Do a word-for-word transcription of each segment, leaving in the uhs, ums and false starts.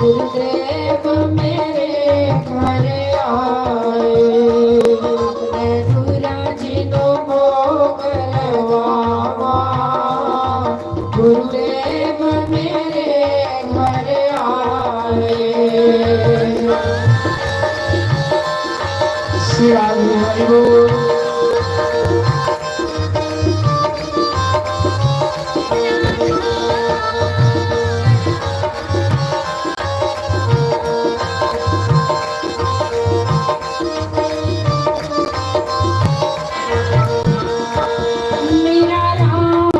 गुरुदेव मेरे घर आए, मैं गुरु जी को भोग लगावा। गुरुदेव मेरे घर आए। श्री राधे हरि बोल। मेरा राम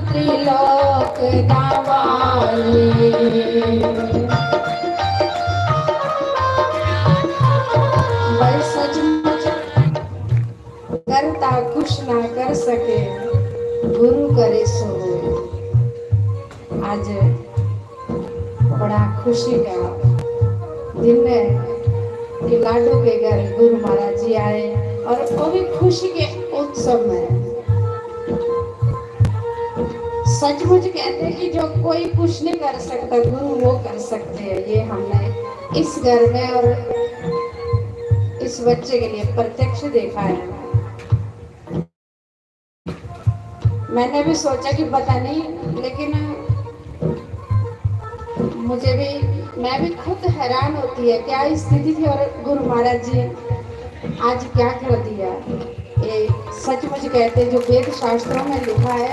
त्रिलोक दावाली। भाई सचमुच करता कुछ ना कर सके, गुरु करे सो होए। आज बड़ा खुशी का दिन है कि लाडू के घर गुरु महाराज जी आए और वो भी खुशी के उत्सव में। सचमुच कहते हैं कि जो कोई कुछ नहीं कर सकता, गुरु वो कर सकते हैं। ये हमने इस घर में और इस बच्चे के लिए प्रत्यक्ष देखा है। मैंने भी सोचा कि पता नहीं, लेकिन मुझे भी, मैं भी खुद हैरान होती है क्या स्थिति थी और गुरु महाराज जी आज क्या कर दिया। ये सचमुच कहते हैं, जो वेद शास्त्रों में लिखा है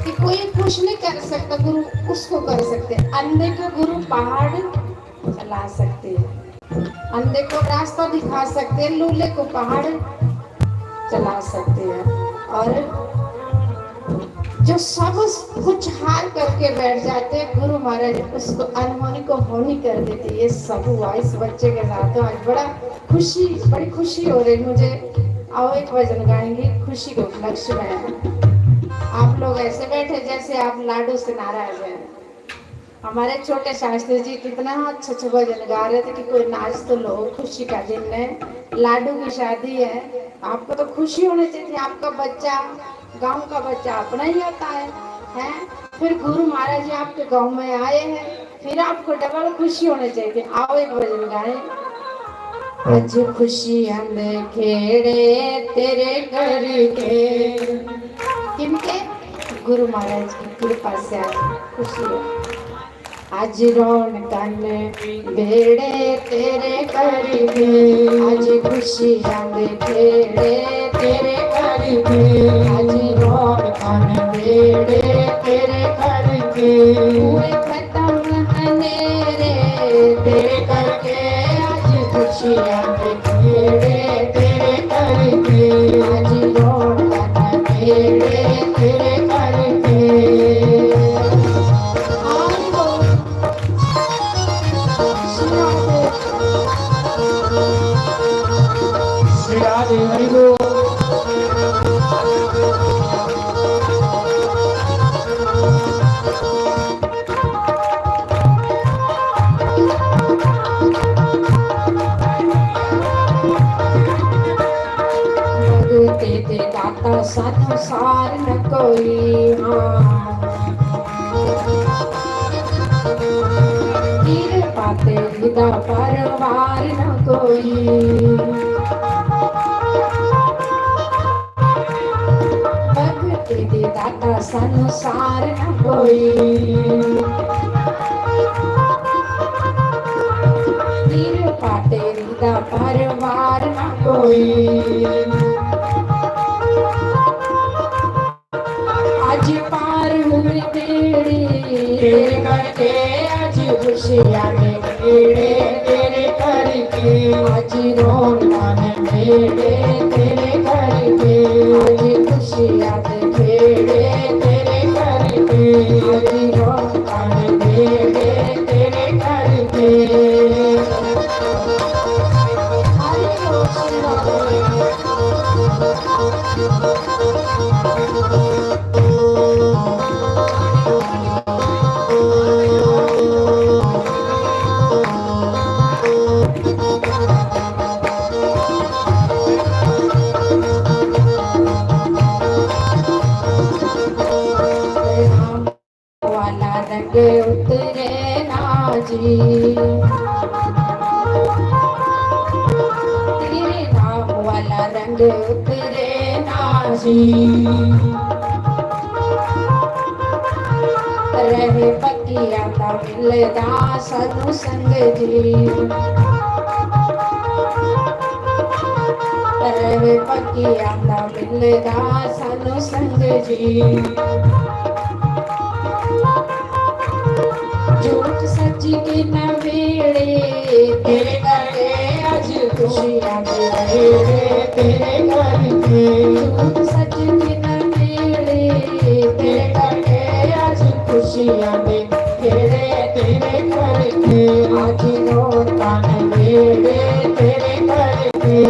कि कोई कुछ नहीं कर सकता, गुरु उसको कर सकते। अंधे को गुरु पहाड़ चला सकते हैं, अंधे को रास्ता दिखा सकते हैं, लूले को पहाड़ चला सकते हैं। और जो सब कुछ हार करके बैठ जाते हैं, गुरु महाराज उसको अनहोनी को होनी कर देते। ये सब हुआ इस बच्चे के साथ। तो आज बड़ा खुशी, बड़ी खुशी हो रही मुझे। आओ, एक भजन गाएंगे खुशी के उपलक्ष्य में। आप लोग ऐसे बैठे जैसे आप लाडू से नाराज हैं। हमारे छोटे शास्त्री जी कितना अच्छा अच्छा भजन गा रहे थे कि कोई नाच तो लो, खुशी का दिन है, लाडू की शादी है। आपको तो खुशी होनी चाहिए थी, आपका बच्चा, गांव का बच्चा अपना ही होता है, हैं? फिर गुरु महाराज जी आपके गांव में आए हैं, फिर आपको डबल खुशी होनी चाहिए। आओ, एक भजन गाए। आज खुशियां दे खेड़े तेरे करके। किनके? गुरु महाराज की कृपा से आज खुशी है। आज रौनकां ने बेड़े तेरे करके, आज खुशियां दे खेड़े तेरे करके, आज रौनकां ने बेड़े तेरे करके। हुए खत्म अंधेरे तेरे करके, आज खुशियां दे खेड़े तेरे करके, आज रौनकां ने बेड़े तेरे करके। श्री राधे हरि बोल। भगते दे दाता सानू सार न कोई, हाँ। किरपा तेरी दा परवार न कोई। भगते दे दाता सानू सार न कोई। किरपा तेरी दा परवार न कोई। आज पार हुए बेड़ी तेरे करके, आज खुशियां ने बेड़े तेरे करके, आज रौनकां ने बेड़े तेरे करके, आज खुशियां ने बेड़े तेरे करके, आज रौनकां ने बेड़े तेरे करके। हरि बोल। वाला रंग उतरे ना जी, तेरे नाम वाला रंग उतरे ना जी। रहे पक्कियां दा मिलदा सानू संग जी। रहे पक्कियां दा मिलदा सानू संग जी। झूठ सच के ना मेले, तेरे करके अज खुशियां दे मेले, तेरे करके। झूठ सच के ना मेले, तेरे करके अज खुशियां दे मेले, तेरे करके। अज रौनकां ने मेले, तेरे करके।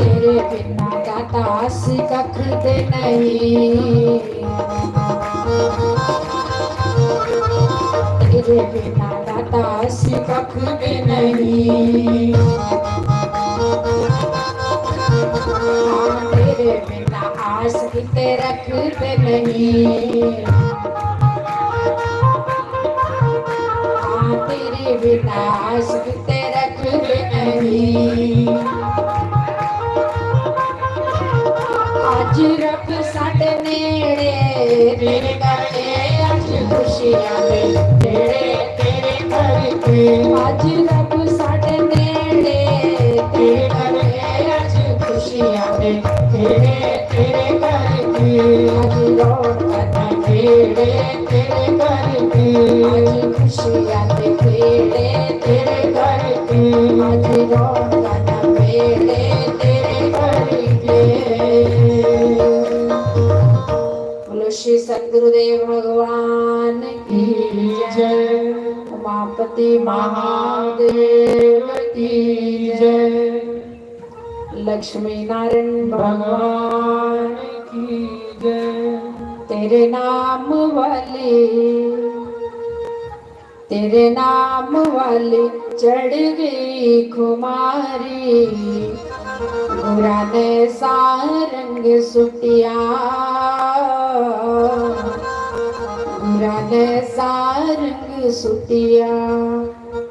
तेरे बिना दाता अस कख दे नहीं। तेरे बिना दाता अस कख दे नहीं। हाँ, तेरे बिना आस किते रखते नहीं। हाँ, तेरे बिना आस किते रखते नहीं। अज रब साडे नेड़े, तेरे करके अज खुशियां दे मेले, तेरे करके। अज रब साडे नेड़े, तेरे करके अज खुशियां दे मेले, तेरे करके। अज रौनकां दे मेले, तेरे करके। अज खुशियां दे मेले, तेरे करके। अज रौनकां दे मेले, तेरे करके। बोलो श्री सतगुरुदेव भगवान की जय, उमापति महादेव की जय, लक्ष्मी नारायण भगवान की जय। तेरे नाम वाली, तेरे नाम वाली चढ़ गई खुमारी। बुरा ने सा रंग सुटिया, बुरा ने सा रंग सुटिया।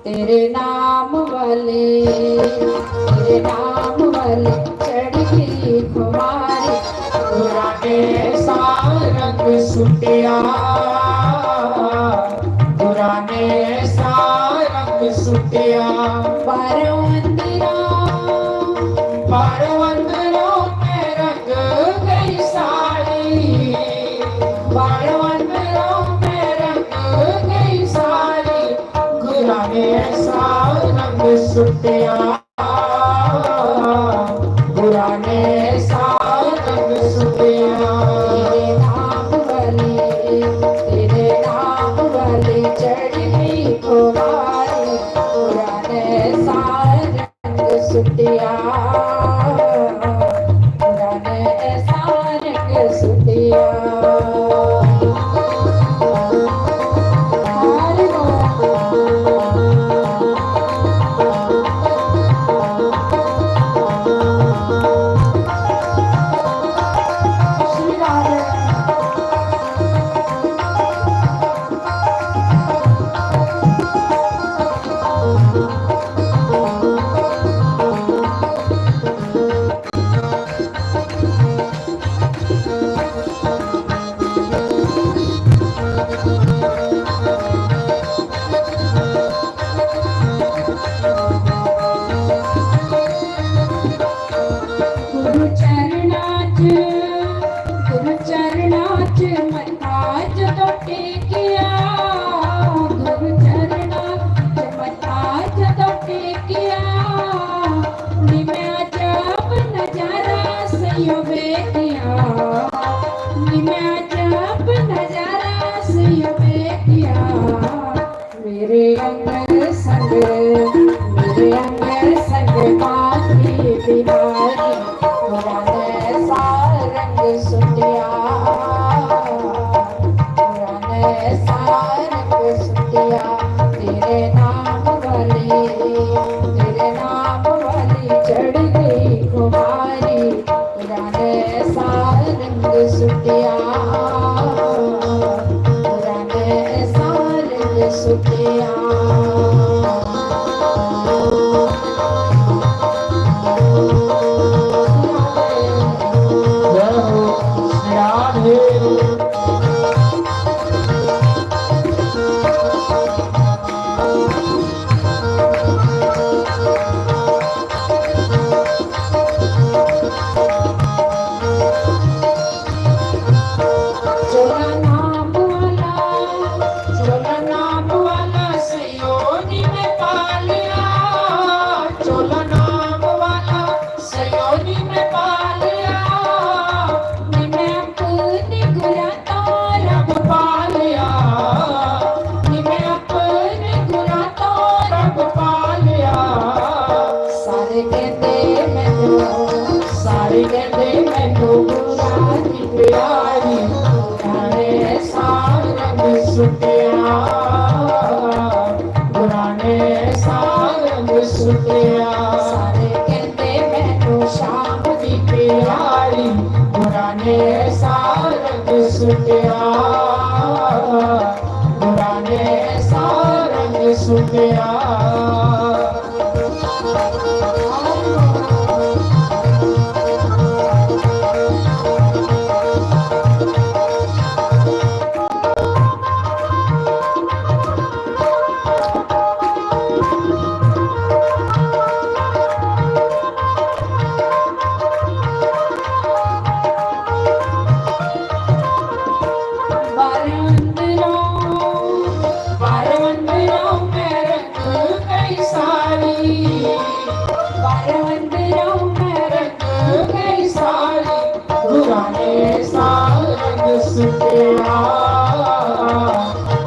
तेरे नाम वाले, तेरे नाम वाले चढ़ गई खुमारी। बुरा ने सा रंग सुटिया, बुरा ने सा रंग सुटिया। बाहरों अंदरों, बाहरों अंदरों में रंग गई सारी। बाहरों अंदरों में रंग गई सारी। बुरा ने सा रंग सुटिया, बुरा ने सा रंग सुटिया। तेरे नाम वाली, तेरे नाम वाली चढ़ गई खुमारी। बुरा ने सा रंग सुटिया, बुरा ने सा रंग सुटिया। सुटिया। जय हो श्री राधे। चोला नाम वाला, चोला नाम वाला सयोनी में पालिया, चोला नाम वाला सयोनी में पालिया, नी मैं अपनी गुरा तो रब पालिया, नी मैं अपनी गुरा तो रब पालिया। सारे कहते मैनू, सारे कहते मैनू गुरा दी प्यारी, गुरा ने सारंग सुटिया, गुरा ने सारंग सुटिया। सारे कहते मैनू शाम दी प्यारी, गुरा ने सारंग सुटिया, गुरा ने सारंग सुटिया। बारवंदरों, बारवंदरों मैं रंग कई सारी, बारवंदरों मैं रंग कई सारी, गुरा ने सारंग सुटिया,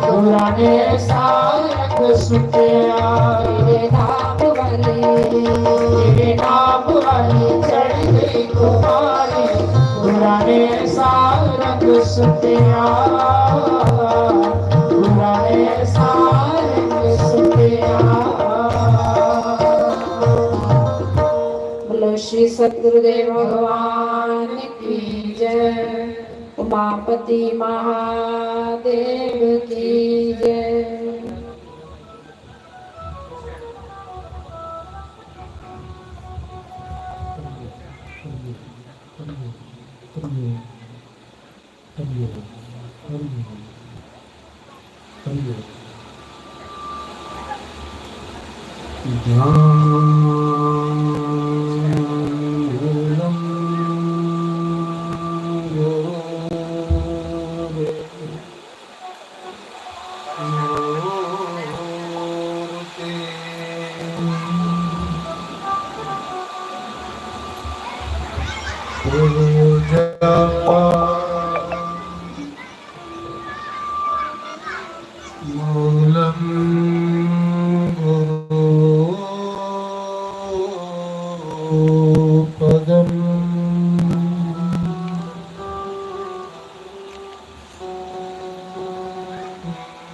गुरा ने सारंग सुटिया। तेरे नाम वाली, तेरे नाम वाली चढ़ गई खुमारी, गुरा ने सारंग सुटिया, गुरा ने सारंग सुटिया। बोलो श्री सतगुरुदेव भगवान की जय, उमापति महादेव की जय। मूलं गुरु पदम्।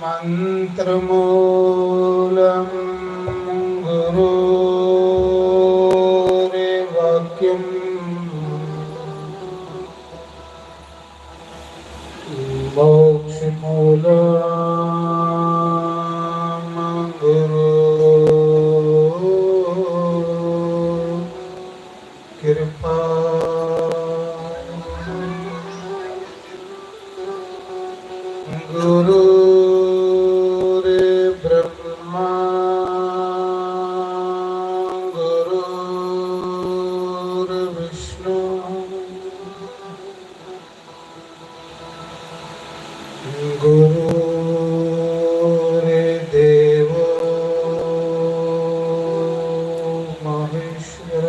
मन्त्रमूलं गुरोर्वाक्यम्। मोक्षमूलं गुरु कृपा। गुरुर्ब्रह्मा गुरुर्विष्णु गुरुर्देवो महेश्वर।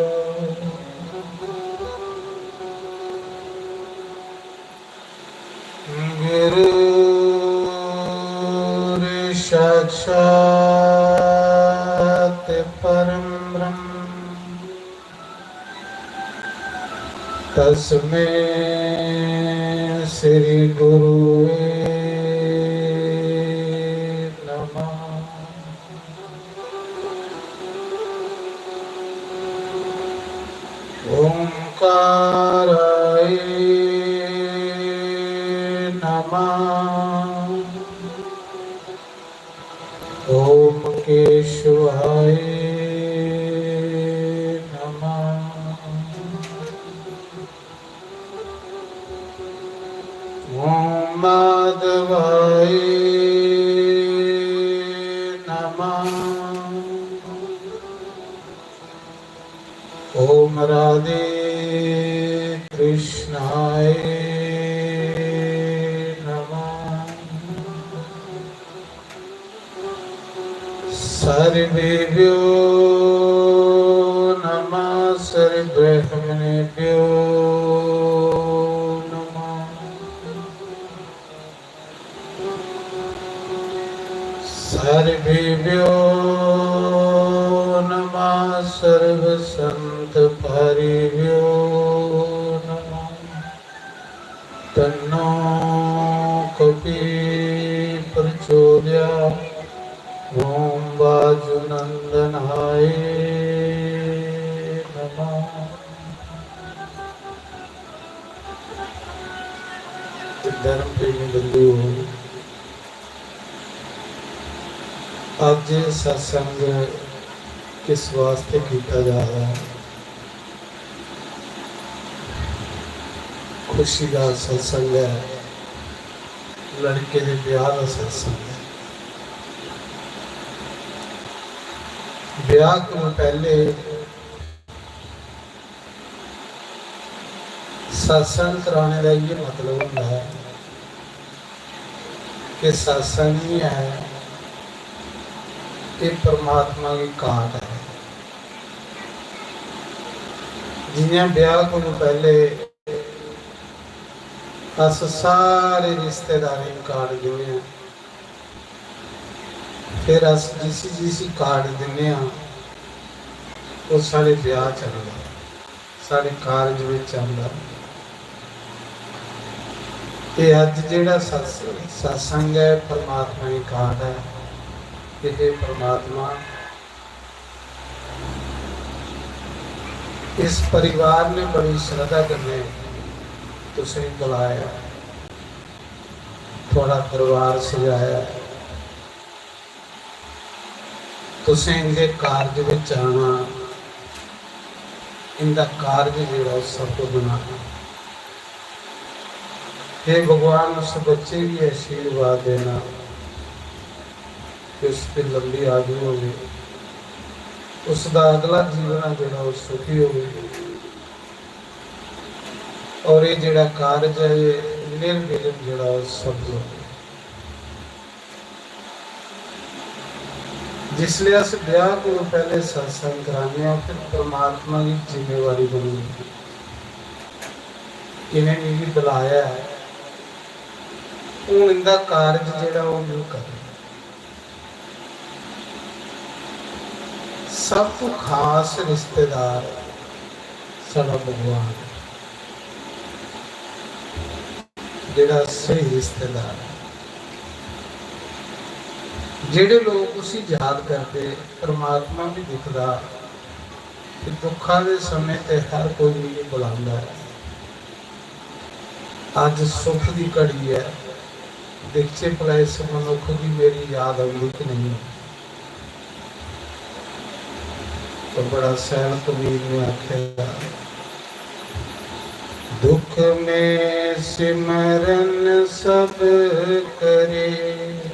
गुरुर्साक्षात् परं ब्रह्म तस्मै श्री गुरुवे नमः। ओंकाराय नमः। ॐ केशवाय नमः। ॐ माधवाय नमः। ॐ राधे कृष्णाय नमः। सर्वेभ्यो नमः, सर्वब्रह्मणेभ्यो नमः। सर्वेभ्यो नमः, सर्वसंत पारिभ्यो नमः। तन्नो कपि प्रचोदयात्। ॐ वायुनंदनाय नमः। ते धर्म प्रेमी बंधुओ, अज्ज सत्संग किस वास्ते कीता जा रहा है? खुशी दा सत्संग है, लड़के दे ब्याह दा सत्संग है। ब्याह कोला पैह्ले सत्संग कराने दा इ'यै मतलब होंदा ऐ कि सत्संग निं ऐ, एह् परमात्मा गी काट ऐ। जि'यां ब्याह कोला पैह्ले अस सारे रिश्तेदारें गी काट दिन्ने आं, फिर अस जिसी जिसी काट दिन्ने आं, ओह् साढ़े ब्याह च आंदा, साढ़े कारज बिच आंदा। ते अज्ज जेह्ड़ा सत्स-, सत्संग ऐ, परमात्मा दी काट ऐ। ते हे परमात्मा, इस परिवार ने बड़ी श्रद्धा कन्नै तुसेंगी बुलाया, थुआढ़ा दरबार सजाया, तुसें इंदे कारज बिच आना, इंदा कारज जेह्ड़ा ओह् सफल बनाना। हे भगवान, उस बच्चे गी आशीर्वाद देना कि उसकी लंबी आयु होवे, उसदा अगला जीवन जेह्ड़ा ओह् सुखी होवे। और एह् जेह्ड़ा कारज ऐ, एह् निर्विघ्न जेह्ड़ा ओह् सफल होवे। जिसलै अस ब्याह कोला पैह्ले सत्संग कराने आं, फिर परमात्मा दी जिम्मेवारी बनी जंदी। इ'नें मिगी बुलाया ऐ, हून इंदा कारज जेह्ड़ा ओह् में करना। सब तो खास रिश्तेदार साढ़ा भगवान ऐ, जेह्ड़ा स्हेई रिश्तेदार ऐ। जेह्ड़े लोक उसी याद करदे, परमात्मा बी दिखदा कि दुखा दे समें ते हर कोई मिगी बुलांदा ऐ। अज्ज सुख दी घड़ी ऐ, दिखचे भला इस मनुख गी मेरी याद औंदी कि नेईं औंदी। तो बड़ा सैल कबीर ने आखेआ, "दुख में सिमरन सब करे,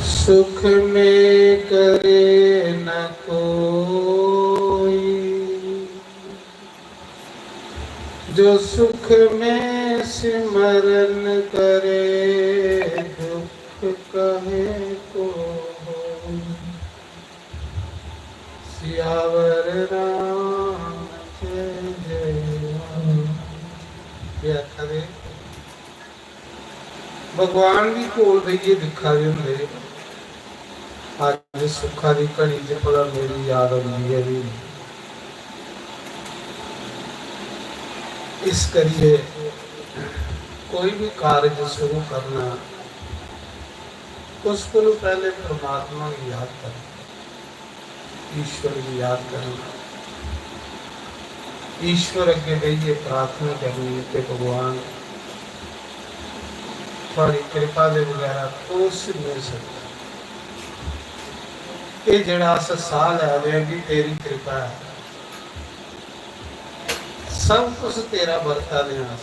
सुख में करे न कोई।" जो सुख में सिमरन करे, दुख कहे को होई। सियावर राम जय जय राम। ये आखा दे भगवान बी कोल बेहियै दिक्खा दे होंदे, अज्ज सुखा दी घड़ी च भला मेरी याद औंदी ऐ कि नेईं। इस करियै कोई बी कारज शुरू करना, उस कोलू पैह्ले परमात्मा गी याद करना। ईश्वर गी याद करना, ईश्वर अग्गें बेहियै प्रार्थना करनी कि भगवान, थुआड़ी किरपा दे बगैरा कुछ नहीं होई सकदा। एह् जेह्ड़ा अस साह लै दे आं, बी तेरी किरपा ऐ। सब कुछ तेरा बरता दे आं अस,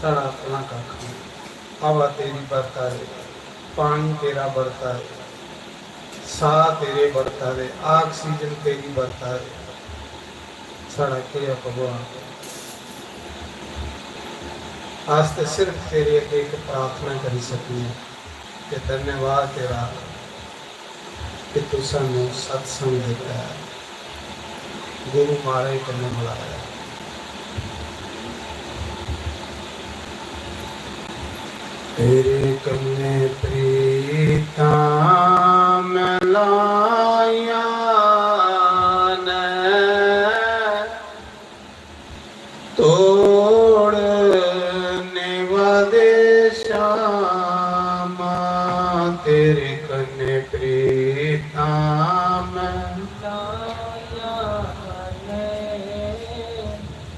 साढ़ा अपना कक्ख नहीं। हवा तेरी बरता दे, पानी तेरा बरता दे, साह तेरे बरता दे, ऑक्सीजन तेरी बरता दे। साढ़ा केह् ऐ भगवान? अस ते सिर्फ तेरे अग्गें इक प्रार्थना करी सकने आं कि धन्यवाद तेरा कि तू सानू सत्संग दित्ता ऐ, गुरु महाराज कन्नै मलाया। तेरे कन्नै प्रीतां मैं लाइयां न, तोड़ निवा दे श्यामा, तेरे कन्नै प्रीतां मैं लाइयां न,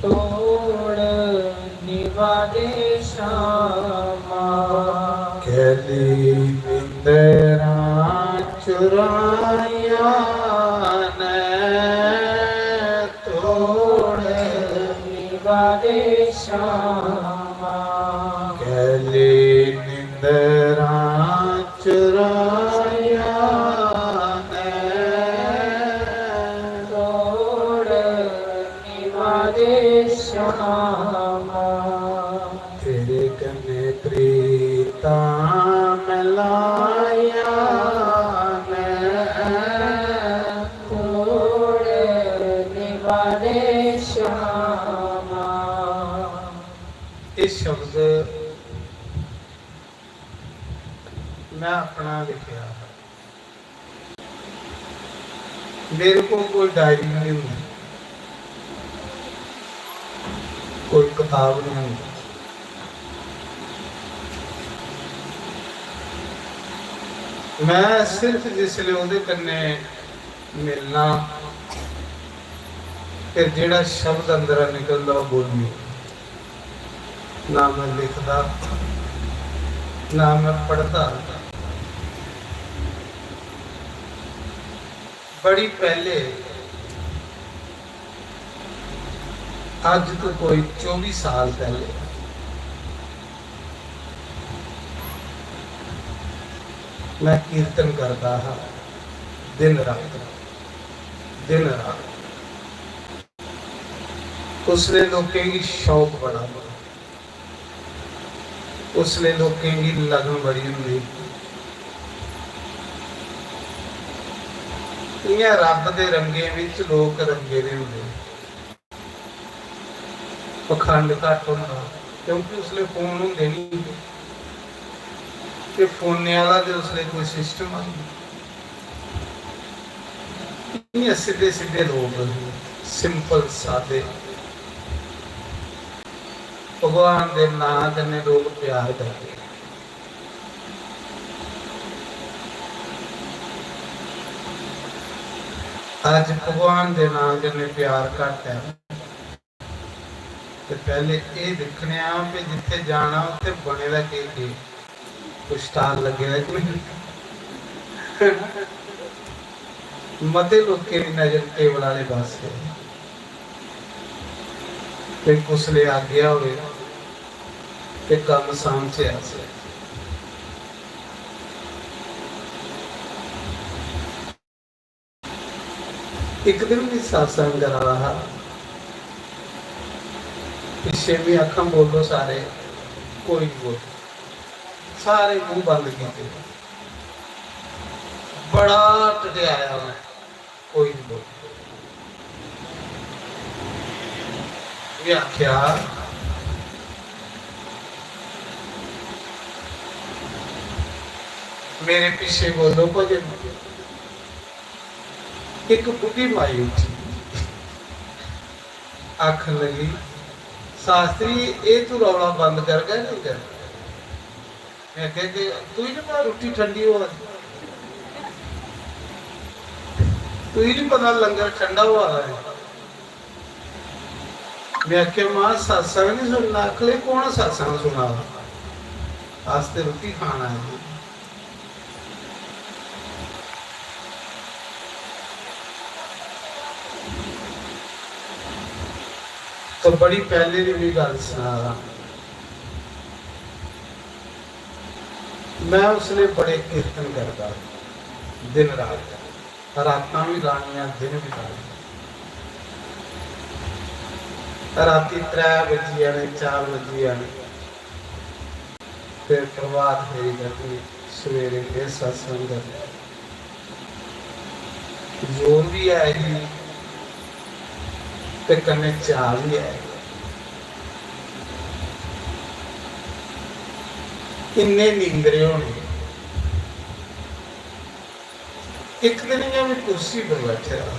तोड़ निवा दे श्यामा। कैली निंदरां चुराइयां न, तोड़ निवा दे श्यामा। कैली निंदरां चुराइयां न, तोड़ निवा दे श्यामा। तेरे कन्नै प्रीतां मैं लाइयां न, तोड़ निवा दे श्यामा। एह् शब्द मैं अपना लिखेआ हा। मेरे को कोई डायरी नहीं होंदी, कोई कताब नहीं होंदी। मैं सिर्फ जिसले ओह्दे कन्नै मिलना, फिर जेह्ड़ा शब्द अंदरा निकलदा, ओह् बोलनी। ना मैं लिखदा, ना मैं पढ़दा। बड़ी पैह्ले, अज्ज तो कोई चौबी साल पैह्ले, मैं कीर्तन करदा हा दिन रात, दिन रात। उसले लोकें गी शौक बड़ा होंदा, उसले लोकें गी लगन बड़ी होंदी। इ'यां रब दे रंगें बिच लोक रंगे दे होंदे, पखंड घट्ट होंदा, क्योंकि उसले फोन होंदे नहीं हे। ते फोनै आह्ला ते उसले कोई सिस्टम आई गेआ। इ'यां सिद्धे सिद्धे लोक, सिंपल सादे, भगवान दे नांऽ कन्नै लोक प्यार करदे। अज्ज भगवान दे नांऽ कन्नै प्यार घट्ट ऐ। ते पैह्ले एह् दिक्खने आं कि जित्थै जाना उत्थै बने दा केह् केह्, कोई स्टाल लग्गे दा कि नेईं। मते लोकें दी नजर टेबल आह्ले पासै, ते कुसलै आज्ञा होए ते कम्म सांभचै अस। इक दिन भी सत्संग करा दा हा, पिच्छे भी आखां, "बोलो सारे", कोई नहीं बोलो, सारे मुंह बंद कीते। बड़ा टटियाया मैं, कोई नहीं बोलो। मैं आख्या, मेरे पिछे बोलो भजन। एक बुढ़ी माई उठी, आखन लगी, "शास्त्री, ये तू रौला बंद करगा नहीं करगा?" मैं आखेआ कि तुई नहीं पता रुट्टी ठंडी होआ दी, तुई नहीं पता लंगर ठंडा होआ दा है। मैं आखेआ, "मां, सत्संग नहीं सुनना?" आखन लगी, "कौन सत्संग सुना दा?" आस्तै रुट्टी खान आए दे। तो बड़ी पैह्ले दी भी गल्ल सना दा। मैं उसले बड़े कीर्तन करदा, दिन रात, रातां भी लानियां, दिन भी लाने। राती त्रै बजी जाने, चार बजी जाने, फिर प्रभात फेरी कड्ढनी, सवेरे फिर सत्संग करना। जोर भी ऐ ही ते कन्नै चाऽ भी ऐ। इन्ने नींदरे होने। इक दिन इ'यां में कुर्सी पर बैठे दा हा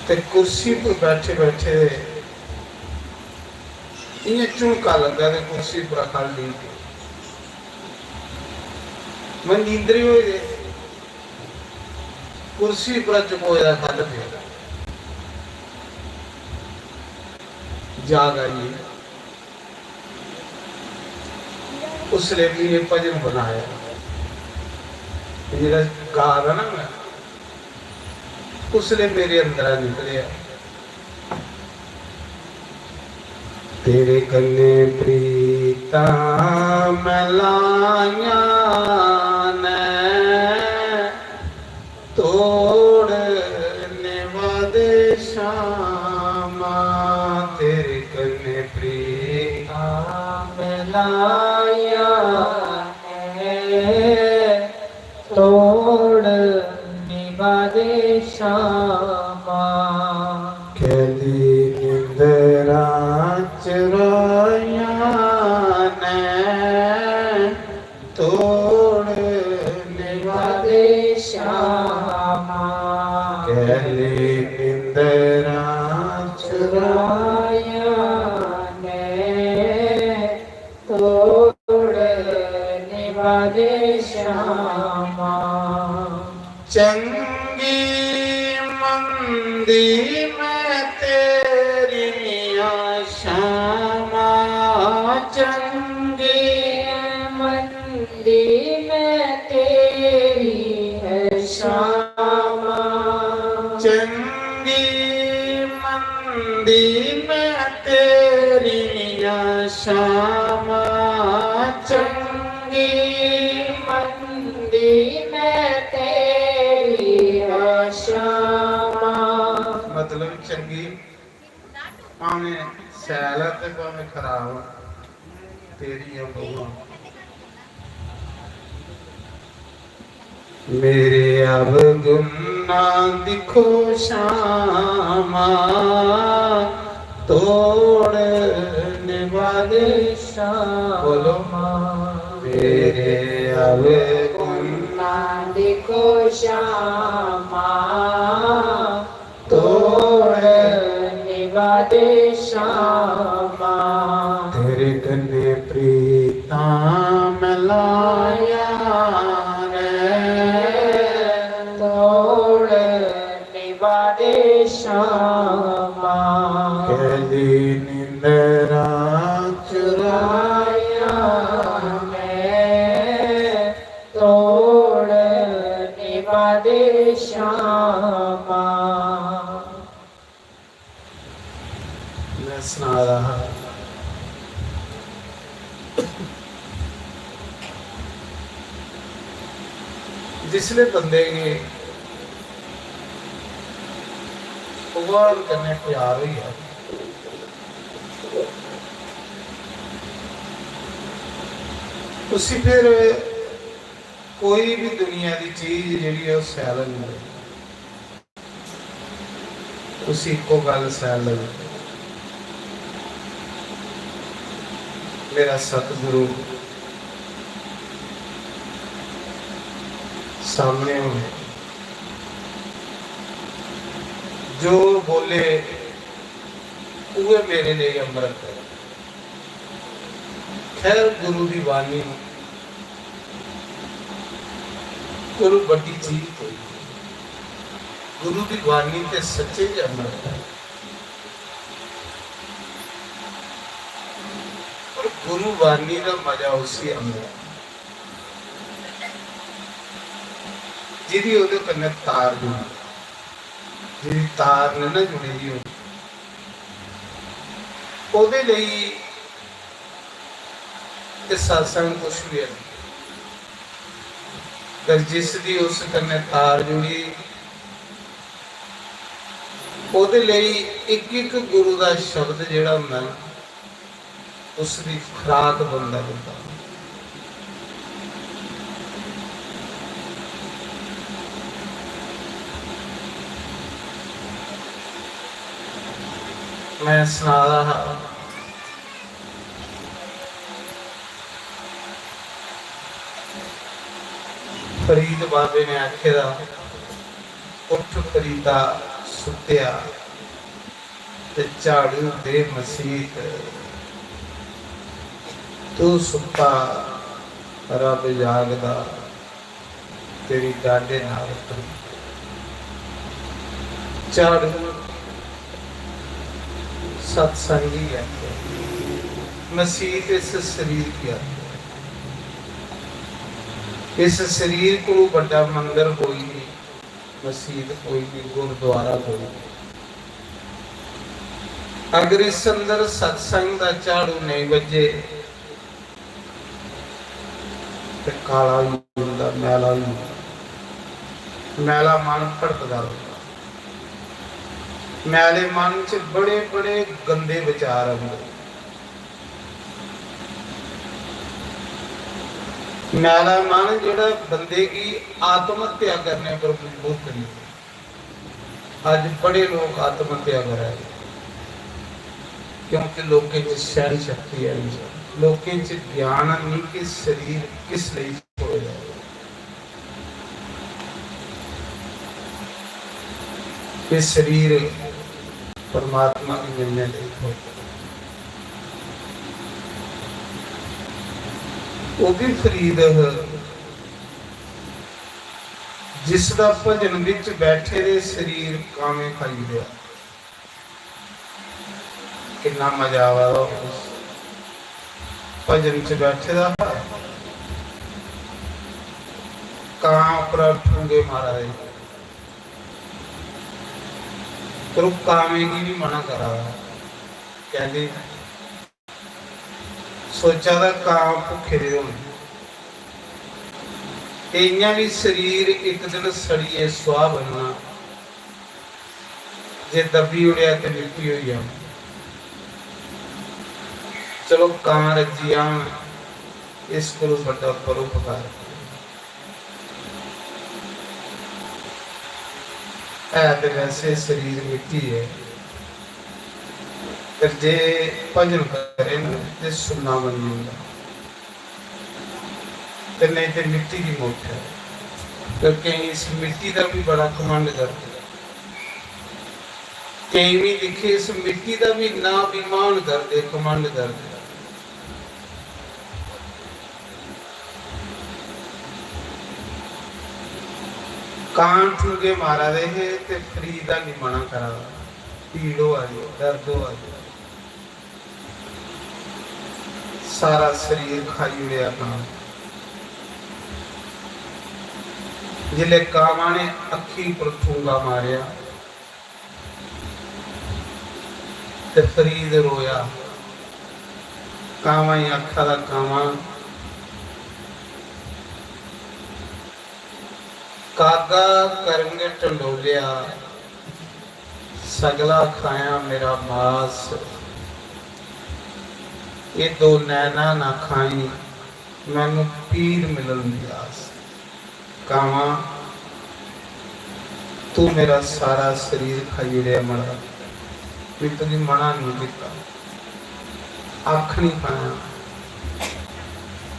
ते कुर्सी पर बैठे बैठे इ'यां झुमका लग्गा ते कुर्सी पर ख'ल्ल लेई पे। में नींदरे होए दे, कुर्सी पर चकोए दा ख'ल्ल पे, जाग आई गेई। उसले भी ये भजन बनाया, जेह्ड़ा गा दा ना मैं, उसले मेरे अंदरा निकलेआ। तेरे कन्नै प्रीतां मैं लाइयां नै, तोड़ निभा दे श्यामा। तेरे कन्नै प्रीतां मैं लाइयां नै, तोड़ निभा दे श्यामा। कैदी निंदरां चुराइयां नै, तोड़ निभा दे श्यामा। कैदी निंदरां चुराइयां नै, तोड़ निभा दे श्यामा। चंगी मंदी मैं तेरी आं श्यामा, चंगी मंदी मैं तेरी है श्यामा। चंगी मंदी मैं तेरी आं श्यामा, चंगी मंदी मैं तेरी आं श्यामा। मतलब चंगी, भावें सैल ऐ ते भावें खराब ऐ, तेरी आं बहू। मेरे अवगुणा दिक्खो श्यामा, तोड़ निभा दे श्यामा। बोलो। मेरे अवगुणा दिक्खो श्यामा, तोड़ निभा दे श्यामा। तेरे कन्नै प्रीतां मैं लाइयां नै, तोड़ निभा दे श्यामा। कैदी निंदरां चुराइयां नै, तोड़ निभा दे श्यामा। मैं सना दा हा, जिसले बंदे गी भगवान कन्नै प्यार होई जाए, उसी फिर कोई भी दुनिया दी चीज जेह्ड़ी ऐ, ओह् सैल नेईं लगदी। उसी इक्को गल्ल सैल लगदी, मेरा सतगुरु सामने होवे, जो बोले उ'ऐ मेरे लेई अमृत है। खैर, गुरु दी बाणी कोलू बड्डी चीज कोई नहीं। गुरु दी बाणी ते सच्चे गै अमृत है। पर गुरु बाणी दा मजा उसी आंदा, जिदी ओह्दे कन्नै तार जुड़ी, जिदी तार न ना जुड़ी दी होंदी, ओह्दे लेई एह् सत्संग कुछ बी है। अगर जिस दी उस कन्नै तार जुड़ी, ओह्दे लेई इक इक गुरु दा शब्द जेह्ड़ा होंदा ना, उसदी खुराक बनदा जंदा। मैं सना दा हा, फरीद बाबे ने आखे दा, "उठ फरीदा सुत्तेआ, ते झाड़ू दे मसीत, तू सुत्ता, रब जागदा, तेरी डाडे नाल प्रीत।" झाड़ू सत्संग गी आखो, मसीत इस शरीर गी आखो। इस शरीर को बड़ा मंदिर कोई नहीं, मसीत कोई नहीं, गुरुद्वारा कोई नहीं। अगर इस अंदर सत्संग दा झाड़ू नहीं बज्जे, ते काला होई जंदा, मैला होई जंदा। मैला मन भटकदा रौंह्दा। मैले मन च बड़े-बड़े गंदे विचार औंदे। मैला मन जेह्ड़ा बंदे गी आत्म हत्या करने पर मजबूर करी ओड़दा। अज्ज बड़े लोक आत्म हत्या करा दे, क्योंकि लोकें च सैह्न शक्ति है नहीं, लोकें च ज्ञान नहीं कि शरीर किस लेई छोड़े जाए। ये शरीर परमात्मा गी मिलने लेई छोड़े। वो भी फरीद जिसदा भजन बिच बैठे दे शरीर कामें खाई ओड़ेआ। किन्ना मजा आवा दा होग। भजन च बैठे दा हा, कां उप्परा ठूंगे मारा दे, पर ओह् कामें गी बी मना करा दा। कैंह्दे? सोचा दा कां भुक्खे दे होन। ते इ'यां बी शरीर इक दिन सड़ियै सुआह् बनना, जे दब्बी ओड़ेआ ते मिट्टी होई जाना। चलो, कां रज्जी जान, इस कोलू बड्डा परोपकार है ते वैसे शरीर मिट्टी है, पर जे भजन करे ना ते सुन्ना बनी जंदा, ते नेईं ते मिट्टी दी मुट्ठ ऐ। ते केईं इस मिट्टी दा भी बड़ा घमंड करदे, केईं भी दिक्खे इस मिट्टी दा भी इन्ना अभिमान करदे, घमंड करदे। कां ठूंगे मारा दे हे ते फरीद हाली मना करा दा, पीड़ होआ दी, दर्द होआ दी, सारा शरीर खाई ओड़ेआ कां। जिसलै कावां ने अक्खी पर ठूंगा मारेआ, ते फरीद रोया। कावां गी आखा दा, कावां, कागा करम गै टंडोलिया, सगला खाया मेरा मास। ये दो नैना ना खाई, मैनू पीर मिलन दी आस। कावां, तू मेरा सारा शरीर खाई ओड़ेआ मड़ा, मैं तुगी मना नहीं किता, अख नहीं खाया,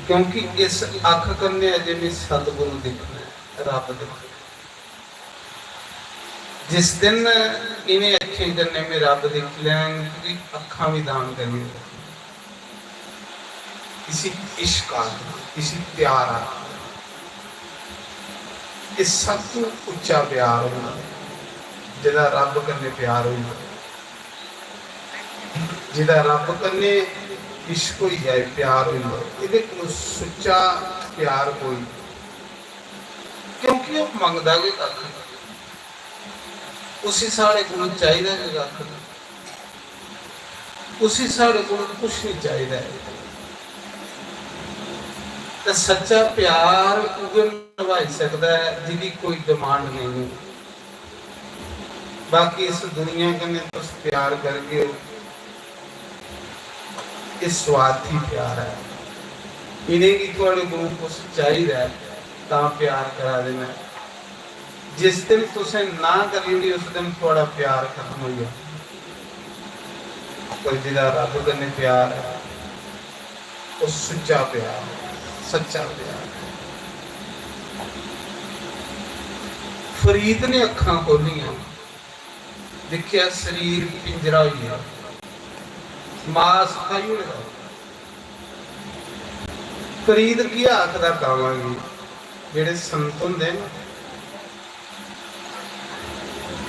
क्योंकि इस अख कन्नै अजे मैं सतगुरु दिखना है, रब दिखना है। जिस दिन इन्हें अखें कन्नै मैं रब दिख लैंग, तुगी अखां भी दान करी ओड़ां। इसी इश्क आखदे, इसी प्यार आखदे। एह् सब तों उच्चा प्यार होंदा, जेह्दा रब कन्नै प्यार होई जा, जेह्दा रब कन्नै इश्क होई जाए, प्यार होई जाए, एह्दे कोल सुच्चा प्यार कोई, क्योंकि ओह् मंगदा गै कक्ख निं। उसी साढ़े कोल चाहिदा गै कक्ख निं। उसी साढ़े कोल कुछ निं चाहिदा ऐ। ते सच्चा प्यार उ'ऐ नभाई सकदा ऐ जिंदी कोई demand नेईं हो। बाकी इस दुनिया कन्नै तुस प्यार करगे ओ, एह् स्वार्थी प्यार ऐ। इ'नेंगी थुआढ़े कोल कुछ चाहिदा ऐ, तां प्यार करा दे न। जिस दिन तुसें ना करी ओड़ी, उस दिन थुआढ़ा प्यार खत्म होई जाना। पर जेह्ड़ा रब कन्नै प्यार ऐ, ओह् सुच्चा प्यार, सच्चा प्यार। फरीद ने अक्खां खोह्लियां, दिक्खेआ शरीर पिंजरा होई गेआ, मास खाई ओड़े दा। फरीद केह् आखदा गावां गी? जेह्ड़े संत होंदे न,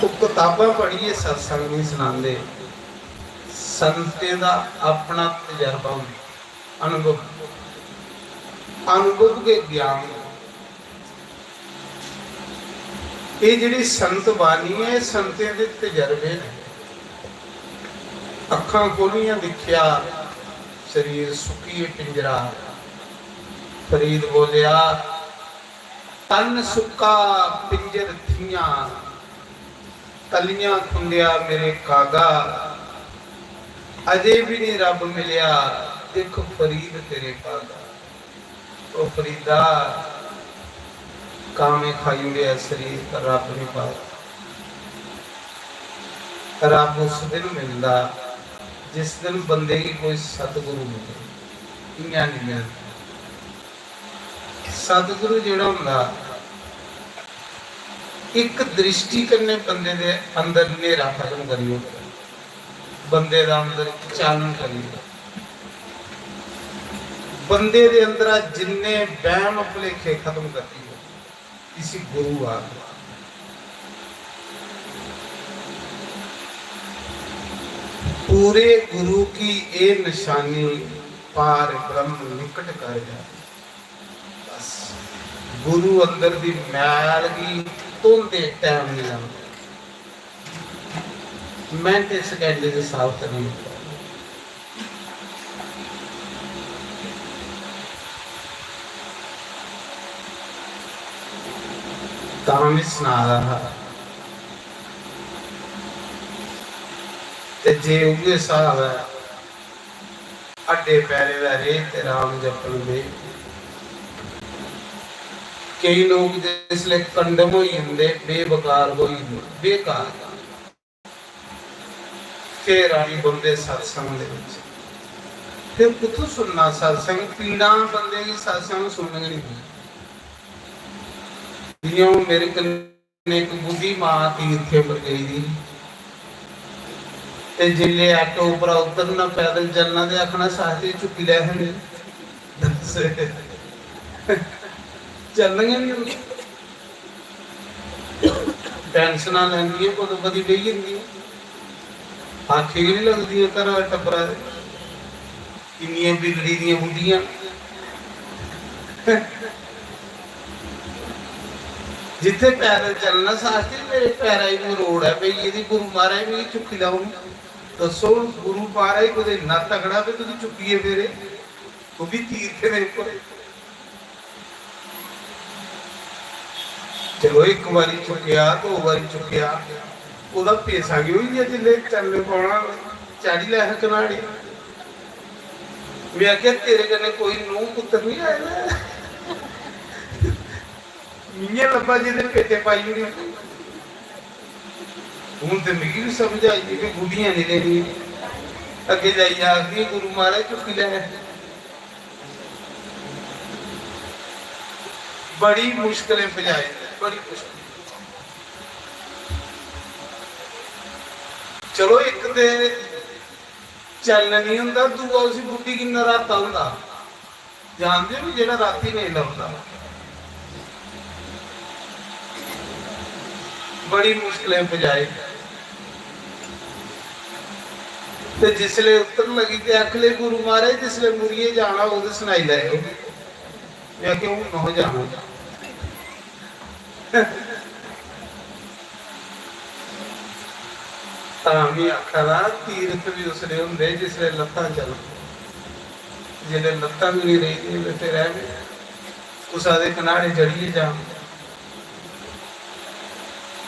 ओह् कताबां पढ़ियै सत्संग निं सनांदे, संतें दा अपना तजर्बा होंदा, अनुभव, अनुभव गै ज्ञान। एह् जेह्ड़ी संत बाणी ऐ, एह् संतें दे तजर्बे न। अक्खां खोह्लियां, दिक्खेआ शरीर सुक्कियै पिंजरा। फरीद बोलेआ, "तन सुक्का पिंजर थियां, तलियां खुंडेआ मेरे कागा, अजे भी नहीं रब मिलेआ, दिख फरीद तेरे पागा।" ओ फरीदा, कामें खाई ओड़ेआ शरीर, पर रब नहीं पाया। रब उस दिन मिलदा जिस दिन बंदे गी कोई सतगुरु मिले, इ'यां नहीं मिलदा। सतगुरु जेह्ड़ा होंदा, इक दृष्टि कन्नै बंदे दे अंदर न्हेरा खत्म करी ओड़दा, बंदे दा अंदर चानन करी ओड़दा, बंदे दे अंदरा जिन्ने बैम भलेखे खत्म करदी ओड़दा, इसी गुरु आखदा। पूरे गुरु की ए निशानी, पार ब्रह्म निकट कर जाए। बस, गुरु अंदर दी मैल गी धोंदे टैम नहीं लगदा, मिनट सकैंड च साफ करनी। तां बी सना दा हा। ते जे उ'ऐ स्हाब ऐ, हड्डे पैरे दा रेह् ते राम जपन दे। केई लोक जिसलै कंडम होई जंदे, बेबकार होई जंदे, बेकार। फिर आई बौंह्दे सत्संग दे बिच। फिर कुत्थों सुनना सत्संग? पीड़ां बंदे गी सत्संग सुनन गै निं दिंदियां। जि'यां हून मेरे कन्नै इक बुड्ढी मां तीर्थे पर गेई दी ही, ते जिसलै आटो उप्परा उतरना, पैदल चलना, ते आखना, "साहब जी, चुक्की लै हन।" दस्स, चलन गै निं होंदी। टैंशनां लैंदियां, कदों कदी बेही जंदियां, आखै गै निं लगदियां घरा टब्बरा दे। इन्नियां बिगड़ी दियां बुड्ढियां। जित्थै पैदल चलना, शास्त्री, मेरे पैरा गी कोई रोड़ ऐ पेई गेदी, गुरु महाराज मिगी चुक्की लैओ। दस्सो, गुरु महाराज कुतै इन्ना तगड़ा भी तुगी चुक्कियै फिरे, ओह् बी तीर्थे दे उप्पर। चलो, इक बारी चुक्केआ, दो बारी चुक्केआ, ओह्दा पेसा गै होई गेआ, जिसलै चलने पौना, चाढ़ी लै हा कनाड़ी। में आखेआ, "तेरे कन्नै कोई नूंह् पुत्तर निं आए दा ऐ?" मियां लब्भा जेह्दे पेटे पाई ओड़ी। हून ते मिगी बी समझ आई गेई कि गुड्डियां निं लेनियां। अग्गें जाइयै आखदी, "गुरु महाराज, चुक्की लै।" बड़ी मुश्कलें पजाए, बड़ी मुश्कल। चलो, इक ते चलन निं होंदा, दूआ उसी बुड्ढी गी नराता होंदा। जानदे ओ नी, जेह्ड़ा रातीं नेईं लभदा, बड़ी मुश्कलें पजाए। ते जिसले उतरन लगी ते आखन लगी, "गुरु महाराज, जिसले मुड़ियै जाना होग ते सनाई लैएओ।" में आखेआ, "हून नहो जाना।" तां बी आखा दा, तीरथ बी उसले होंदे जिसले लत्तां चलन। जिसले लत्तां बी निं रेहियां ते फिर ऐ बी कुसै दे कनाड़े चढ़ियै जां।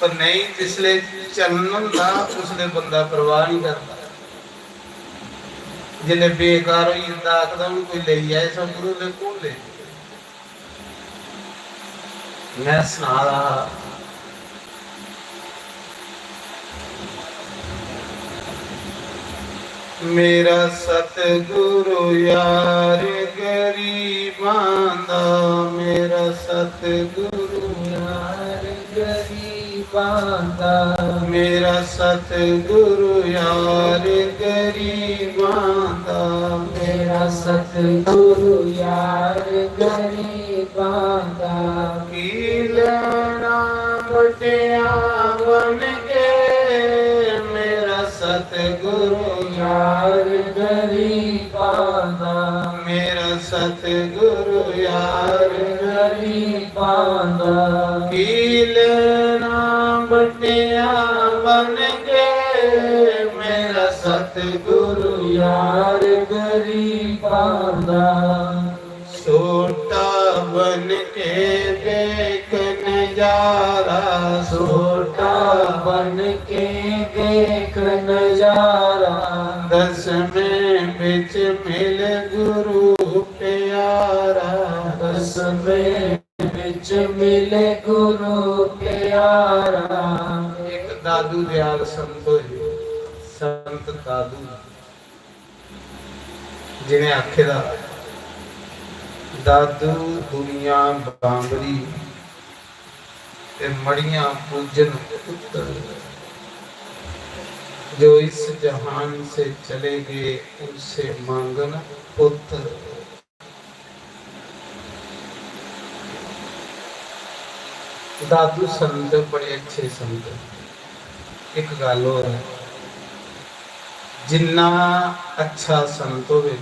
पर नेईं, जिसले चलन होंदा, उसले बंदा परवाह निं करदा। जिसले बेकार होई जंदा, आखदा, "हून कोई लेई जाए सतगुरु, ते कु'न लेई?" में सना दा हा, मेरा सतगुरु यार गरीबां दा, मेरा सतगुरु यार गरीबां दा, मेरा सतगुरु यार गरीबां दा, मेरा सतगुरु यार गरीबां दा। की लैना बटिया बन के, मेरा सतगुरु यार गरीबां दा, मेरा सतगुरु यार गरीबां दा। की लैना बटिया बन के, मेरा सतगुरु यार गरीबां दा। सोटा बन के देख नजारा, सोटा बन के देख नजारा। दसवें बिच मिल गुरु प्यारा, दसवें बिच मिल गुरु प्यारा। एक दादू दयाल संत होए, संत दादू। जि'नें आखे दा, "दादू दुनिया बांबरी ते मड़ियां पूजन पुत्तर, जो इस जहान से चले गए उनसे मांगन पुत्र।" दादू संत बड़े अच्छे संत। एक गल्ल होर ऐ, जिन्ना अच्छा संत होवे,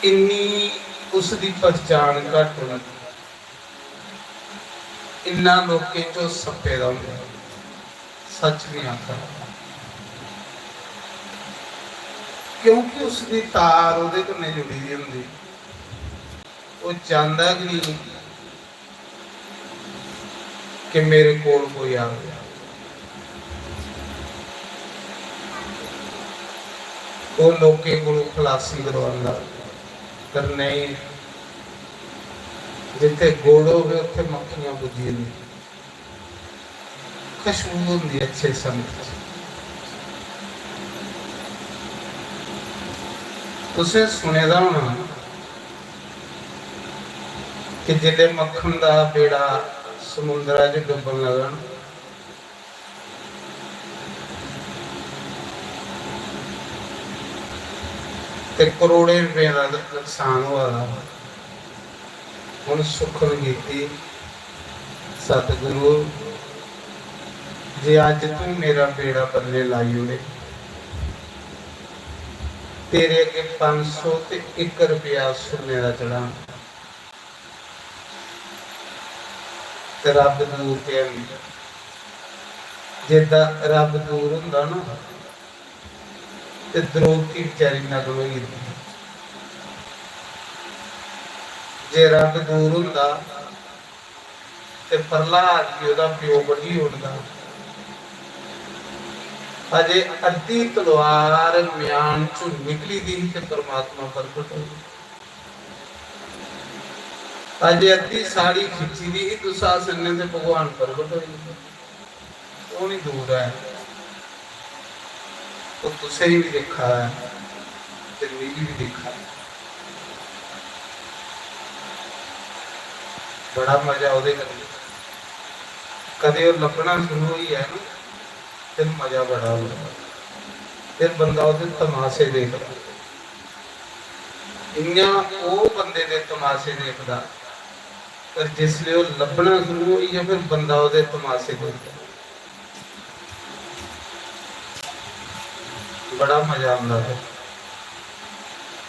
इन्नी उसदी पहचान घट होंदी, इन्ना लोकें च सप्पे दा होंदा। सच नहीं आखा, क्योंकि उसकी तार ओह्दे कन्नै जुड़ी दी होंदी। ओह् चांह्दा गै नहीं कि मेरे कोल कोई आवे। ओह् लोकें कोलों खलासी करवांदा, पर नहीं, जित्थे गुड़ होवे, उत्थे मक्खियां पुज्जी जंदियां। खुशबू होंदी अच्छे संत च। तुसें सुने दा होना कि जिसले मक्खन दा बेड़ा समुंदरा च डुब्बन लगा ना, ते करोड़ें रुपये दा नुकसान होआ दा। उन सुखन कीती, "सतगुरु, जे अज्ज तू मेरा बेड़ा बन्ने लाई ओड़े, तेरे अग्गे पंज सौ ते इक रुपया सुन्ने दा चढ़ां।" ते रब दूर ते है नहीं। जे द-, रब दूर होंदा ना, ते द्रौपदी बेचारी नग्न होई जंदी। जे रब दूर होंदा, ते प्रहलाद गी ओह्दा प्यो बड्ढी ओड़दा। अजे अद्धी तलवार म्यान चों निकली दी ही ते परमात्मा प्रगट होई। अजे अद्धी साड़ी खिच्ची दी ही दुशासन ने ते भगवान प्रगट होई। ओह् निं दूर ऐ, ओह् तुसें गी बी दिक्खा दा ऐ ते मिगी बी दिक्खा दा ऐ। बड़ा मजा ओह्दे कन्नै। कदें ओह् लब्भना शुरू होई जाए ना, फिर मजा बड़ा होंदा। फिर बंदा ओह्दे तमाशे देखदा। इ'यां ओह् बंदे दे तमाशे देखदा, पर जिसले ओह् लब्भना शुरू होई गेआ, फिर बंदा ओह्दे तमाशे देखदा। बड़ा मजा आंदा फिर।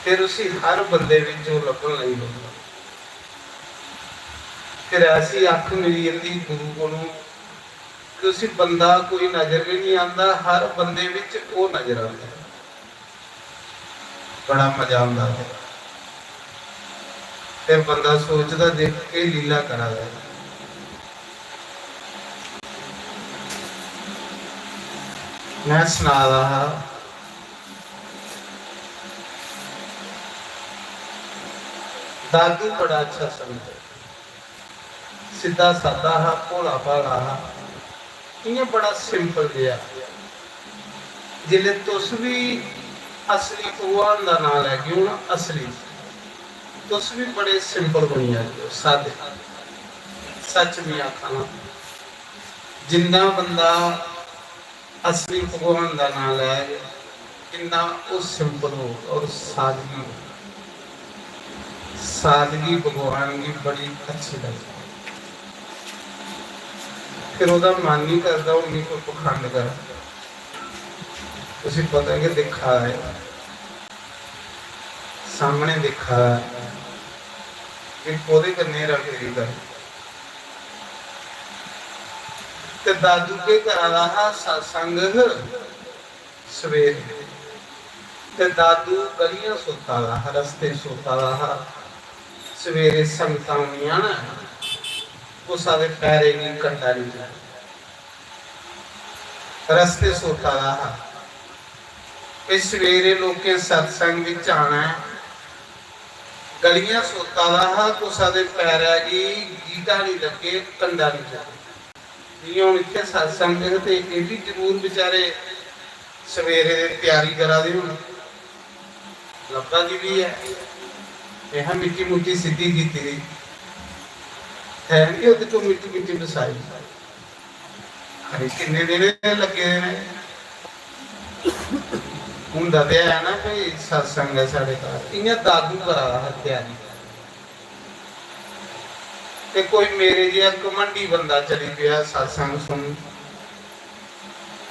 फिर उसी हर बंदे बिच ओह् लब्भन लगी पौंदा। फिर ऐसी अक्ख मिली जंदी गुरु कोलों कि उसी बंदा कोई नजर भी नहीं आंदा, हर बंदे बिच ओह् नजर आंदा। बड़ा मजा आंदा फिर। फिर बंदा सोचदा, "देख, केह् लीला करा दा ऐ।" मैं सना दा हा, दादू बड़ा अच्छा संत, सिद्धा सादा हा, भोला भाला हा, इ'यां बड़ा simple जेहा। जिसलै तुस बी असली भगवान दा नांऽ लैगे ओ ना, असली, तुस बी बड़े simple बनी जागे ओ, सादे। सच में आखा ना, जिन्ना बंदा असली भगवान दा नांऽ लैग, इन्ना ओह् simple होग और सादगी, सादगी भगवान गी बड़ी अच्छी लगदी। फिर ओह्दा मन नहीं करदा हून भी कोई पखंड करै। उसी पता कि दिक्खा दा ऐ, सामने दिक्खा दा ऐ, कि कोह्दे कन्नै रली दी गल्ल। ते दादू केह् करा दा हा? सत्संग सवेरे। ते दादू गलियां सोता दा हा, रस्ते सोता दा हा। सवेरे संगतां औनियां न, कुसा दे पैरे गी कंडा निं लगदा। रस्ते सोता दा हा। ते सवेरे लोकें सत्संग बिच आना ऐ। गलियां सोता दा हा, कुसा दे पैरै गी गीटा निं लग्गे, कंडा निं लग्गे। जि'यां हून इत्थै सत्संग ऐ ते एह् बी जरूर बेचारे सवेरे दी त्यारी करा दे होन। लब्भा दी बी ऐ। एह् हा मिट्टी मुट्टी सिद्धी कीती दी। है बी ओह्दे चों मिट्टी मिट्टी बसाई। अरे किन्ने दिन लग्गे दे न। होंदा ते है ना भई सत्संग ऐ साढ़े घर। इ'यां दादू करा दा हा त्यारी। ते कोई मेरे जेहा घमंडी बंदा चली पेआ सत्संग सुन।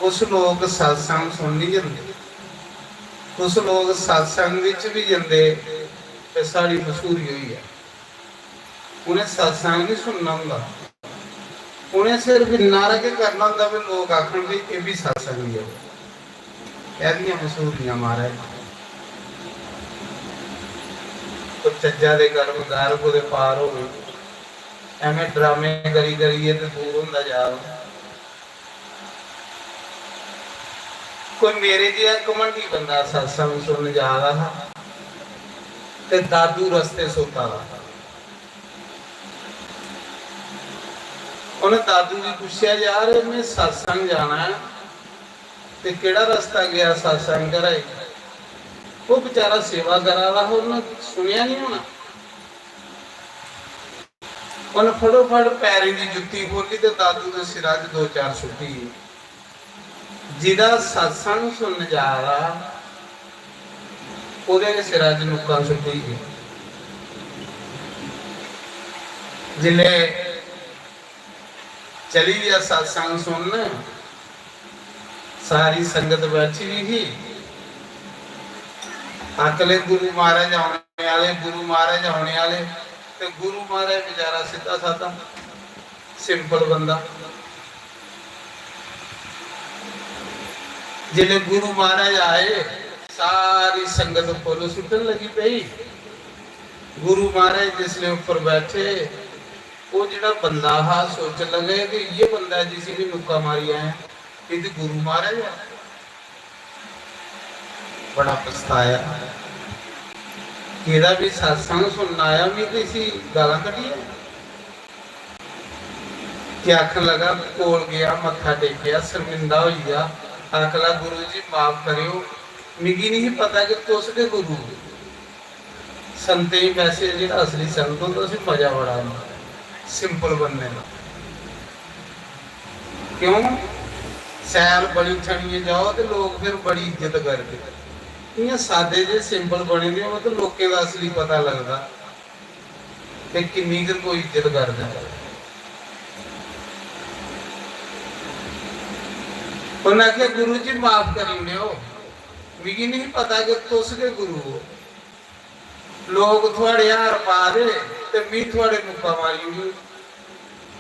कुछ लोक सत्संग सुन नहीं जंदे, कुछ लोक सत्संग विच भी जंदे ते साढ़ी मशहूरी होई ऐ। उ'नें सत्संग नहीं सुनना होंदा, उ'नें सिर्फ इन्ना हारा गै करना होंदा भी लोक आखन भी एह् भी सत्संगी ऐ। कैह्दियां मशहूरियां महाराज, कोई चज्जा दे कर्मकार कुतै पार होवे, एवें ड्रामे करी करियै ते दूर होंदा जा दा। कोई मेरे जेहा घमंडी बंदा सत्संग सुनन जा दा हा ते दादू रस्ते सोता दा हा। उ'नें दादू गी पुच्छेआ, "यार, में सत्संग जाना ऐ ते केह्ड़ा रस्ता गेआ सत्संग घरै गी?" ओह् बेचारा सेवा करा दा हा, उ'न्नै सुनेआ निं होना। उ'न्न फटोफट पैरें दी जुत्ती खोह्ल्ली ते दादू दे सिरा च दो चार सुट्टी। जेह्ड़ा सत्संग सुनन जा दा, ओह्दे गै सिरा च नुक्कां सुट्टी। जिसलै चली गेआ सत्संग सुनन, सारी संगत बैठी दी ही। अगले गुरु महाराज औने आह्ले, गुरु महाराज औने आह्ले। ते गुरु महाराज बेचारा सिद्धा साधा, simple बंदा। जिसलै गुरु महाराज आए, सारी संगत फुल्ल सुट्टन लगी पेई। गुरु महाराज जिसलै उप्पर बैठे, ओह् जेह्ड़ा बंदा हा, सोचन लगे कि इ'यै बंदा ऐ जिसी में मुक्का मारी आया, एह् ते गुरु महाराज ऐ। बड़ा पछताया। जेह्ड़ा बी सत्संग सुनन आया, में ते इसी गालां कड्ढियां। ते आखन लगा, कोल गेआ, मत्था टेकेआ, शर्मिंदा होई गेआ। आखन लगा, "गुरु जी, माफ करेओ, मिगी नहीं पता कि तुस गै गुरु ओ।" संतें गी वैसे जेह्ड़ा असली संत होंदा, उसी मजा बड़ा आंदा, simple बनने दा। क्यों? सैल बनी ठनियै जाओ ते लोक फिर बड़ी इज्जत करदे। इ'यां सादे जे simple बने दे होन ते लोकें दा असली पता लगदा ते किन्नी गै कोई इज्जत करदा ऐ। उ'न्नै आखेआ, "गुरु जी, माफ करी ओड़ेओ।" मिगी नहीं पता कि तुस गै गुरु हो। लोग थुआड़े हार पा दे ते मी थुआड़े मुक्का मारी ओड़ी।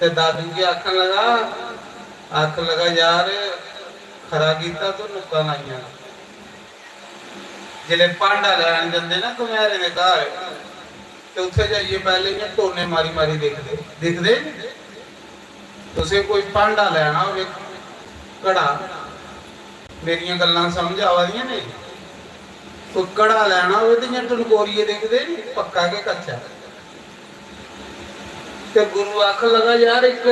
ते दादू गी आखन लगा, आखन लगा, "यार, खरा कीता तू नुक्कां लाइयां।" जिसलै भांडा लैन जंदे ना घमैरे दे घर, ते उत्थै जाइयै पैह्लें इ'यां टोने मारी मारी दिखदे, दिखदे नी? तुसें कोई भांडा लैना होवे, घड़ा, मेरियां गल्लां समझ आवा दियां नेईं? कोई घड़ा लैना होवे ते इ'यां टनकोरियै दिखदे नी, पक्का के कच्चा। ते गुरु आखन लगा, "यार, इक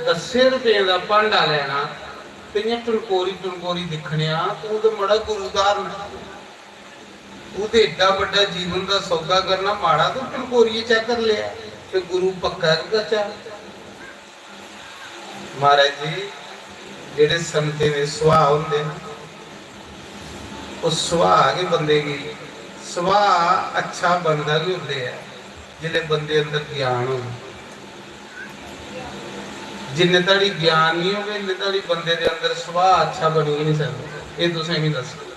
दस्सें रपें दा भांडा लैना ते इ'यां टनकोरी टनकोरी दिक्खने आं, तूं ते मड़ा गुरु धारण, तूं ते एड्डा बड्डा जीवन दा सौदा करना, माड़ा तूं टनकोरियै चेक करी लेआ।" ते गुरु पक्का के कच्चा। महाराज जी, जेह्ड़े संतें दे सुभाऽ होंदे न, ओह् सुभाऽ गै बंदे गी, सुभाऽ अच्छा बनदा बी उसलै ऐ जिसलै बंदे अंदर ज्ञान होऐ। जिन्ने धड़ी ज्ञान निं होवे, इन्ने धड़ी बंदे दे अंदर सुभाऽ अच्छा बनी गै निं सकदा। एह् तुसें गी दस्सना।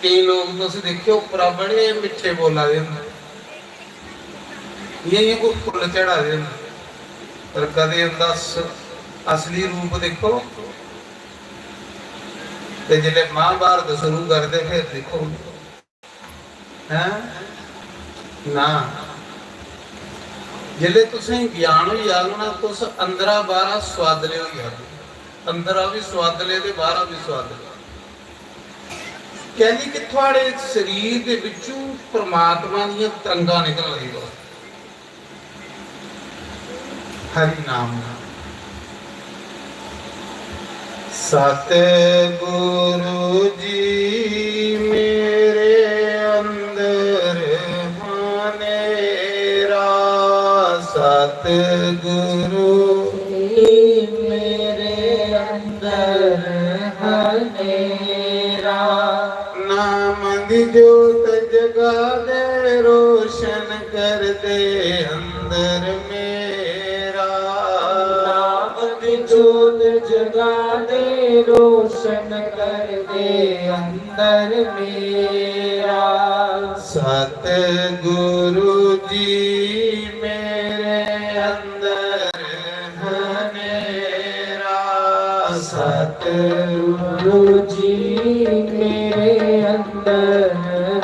केईं लोक तुस दिक्खेओ, उप्परा बड़े मिट्ठे बोला दे होंदे, इ'यां, इ'यां कोई फुल्ल चढ़ा दे होंदे, पर कदें उं'दा अस-, असली रूप दिक्खो, ते जिसलै महाभारत शुरू करदे, फिर दिक्खो, हैं? ना, जिसलै तुसें ज्ञान होई जाग ना, तुस अंदरा बाह्रा सुआदले होई जागे, अंदरा बी सुआदले ते बाह्रा बी सुआदले। कैली कि थुआड़े शरीर दे बिच्चों परमात्मा दियां तरंगां निकलन लगी पौन। हरि नाम। सतगुरु जी मेरे अंदर हनेरा, सतगुरु जी मेरे अंदर हनेरा। नाम दी जोत जगा दे, रोशन कर दे अंदर मेरा। नाम दी जोत जगा दे, रोशन कर दे अंदर मेरा। सतगुरु जी मेरे अंदर हनेरा। सतगुरु जी मेरे अंदर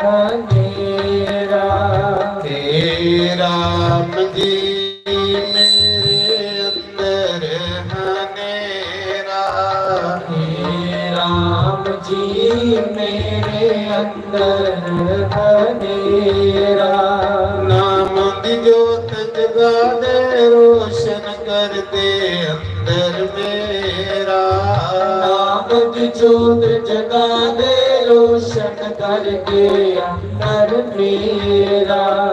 हनेरा। हे राम जी मेरे अंदर हनेरा। हे राम जी मेरे अंदर हनेरा। नाम दी जोत जगा दे, रोशन कर दे अंदर मेरा। नाम दी जोत जगा दे, रोशन कर दे अंदर मेरा।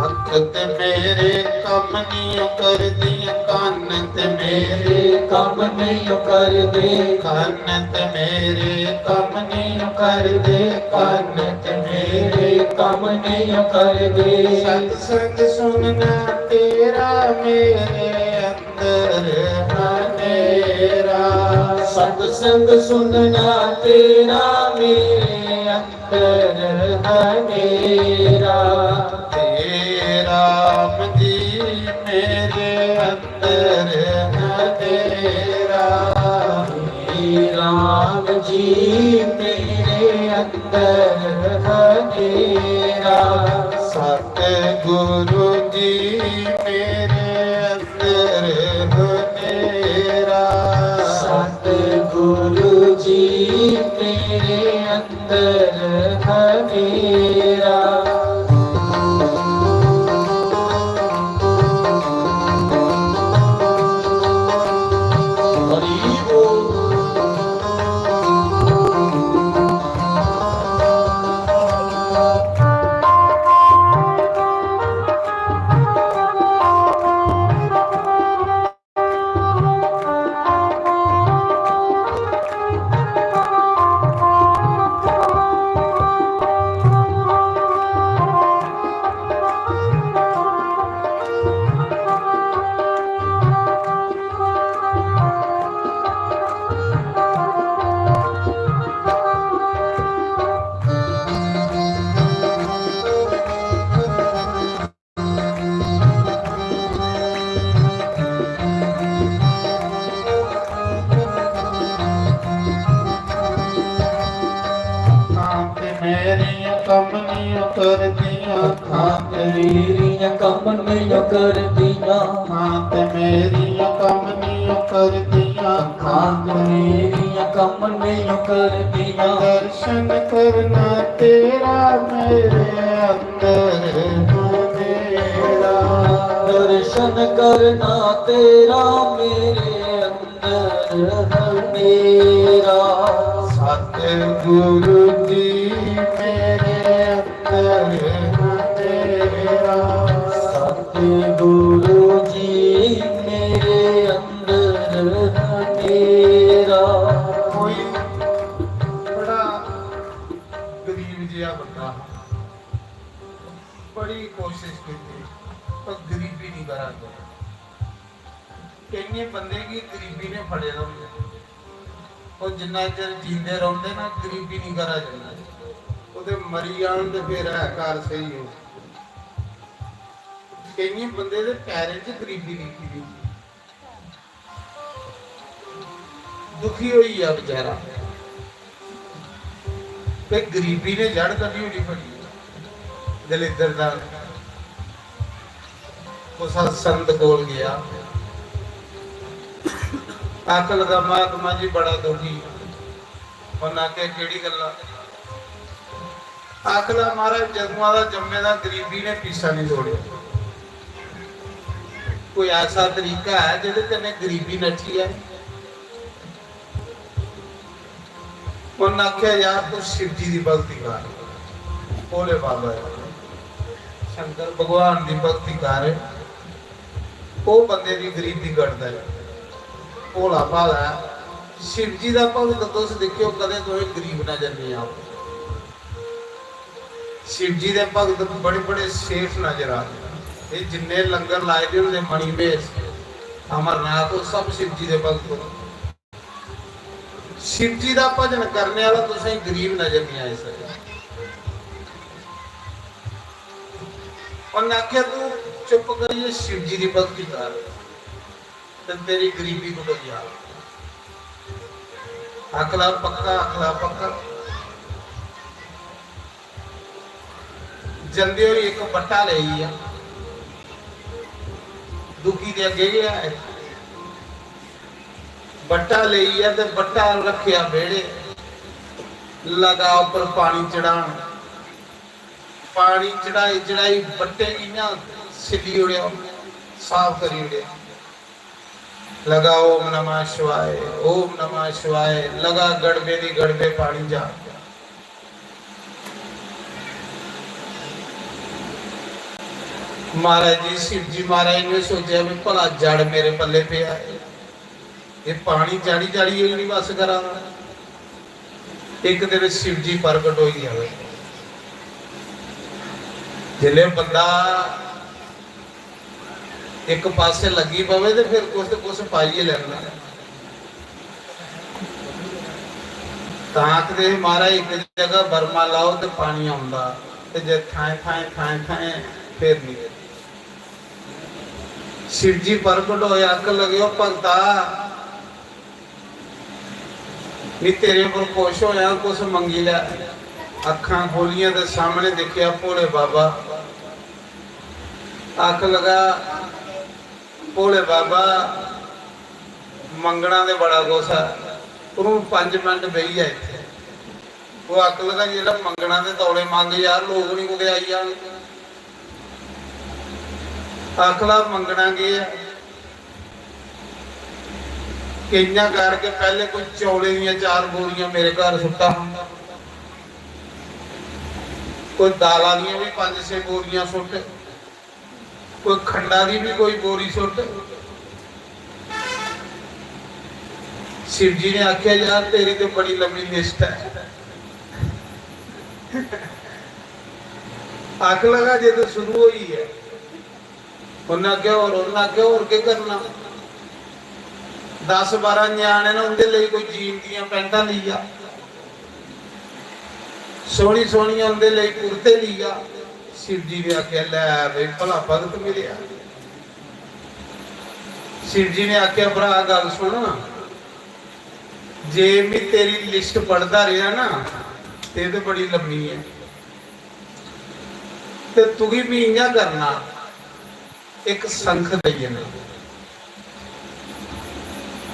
अख ते मेरे कम नहीं करदियां, कन्न ते मेरे कम नहीं करदे, कन्न ते मेरे कम नहीं करदे, कन्न ते मेरे कम नहीं करदे। सत्संग सुनना तेरा मेरे अंदर हनेरा। सत्संग सुनना तेरा मेरे अंदर हनेरा। हे राम जी मेरे अंदर हनेरा। हे राम जी मेरे अंदर हनेरा। सतगुरु जी मेरे अंदर हनेरा। सतगुरु जी मेरे अंदर हनेरा। हरि बोल। मेरियां कम नहीं करदियां। हां ते मेरियां कम नहीं करदियां। हां ते मेरियां कम नहीं करदियां। दर्शन करना तेरा मेरे अंदर है मेरा। दर्शन करना तेरा मेरे अंदर है मेरा। सतगुरु जी मेरे अंदर है मेरा। सतगुरु जी मेरे अंदर है मेरा। कोई बड़ा गरीब जिहा बंदा, बड़ी कोशिश की, पर गरीबी नहीं करा। केइयें बंदे गी गरीबी ने फड़े दा होंदा। ओह् जिन्ना चिर जींदे रौंह्दे ना, गरीबी निं घरा जंदी। ओह् ते मरी जान ते फिर है घर स्हेई हो। केइयें बंदे दे पैरें च गरीबी लिखी दी होंदी। दुखी होई गेआ बेचारा। ते गरीबी ने जड़ कड्ढी ओड़ी बड़ी। दलिद्दर दा कुसै संत कोल गेआ, आखन लगा, "महात्मा जी बड़ा दुखी।" उन्नै आखेआ, "केह्ड़ी गल्ला?" आखन लगा, "महाराज, जदुआं दा जम्मे दा गरीबी ने पीसा नहीं छोड़ेआ। कोई ऐसा तरीका है जेह्दे कन्नै गरीबी नट्ठी जाए?" उन्नै आखेआ, "यार, तू शिव जी दी भगती कर, भोले बाबा दी, शंकर भगवान दी भगती कर, ओह् बंदे दी गरीबी कटदा ऐ, भोला भाला ऐ। शिव जी दा भगत तुस दिक्खेओ, कदें तुसें गरीब नजर नहीं आग। शिव जी दे भगत बड़े बड़े सेठ नजर आते। एह् जिन्ने लंगर लाए दे होंदे मणिमहेश, अमरनाथ, ओह् सब शिव जी दे भगत होंदे।" शिव जी दा भजन करने आह्ला तुसें गरीब नजर नहीं आई सकदा। उन्नै आखेआ, "तू चुप करियै शिव जी दी भक्ति कर ते तेरी गरीबी कटोई जाग।" आखला पक्का, आखला पक्का। जंदे होई इक बट्टा लेई गेआ, दुखी दे अग्गें गै आए। बट्टा लेई गेआ ते बट्टा रक्खेआ बेह्ड़े, लगा उप्पर पानी चढ़ान। पानी चढ़ाई चढ़ाई बट्टे गी इ'यां सिल्ली ओड़ेआ, साफ करी ओड़ेआ। लगा ओम नमः शिवाय, ओम नमः शिवाय, लगा गड़बे दी गड़बे पानी जा। महाराज जी, शिव जी महाराज ने सोचेआ भी भला जड़ मेरे पल्ले पेआ ऐ, एह् पानी चाढ़ी चाढ़ियै बी निं बस करा दा। इक दिन शिव जी प्रगट होई जावे। जिसलै बंदा इक पासै लग्गी पवे ते फिर कुछ ते कुछ पाइयै लैंदा। तां आखदे हे, "महाराज, इक जगह बरमा लाओ ते पानी औंदा, ते जे थाएं थाएं, थाएं थाएं, फिर निं।" शिव जी प्रगट होए, आखन लगे, "ओ भगता, मी तेरे पर खुश होया, कुछ मंगी लै।" अक्खां खोलियां ते सामने दिक्खेआ भोले बाबा। आखन लगा, "भोले बाबा, मंगना ते बड़ा कुछ ऐ, पर हून पंज मिंट बेही जा इत्थै।" ओह् आखन लगा, "जेल्लै मंगना ते तौले मंग यार, लोक निं कुतै आई जान।" आखला मंगना केह् ऐ? कि'यां करके पैह्ले कोई चौलें दियां चार बोरियां मेरे घर सुट्टा, कोई दाला दियां भी पंज छे बोरियां सुट्ट, कोई खंडा दी भी कोई बोरी सुट्ट। शिव जी ने आख्या, "यार, तेरी ते बड़ी लम्मी लिस्ट ऐ।" आख लगा, "जे तो शुरू होई है।" उन्नै आखेआ, "होर?" उन्नै आखेआ, "होर केह् करना? दस बारां ञ्याणे न, उं'दे लेई कोई जीन दियां पैंटां लेई आ, सोह्नी सोह्नियां उं'दे लेई कुर्ते लेई आ।" शिव जी ने आखेआ, "लै बई, भला भगत मिलेआ।" शिव जी ने आखेआ, "भ्राऽ, गल्ल सुन, जे में तेरी लिस्ट पढ़दा रेहा ना, ते एह् ते बड़ी लम्मी ऐ।" ते तुगी भी इ'यां करना, इक संख देई जन्ना।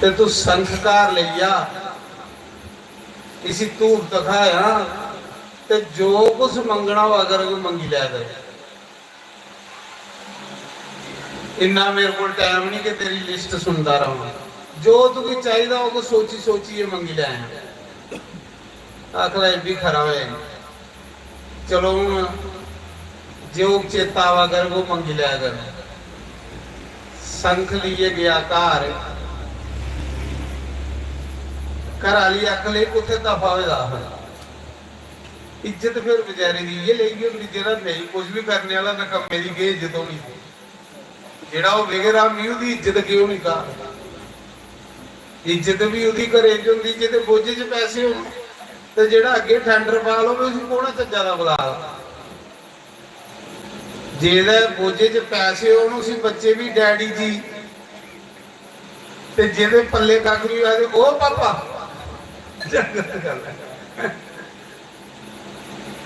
ते तू संख घर लेई जा, इसी धूफ धखाया, ते जो कुछ मंगना होआ करग, मंगी लै कर। इन्ना मेरे कोल टाइम नहीं कि तेरी लिस्ट सुनदा रहां। जो तुगी चाहिदा होग, सोची सोचियै मंगी लै। आखदा, "एह् बी खरा होया जी। चलो, हून जो चेता आवा करग, ओह् मंगी लै कर।" संख लेइयै गेआ घर। घर आह्ली आखन लगी, "कुत्थै दफा होए दा हा?" इज्जत फिर बेचारे दी इ'यै लेई होंदी, जेह्ड़ा नेईं कुछ बी करने आह्ला, नकम्मे दी केह् इज्जत होनी? जेह्ड़ा होवे गै रामी, ओह्दी इज्जत केह् होनी घर? इज्जत बी ओह्दी घरै च होंदी, जेह्दे बोझे च पैसे होन। ते जेह्ड़ा अग्गें ठैंडर पाल होवे, उसी कौन चज्जा दा बुला दा? जेह्दे बोझे च पैसे होन, उसी बच्चे बी डैडी जी, ते जेह्दे पल्ले कक्ख निं होऐ, ते "ओ पापा।" गलत गल्ल ऐ।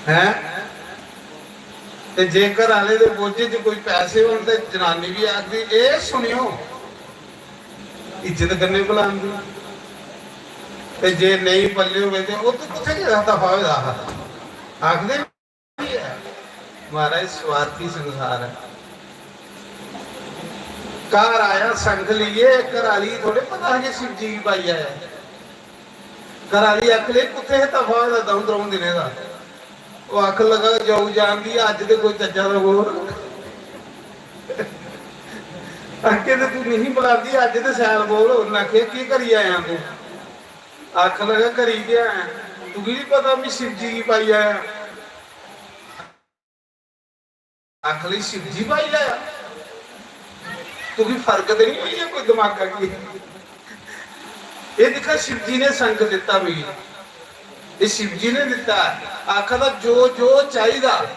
हैं? ते जे घर आह्ले दे बोझे च कोई पैसे होन, ते जनानी बी आखदी, "एह् सुनेओ, इज्जत कन्नै बुलांदी।" ते जे नेईं पल्ले होवे, ते "ओह् तू कुत्थै गेदा, दफा होए दा हा?" आखदे बी ऐ। महाराज, स्वार्थी संसार ऐ। घर आया संख लेइयै, घर आह्ली गी थोड़े पता हा कि शिव जी गी पाई आया। घर आह्ली आखन लगी, "कुत्थै हे दफा होए दा द'ऊं त्र'ऊं दिनें दा?" ओह् आखन लगा, "जाऊ जानदी, अज्ज ते कोई चज्जा दा बोल।" आखे ते तू मिगी बुलांदी, अज्ज ते शैल बोल। उन्नै आखेआ, "केह् करी आया तू?" आखन लगा, "करी गेआ ऐ, तुगी बी पता, मैं शिव जी गी पाई आया।" आखन लगी, "शिव जी पाई आया? तुगी फर्क ते नहीं होई गेआ कोई दमागा गी?" एह् दिक्खा, शिव जी ने संख दित्ता मिगी, एह् शिव जी ने दित्ता। आखा दा, "जो जो चाहिदा,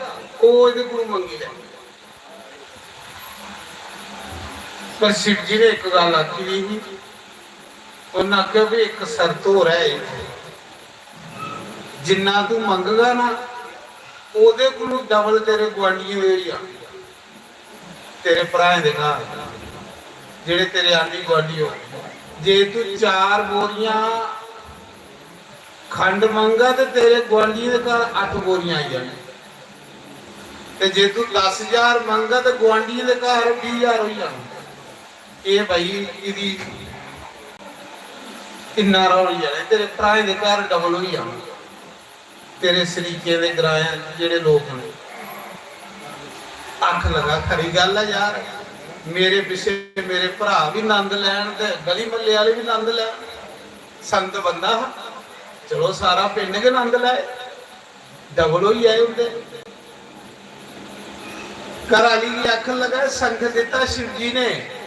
ओह् एह्दे कोलू मंगी लै।" पर शिव जी ने इक गल्ल आखी दी ही, उन्नै आखेआ, "भी इक शर्त होर ऐ, जिन्ना तू मंगगा ना, ओह्दे कोलू डबल तेरे गुआंढियें दे होई जाने, तेरे भ्राएं दे घर, जेह्ड़े तेरे आंढी गुआंढी हो। जे तू चार बोरियां खंड मंगगा, ते तेरे गुआंढियें दे घर अट्ठ बोरियां आई जानियां। ते जे तू दस ज्हार मंगगा, ते गुआंढियें दे घर बीह् ज्हार होई जाने।" एह् भाई, एह्दी इन्ना हारा होई जाना, तेरे भ्राएं दे घर डबल होई जाना, तेरे शरीकें दे ग्राएं जेह्ड़े लोक न। आखन लगा, "खरी गल्ल ऐ यार, मेरे पिच्छे मेरे भ्राऽ बी नंद लैन ते गली म्हल्ले आह्ले बी नंद लैन।" संत बंदा हा, चलो, सारा पिंड गै नंद लै, डबल होई जाए उं'दे। घर आह्ली गी आखन लगा, "संख दित्ता शिव जी ने।"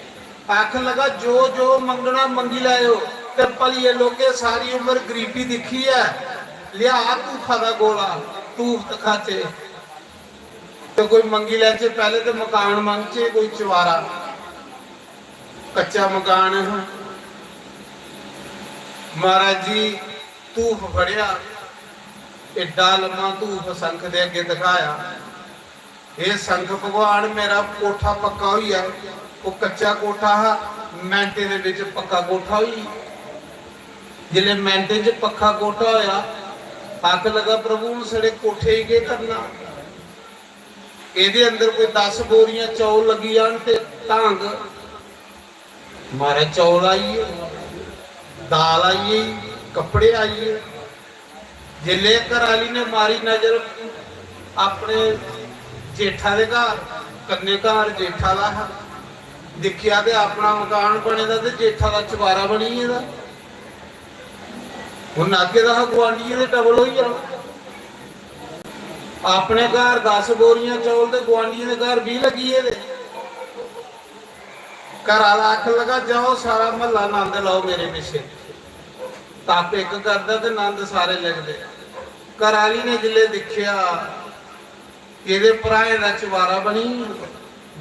आखन लगा, "जो जो मंगना मंगी लैओ।" ते भलिये लोकें सारी उम्र गरीबी दिक्खी ऐ, लिआ धूफा दा गोला, धूफ धखाचे। ते कोई मंगी लैचे, पैह्ले ते मकान मंगचे, कोई चवारा, कच्चा मकान हा। महाराज जी धूफ फड़ेआ, एड्डा लम्मा धूफ संख दे अग्गें धखाया, "हे संख भगवान, मेरा कोठा पक्का होई जाए।" ओह् कच्चा कोठा हा, मैंटें दे बिच पक्का कोठा होई गेआ। जिसलै मैंटें च पक्का कोठा होया, आखन लगा, "प्रभु, हून साढ़े कोठे गी केह् करना? एह्दे अंदर कोई दस बोरियां चौल लग्गी जान ते धांग।" महाराज, चौल आई गे, दाल आई गेई, कपड़े आई गे। जिसलै घरै आह्ली ने मारी नजर अपने जेठा दे घर, कन्नै घर जेठा दा हा, दिक्खेआ ते अपना मकान बने दा ते जेठा दा चबारा बनी गेदा। उन्न आखे दा हा गुआंढियें दे डबल होई जाना। अपने घर दस बोरियां चौल ते गुआंढियें दे घर बीह् लग्गी गेदे। घर आह्ला आखन लगा, "जाओ, सारा म्हल्ला नंद लैओ मेरे पिच्छे।" तप इक करदा ते नंद सारे लगदे। घर आह्ली ने जिसलै दिक्खेआ, एह्दे भ्राएं दा चबारा बनी गेआ,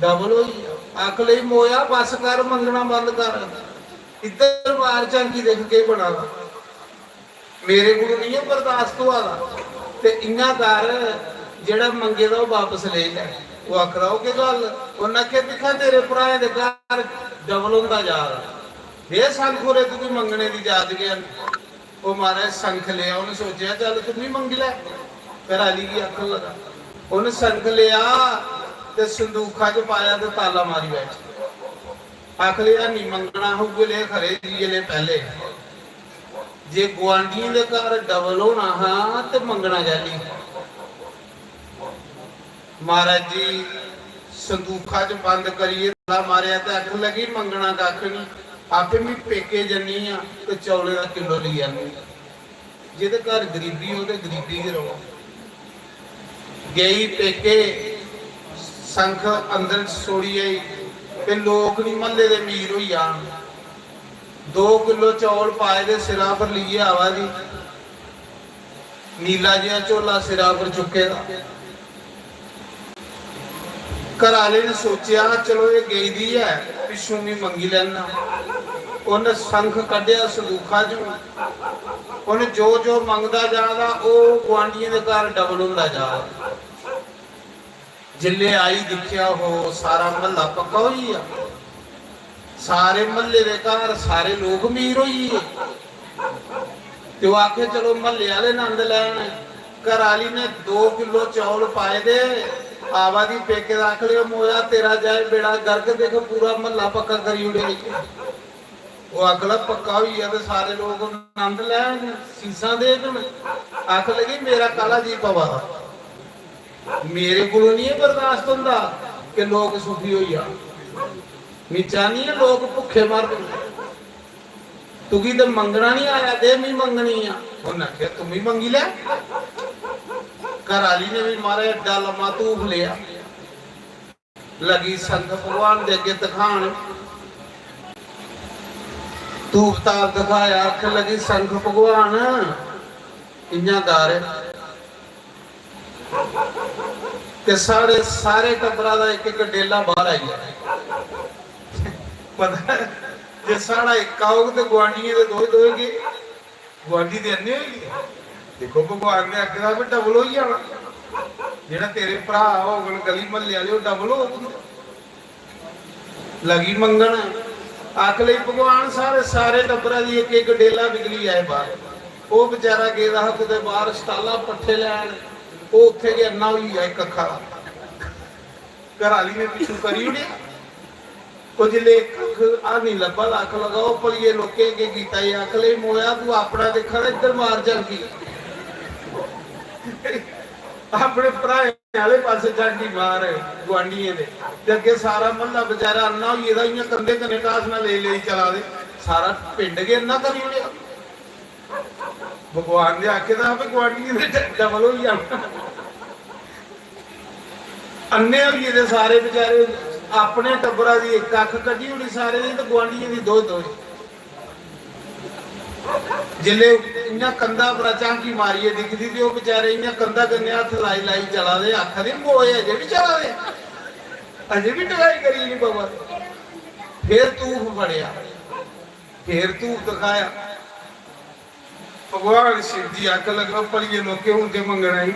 डबल होई गेआ। आखन लगी, "मोया, बस कर, मंगना बंद कर। इद्धर बाहर झांकी दिक्ख केह् बना दा। मेरे कोल निं ऐ बर्दाश्त होआ दा। ते इ'यां कर, जेह्ड़ा मंगे दा ओह् बापस लेई लै।" ओह् आखदा, "ओह् केह् गल्ल?" उन्नै आखेआ, "दिक्खां, तेरे भ्राएं दे घर डबल होंदा जा दा। दे संख होरे तुगी मंगने दी जाच गै।" ओह् महाराज संख लेआ, उन्नै सोचेआ, "चल, तूं बी मंगी लै।" घरै आह्ली गी आखन लगा। उन्न संख लेआ ते संदूखा च पाया ते ताला मारी बैठी। आखले, "हैनी मंगना हा, उ'ऐ ले खरे, जि'यै ले पैह्ले। जे गुआंढियें दे घर डबल होना हा ते मंगना कैह्ली?" महाराज जी, संदूखा च बंद करियै ताला मारेआ ते आखन लगी, "मंगना कक्ख निं, आपे मी पेके जन्नी आं ते चौलें दा किलो लेई आन्नी आं।" जेह्दे घर गरीबी होऐ ते गरीबी गै र'वै। गेई पेके, संख अंदर छोड़ी आई ते लोक निं म्हल्ले दे अमीर होई जान। दो किलो चौल पाए दे सिरा पर लेइयै आवा दी, नीला जेहा झोला सिरा पर चुक्के दा। घर आह्ले ने सोचेआ, "चलो, एह् गेई दी ऐ, पिच्छों बी मंगी लैना।" उन्न संख कड्ढेआ संदूखा चों। उन्न जो जो मंगदा जा दा, ओह् गुआंढियें दे घर डबल होंदा जा दा। जिसलै आई, दिक्खेआ, हो, सारा म्हल्ला पक्का होई गेआ। सारे म्हल्ले दे घर, सारे लोक अमीर होई गे। ते ओह् आखे, "चलो, म्हल्ले आह्ले नंद लैन।" घर आह्ली ने दो किलो चौल पाए दे, आवा दी पेके दा, आखले, "मोया, तेरा जाए बेड़ा गर्क, दिक्ख, पूरा म्हल्ला पक्का करी ओड़ेआ।" ओह् आखला, "पक्का होई गेआ ते सारे लोक नंद लैन, सीसां देङन।" आखन लगी, "मेरा काला जी पवा दा, मेरे कोलों निं एह् बर्दाश्त होंदा कि लोक सुखी होई जान। में चाह्न्नी आं लोक भुक्खे मरन। तुगी ते मंगना निं आया, दे, में मंगनी आं।" उन्न आखेआ, "तूं बी मंगी लै।" घर आह्ली ने बी, महाराज, एड्डा लम्मा धूफ लेआ। लगी संख भगवान दे अग्गें दखान। धूप ताप दखाया, आखन लगी, "संख भगवान, इ'यां कर, ते साढ़े सारे टब्बरा दा इक इक डेला बाह्र आई जा।" पता ऐ, जे साढ़ा इक औग ते गुआंढियें दे दोए दोए गे। गुआंढी ते अन्ने होई गे। दिक्खो, भगवान ने आखे दा भी डबल होई जाना। जेह्ड़ा तेरे भ्राऽ होङन, गली म्हल्ले आह्ले, ओह् डबल होग। लगी मंगन, आख लेई, "भगवान, साढ़े सारे टब्बरा दी इक इक डेला निकली जाए बाह्र।" ओह् बेचारा गेदा हा कुतै बाह्र स्टाला पट्ठे लैन, ओह् उत्थै गै अन्ना होई गेआ इक अक्खा दा। घर आह्ली ने पिच्छू करी ओड़ेआ। ओह् जिसलै इक अक्ख हानी लब्भा दा, आख लगा, "ओह् भलिये लोकें केह् कीता?" एह् आख लेई, "मोया, तूं अपना दिक्खा ते इद्धर मार झांकी, अपने भ्राएं आह्ले पासै झांकी मार, गुआंढियें दे। ते अग्गें सारा म्हल्ला बेचारा अन्ना होई गेदा, इ'यां कंधे कन्नै ढासना लेई लेई चला दे, सारा पिंड गै अन्ना करी ओड़ेआ।" भगवान ने आखे दा हा भी गुआंढियें दे डबल होई जाना। अन्ने होई गेदे सारे बेचारे, अपने टब्बरा दी इक अक्ख कड्ढी ओड़ी सारे दी ते गुआंढियें दी दो दो। जिसलै इ'यां कंधा परा झांकी मारियै दिखदी ते ओह् बेचारे इ'यां कंधा कन्नै हत्थ लाई लाई चला दे, आखा दे, "मोए अजें बी चला दे, अजें बी टकाई करी निं पवा दे।" फिर धूफ फड़ेआ, फिर धूफ दिखाया। भगवान शिव जी आखन लगा, "भलिये लोकें, हून ते मंगना ही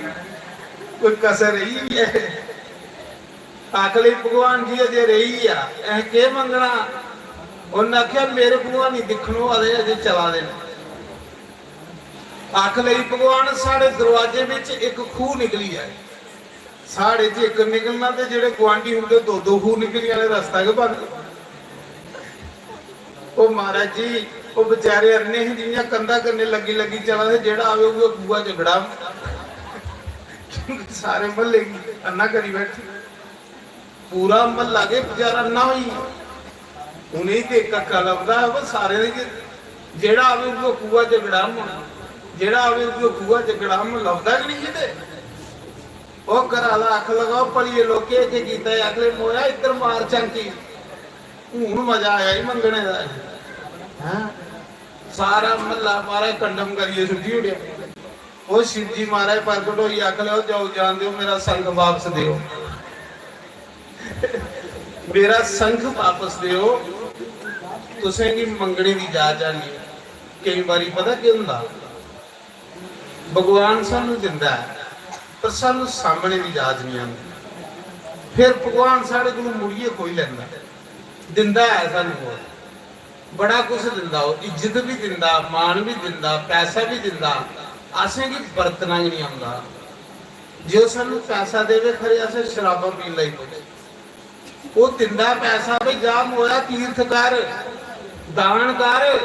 कोई कसर रेही ऐ?" आख लेई, "भगवान जी, अजें रेही आ, असें केह् मंगना?" उन्न आखेआ, "मेरे भगवान गी दिक्खन होआ दे, अजें चला दे न।" आख लेई, "भगवान, साढ़े दरवाजे बिच इक खूह् निकली जाए।" साढ़े च इक निकलना ते जेह्ड़े गुआंढी उं'दे दो दो खूह् निकली जाने, रस्ता गै बंद। ओह् महाराज जी, ओह् बेचारे अन्ने हे, जि'यां कंधा कन्नै लग्गी लग्गी चला दे, जेह्ड़ा आवे उ'ऐ खूहा च गड़ाम। क्योंकि सारे म्हल्ले गी अन्ना करी बैठे, पूरा म्हल्ला गै बेचारा अन्ना होई गेआ। उ'नेंगी ते इक अक्का लभदा हा, पर सारें दे गै, जेह्ड़ा आवे उ'ऐ खूहा च गड़ाम, जेह्ड़ा आवे उ'ऐ खूहा च गड़ाम, लभदा गै निं किते। ओह् घरा दा आख लगा, "भलिये लोकें, केह् कीता ऐ?" आखले, "मोया, इद्धर मार झांकी, हून मजा आया ई मंगने दा।" हैं? सारा म्हल्ला, महाराज, कंडम करियै सुट्टी ओड़ेआ। ओह् शिव जी महाराज प्रगट होइयै आखले, "ओह् जाओ, जान देओ, मेरा संख वापस देओ, मेरा संख वापस देओ, तुसेंगी मंगने दी जाच आनी।" केईं बारी पता केह् होंदा, भगवान सानू दिंदा ऐ, पर सानू सामने दी जाच नहीं आंदी। फिर भगवान साढ़े कोल मुड़ियै खोई लैंदा, दिंदा ऐ सानूं। ओह् बड़ा कुछ दिंदा, ओह् इज्जत भी दिंदा, मान भी दिंदा, पैसा भी दिंदा। असेंगी बरतना गै नहीं आंदा। जे ओह् सानूं पैसा देवे, खरे असें शराबां पीन लगी पौंदे। ओह् दिंदा पैसा, "भाई जा मोया, तीर्थ कर, दान कर,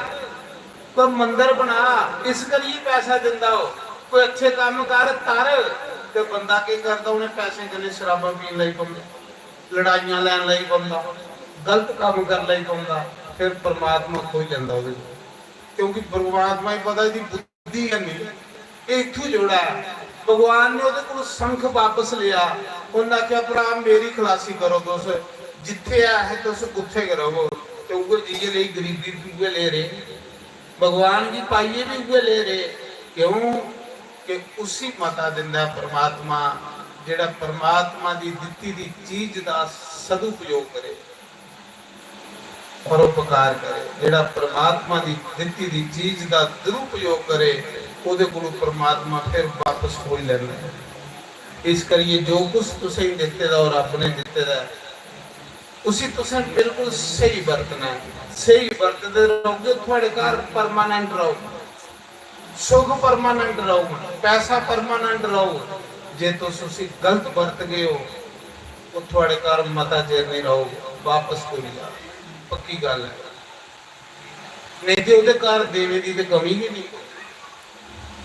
कोई मंदर बना।" इस करियै पैसा दिंदा ओह्। "कोई अच्छे कम्म कर, तर।" ते बंदा केह् करदा, उ'नें पैसें कन्नै शराबां पीन लगी पौंदा, लड़ाइयां लैन लगी पौंदा, गलत कम्म करन लगी पौंदा। फिर परमात्मा खोई लैंदा ओह्दे कोल, क्योंकि परमात्मा गी पता, एह्दी बुद्धि है नहीं, एह् इत्थूं जोड़ा ऐ। भगवान ने ओह्दे कोल शंख वापस लेआ। उन्नै आखेआ, "भ्राऽ, मेरी खलासी करो तुस, जित्थै ऐ हे तुस, उत्थै गै र'वो।" ते उ'ऐ जेही रेही गरीबी, उ'ऐ ले रेह्। भगवान गी पाइयै बी उ'ऐ ले रेह्। क्यों? कि उसी मता दिंदा ऐ परमात्मा, जेह्ड़ा परमात्मा दी दित्ती दी चीज दा सदुपयोग करे, परोपकार करे। जेह्ड़ा परमात्मा दी दित्ती दी चीज दा दुरुपयोग करे, ओह्दे कोलू परमात्मा फिर वापस खोई लैंदा ऐ। इस करियै जो कुछ तुसेंगी दित्ते दा और रब ने दित्ते दा ऐ, उसी तुसें बिल्कुल स्हेई बरतना ऐ। स्हेई बरतदे रहोगे, थुआढ़े घर परमानेंट रहोग, सुख परमानेंट रहोग, पैसा परमानेंट रहोग। जे तुस उसी गलत बरतगे ओ, ओह् थुआढ़े घर मता चिर नहीं रहोग, वापस टुरी जाग। पक्की गल्ल ऐ। नेईं ते ओह्दे घर देने दी ते कमी गै नहीं।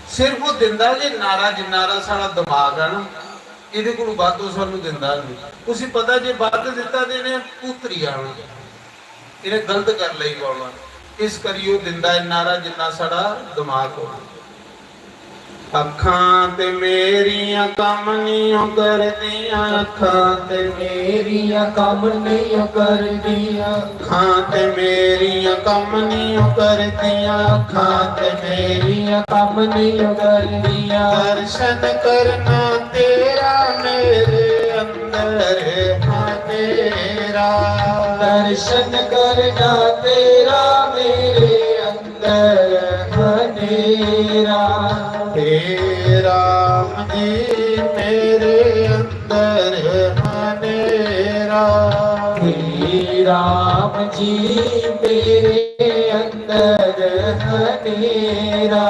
सिर्फ ओह् दिंदा गै इन्ना हारा, जिन्ना हारा साढ़ा दमाग ऐ ना, एह्दे कोलू बद्ध ओह् सानूं दिंदा गै नहीं। उसी पता जे बद्ध दित्ता ते इ'नें भूतरी जाना, इ'नें गलत कर लेई पौना। इस करियै ओह् दिंदा इन्ना हारा, जिन्ना साढ़ा दमाग होना। अक्खां ते मेरियां कम्म निं ओ करदियां, अक्खां ते मेरियां कम्म निं ओ करदियां, अक्खां ते मेरियां कम्म निं ओ करदियां, अक्खां ते मेरियां कम्म निं ओ करदियां। दर्शन करना तेरा मेरे अंदर हनेरा, दर्शन करना तेरा मेरे अंदर हनेरा। हे राम जी मेरे अंदर हनेरा, हे राम जी मेरे अंदर हनेरा।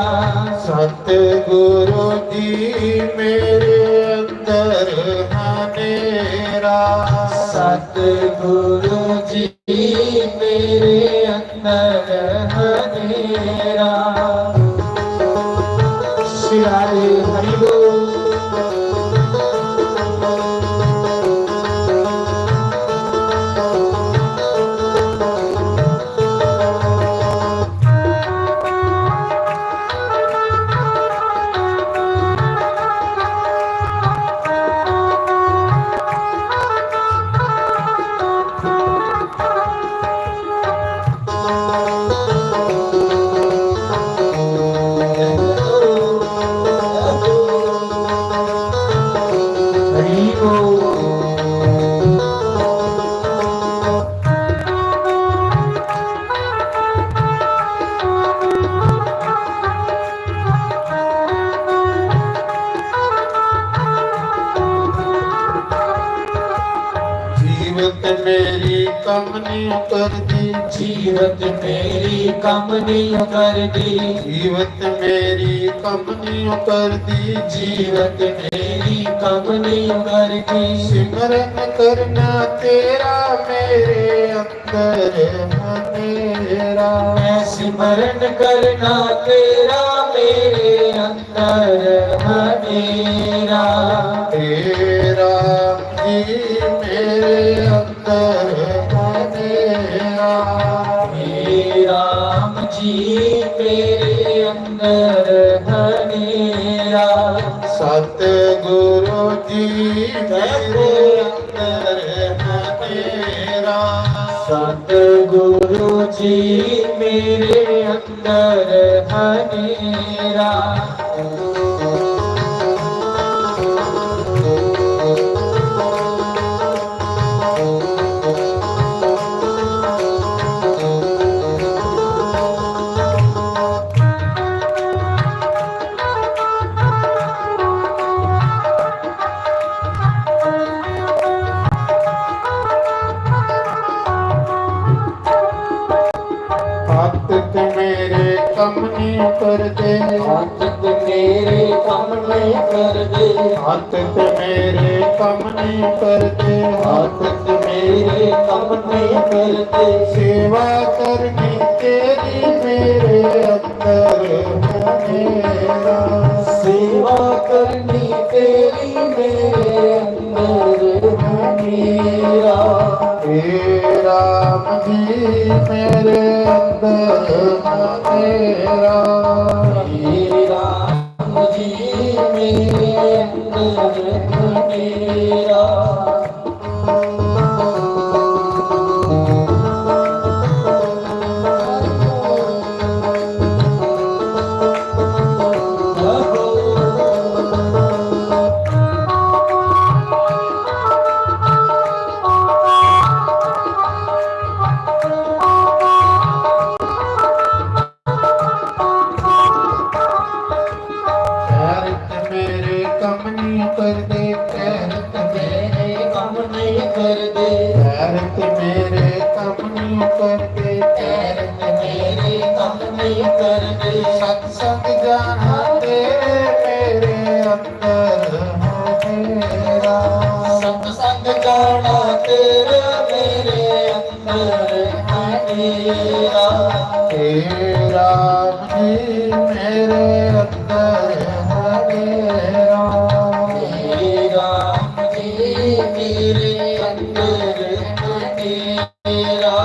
सतगुरु जी मेरे अंदर हनेरा, सतगुरु जी मेरे अंदर हनेरा। श्री राधे हरि बोल। जीवत मेरी कम नहीं करदी, जीवत मेरी कम नहीं करदी, जीवत मेरी कम नहीं करदी, जीवत मेरी कम नहीं करदी। सिमरन करना तेरा मेरे अंदर हनेरा, मैं सिमरन करना तेरा मेरे अंदर हनेरा। तेरा जी मेरे अंदर हनेरा, हे राम जी मेरे अंदर हनेरा। सतगुरु जी मेरे अंदर हनेरा, सतगुरु जी मेरे अंदर हनेरा। ते मेरे कम नहीं करदे। हत्थ ते मेरे कम नहीं करदे। हत्थ ते मेरे कम नहीं करदे। हत्थ ते मेरे कम नहीं करदे। सेवा करनी तेरी मेरे अंदर है मेरा। सेवा करनी तेरी मेरे अंदर है मेरा। हे राम जी मेरे अंदर है मेरा। हे राम जी मेरे अंदर है मेरा। पैर ते मेरे कम नहीं करदे। पैर ते मेरे कम नहीं करदे। पैर ते मेरे कम नहीं करदे। पैर ते मेरे कम नहीं करदे। सत्संग जाना तेरे मेरे अंदर है मेरा। सत्संग जाना तेरे मेरे अंदर है मेरा। हे राम जी मेरे अंदर है मेरा। हे राम जी मेरे अंदर है मेरा।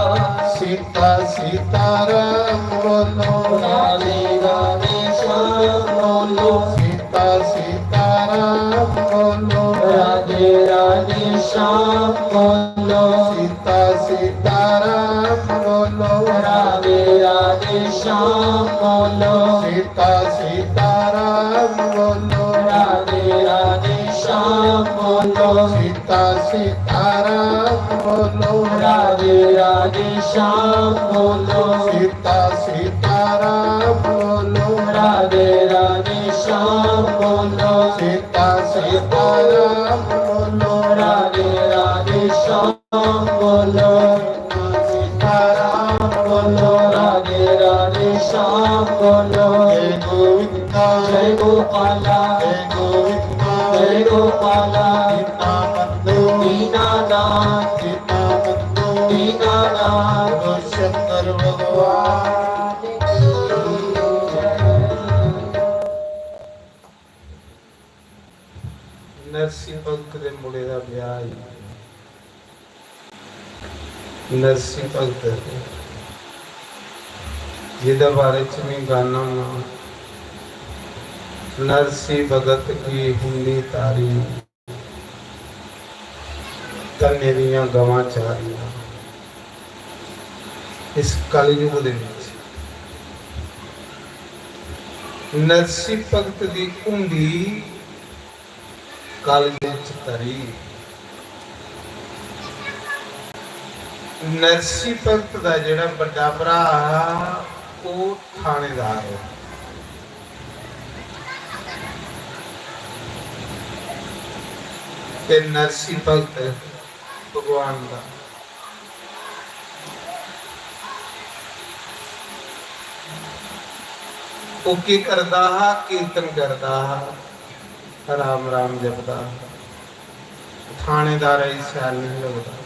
सीता सीताराम बोलो। राधे राधे श्याम बोलो। सीता सीताराम बोलो। राधे राधे श्याम बोलो। सीता सीताराम बोलो। राधे राधे श्याम बोलो। सीता सीताराम बोलो। राधे राधे श्याम बोलो। सीता सीताराम बोलो। राधे राधे श्याम बोलो। सीता सीताराम बोलो। राधे राधे श्याम बोलो। सीता सीताराम बोलो। राधे राधे श्याम बोलो। सीताराम बोलो। राधे राधे श्याम बोलो। जय गोविंदा जय गोपाला। जय गोविंदा जय गोपाला। दीना बंधु दीनानाथ। दीना बंधु दीनानाथ। शंकर भगवान। नरसिंह भगत दे मुड़े दा ब्याह ही। नरसिंह भगत जिदे बारे च मैं गाना होना, नरसिंह भगत की हुंदी तारी, धन्ने दियां गवां चारियां। इस कलयुग दे विच नरसिंह भगत दी हुंदी कालजे च तरी। नरसी भगत दा जेड़ा बड्डा भरा हा, ओह थानेदार है। ते नरसी भगत भगवान दा, ओह केह करदा हा? कीर्तन करदा हा। राम राम जपदा। थानेदार गी शैल नहीं लगदा।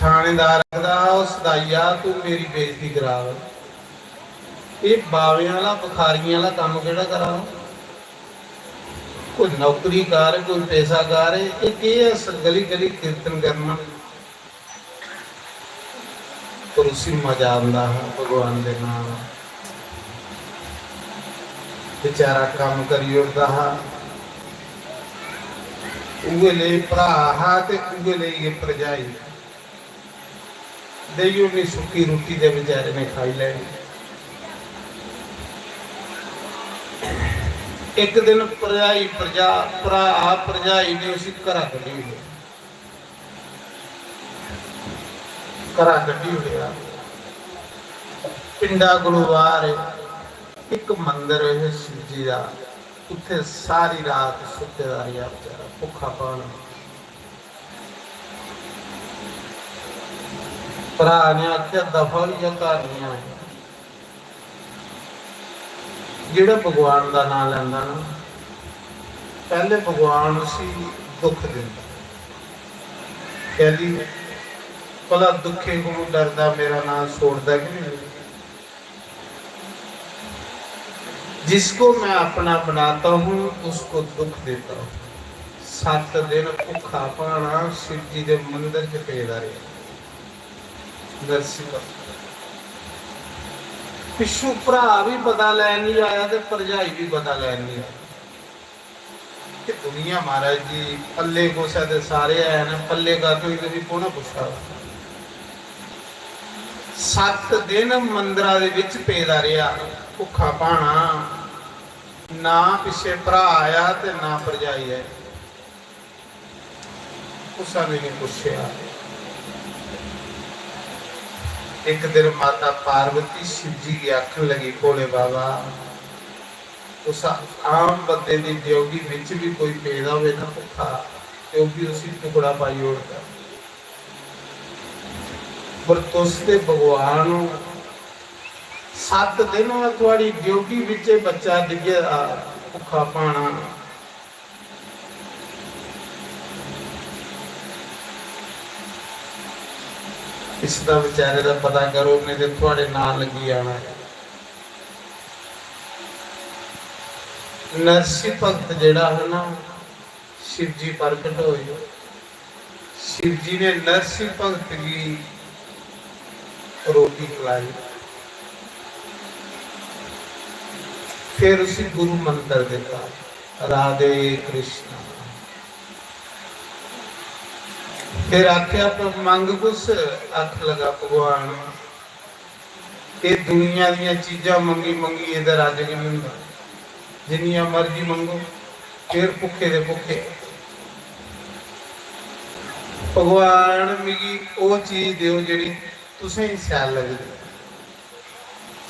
थानेदार आखदा, "ओ सदाइया, तू मेरी बेइज्जती करा दे। एह बावें आह्ला, बखारियें आह्ला कम्म केह्ड़ा करा दा? कोई नौकरी कर, कोई पैसा कर, एह केह् ऐ गली गली कीर्तन करना?" पर उसी मजा आंदा हा भगवान दे नाम दा। बेचारा कम्म करी ओड़दा हा। उ'ऐ लेई भ्राऽ हा ते उ'ऐ लेई गै भरजाई। देई ओड़नी सुक्की रुट्टी ते बेचारे ने खाई लैनी। इक दिन भरजाई, भरजा-, भ्राऽ, भरजाई ने उसी घरा कड्ढी ओड़ेआ। घरा कड्ढी ओड़ेआ। पिंडा कोलू बाहर इक मंदर ऐ शिव जी दा, उत्थे सारी रात सुत्ते दा रेहा बेचारा, भुक्खा भाना। भ्राऽ ने आखेआ, "दफा होई जा, घर निं आए।" जेह्ड़ा भगवान दा नांऽ लैंदा ना, पैह्ले भगवान उसी दुख दिंदा। कैली? भला दुखे को डरदा मेरा नांऽ छोड़दा कि नहीं? जिसको मैं अपना बनाता हूँ, उसको दुख देता हूँ। सत्त दिन भुक्खा भाना शिव जी दे मंदर च पेदा रेहा। नरसिंह भगत। पिच्छू भ्रा भी पता लैन नहीं आया ते भरजाई भी पता लैन नहीं आया। कि दुनिया महाराज जी, पल्ले कुसै दे सारे हैन, पल्ले का तो इधर भी कौन पुछा। सत्त दिन मंदरा दे विच पेदा रेहा, भुक्खा भाना, ना पिच्छे भ्रा आया ते ना भरजाई आई। कुसा ने नहीं पुछेआ। एक दिन माता पार्वती शिव जी गी आखन लगी, भोले बाबा, उस आम बंदे दी ड्योढ़ी विच भी कोई पेदा होवे ना भुक्खा, ते ओह् भी उसी टुकड़ा पाई ओड़दा। पर तुस ते भगवान हो, सत्त दिन होआ थुआड़ी ड्योढ़ी विच एह् बच्चा डिग्गे दा, भुक्खा भाना। इसदा बेचारे दा पता करो, नेईं ते थुआड़े नां लग्गी जाना ऐ। नरसिंह भगत जेह्ड़ा हा ना, शिव जी प्रगट होए। शिव जी ने नरसिंह भगत गी रोटी खलाई, फिर उसी गुरु मंत्र दिता, राधे कृष्णा। फिर आख्या, "पर मंग कुछ?" आख लगा, "भगवान, ये दुनिया दियां चीजां मंगी मंगी एह्दा राज गै नहीं होंदा। जिन्नियां मर्जी मंगो, फिर भुक्खे दे भुक्खे। भगवान, मिगी ओह् चीज देओ जेह्ड़ी तुसेंगी शैल लगदी।"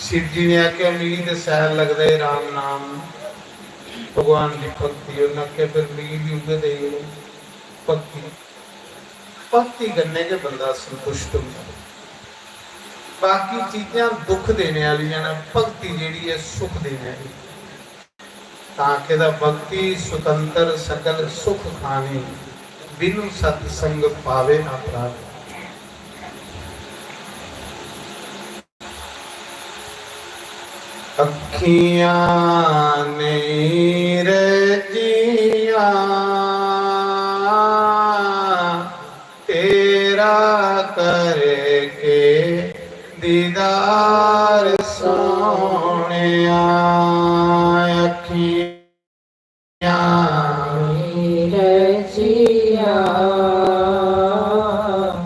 शिव जी ने आखेआ, "मिगी ते शैल लगदा ऐ राम नाम, भगवान दी भक्ति।" उन्नै आखेआ, "फिर मिगी बी उ'ऐ देई ओड़ो, भक्ति।" भक्ति कन्नै गै बंदा संतुष्ट होंदा। बाकी चीजां दुख देने आह्लियां न, भक्ति जेह्ड़ी ऐ सुख देने आह्ली। तां आखे दा, "भक्ति सुतंत्र सकल सुख खानी, बिनु सत्संग पावे ना प्राणी।" अखियां नहीं रजियां तेरा करके दीदार सोहणिया। अखियां नहीं रजियां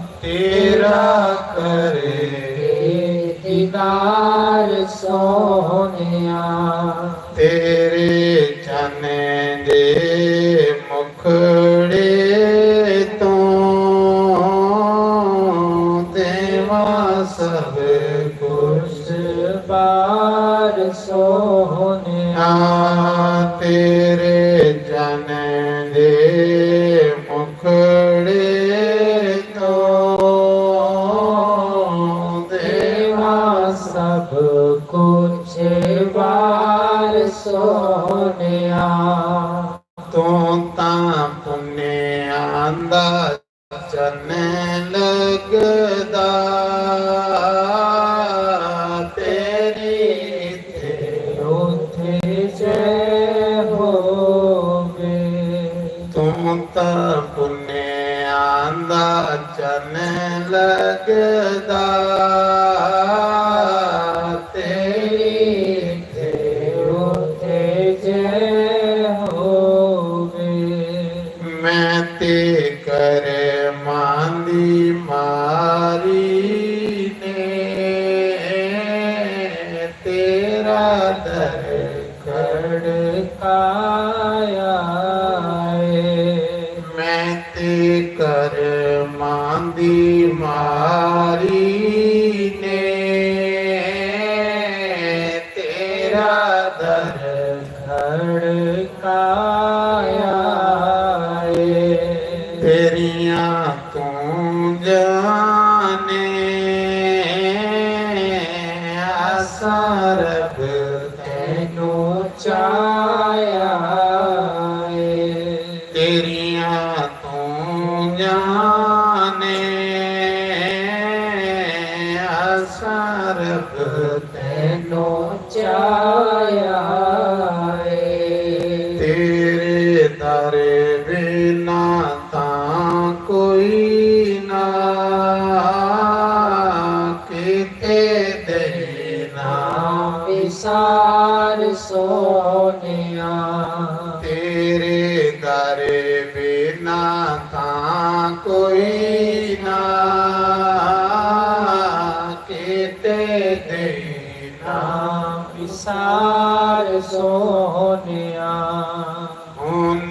तेरा करके दीदार सोहणिया। तेरे चने दे मुखड़े तों देवां सब कुछ बार सोहणिया। तेरे चने दे मुखड़े तों देवां सब कुछ बार सोहणिया। तूं तां पुन्नेआं दा चन्न लगदा, तेरी इत्थै उत्थै जै होवे। तूं तां पुन्नेआं दा चन्न लगदा, तेरी इत्थै उत्थै जै होवे। मैं ते करमां दी मारी ने तेरा दर खड़काया ऐ। मैं ते करमां दी मारी ने तेरा दर खड़काया ऐ। तेरियां तूं जाने आसां रब तैनू रब तैनों चाया है। तेरे दर बिना तां कोई ना, किते देना विसार सोनिया। तेरे दर बिना तां कोई ना, किते देना विसार सोनिया। हुन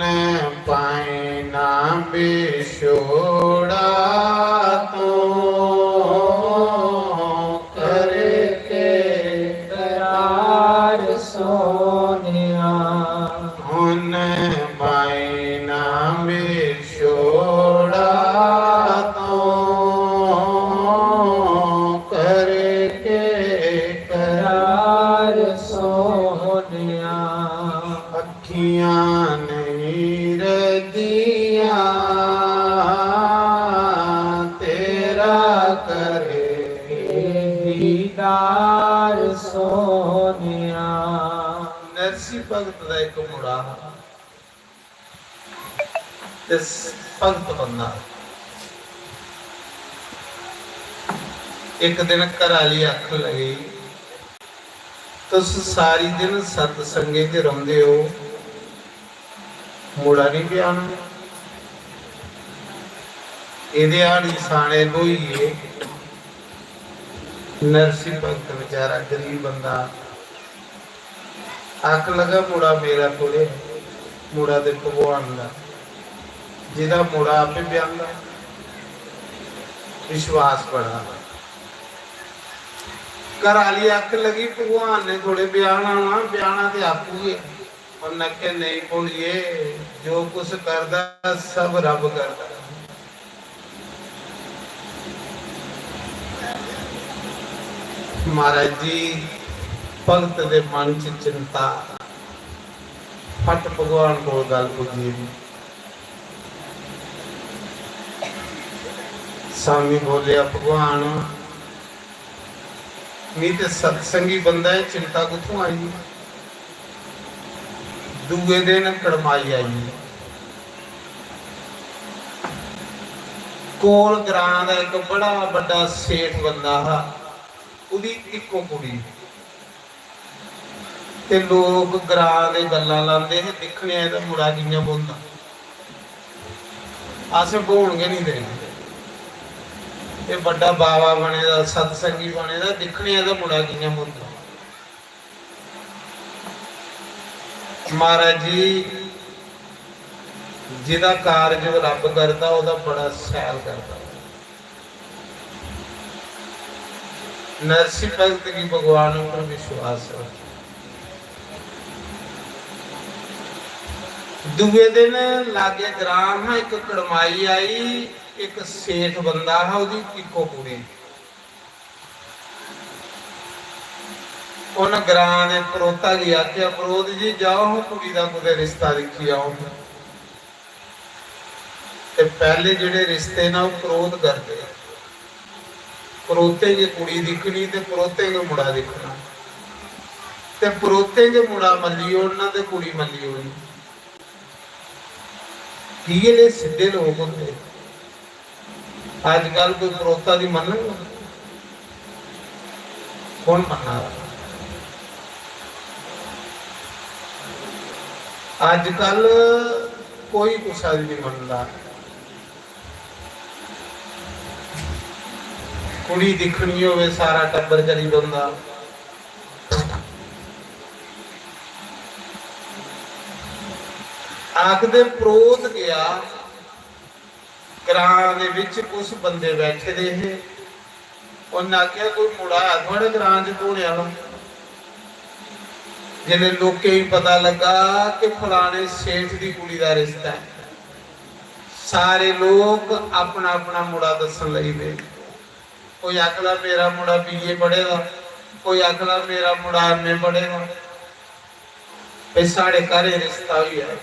पाइना विछोड़ा तू, करके करार सोनिया। हुन पाइना विछोड़ा तू, करके करार सोनिया। अखियां नहीं रदियां तेरा करके दीदार सोनिया। नरसी भगत दा इक मुड़ा हा ते स-, भगत बंदा। इक दिन घर आह्ली आखन लगी, "तुस सारी दिन सत्संगे च रौंह्दे ओ, मुड़ा नहीं ब्याहना?" एह्दे हाड़ी साने ब्होई गे। नरसी भगत बेचारा गरीब बंदा आखन लगा, "मुड़ा मेरा थोड़े, मुड़ा ते भगवान दा, जेह्दा मुड़ा आपे ब्याहंदा, विश्वास बड़ा।" घर आह्ली आखन लगी, "भगवान ने थोड़े ब्याहना होना, ब्याहना ते आपूं गै।" उन्नै आखेआ, "नेईं भोलिए, जो कुछ करदा सब रब करदा।" महाराज जी, भगत दे मन च चिंता, फट भगवान कोल गल पुज्जी दी। स्वामी बोलेआ, "भगवान, मी ते सत्संगी बंदा ऐ, चिंता कुत्थों आई?" दूए दिन कड़माई आई। कोल ग्रां दा इक बड़ा बड्डा सेठ बंदा हा, ओह्दी इक्को कुड़ी। ते लोक ग्रां दे गल्लां लांदे हे, "दिक्खने आं एह्दा मुड़ा कि'यां ब्होंदा, असें ब्होन गै निं देना। एह् बड्डा बाबा बने दा, सत्संगी बने दा, दिक्खने आं एह्दा मुड़ा कि'यां ब्होंदा।" महाराज जी, जेह्दा कारज रब करदा, ओह्दा बड़ा शैल करदा। नरसिंह भगत गी भगवान उप्पर विश्वास हा। दूए दिन लागे ग्रां हा, इक कड़माई आई, इक सेठ बंदा हा, ओह्दी इक्को कुड़ी। उन्न ग्रां दे परोह्ता गी आखेआ, "परोह्त जी, जाओ हां, कुड़ी दा कुतै रिश्ता दिक्खी आओ।" ते पैह्ले जेह्ड़े रिश्ते न, ओह् परोह्त करदे। परोह्तें गी कुड़ी दिक्खनी ते परोह्तें गी मुड़ा दिक्खना, ते परोह्तें गी मुड़ा मल्ली ओड़ना ते कुड़ी मल्ली ओड़नी। की जे सिद्धे लोक होंदे। अजकल कोई परोह्ता दी मन्नग? कौन मन्ना दा? अजकल कोई कुसै दी नहीं मनदा। कुड़ी दिक्खनी होवे, सारा टब्बर चली पौंदा। आखदे परोह्त गेआ, ग्रां दे बिच कुछ बंदे बैठे दे हे। उन्नै आखेआ, "कोई मुड़ा ऐ थुआढ़े ग्रां च ब्होने आह्ला?" जिसलै लोकें गी पता लग्गा कि फलाने सेठ दी कुड़ी दा रिश्ता ऐ, सारे लोक अपना अपना मुड़ा दस्सन लगी पे। कोई आखदा, "मेरा मुड़ा बीए पढ़े दा," कोई आखदा, "मेरा मुड़ा एमए पढ़े दा।" भाई, साढ़े घर एह् रिश्ता होई जाए।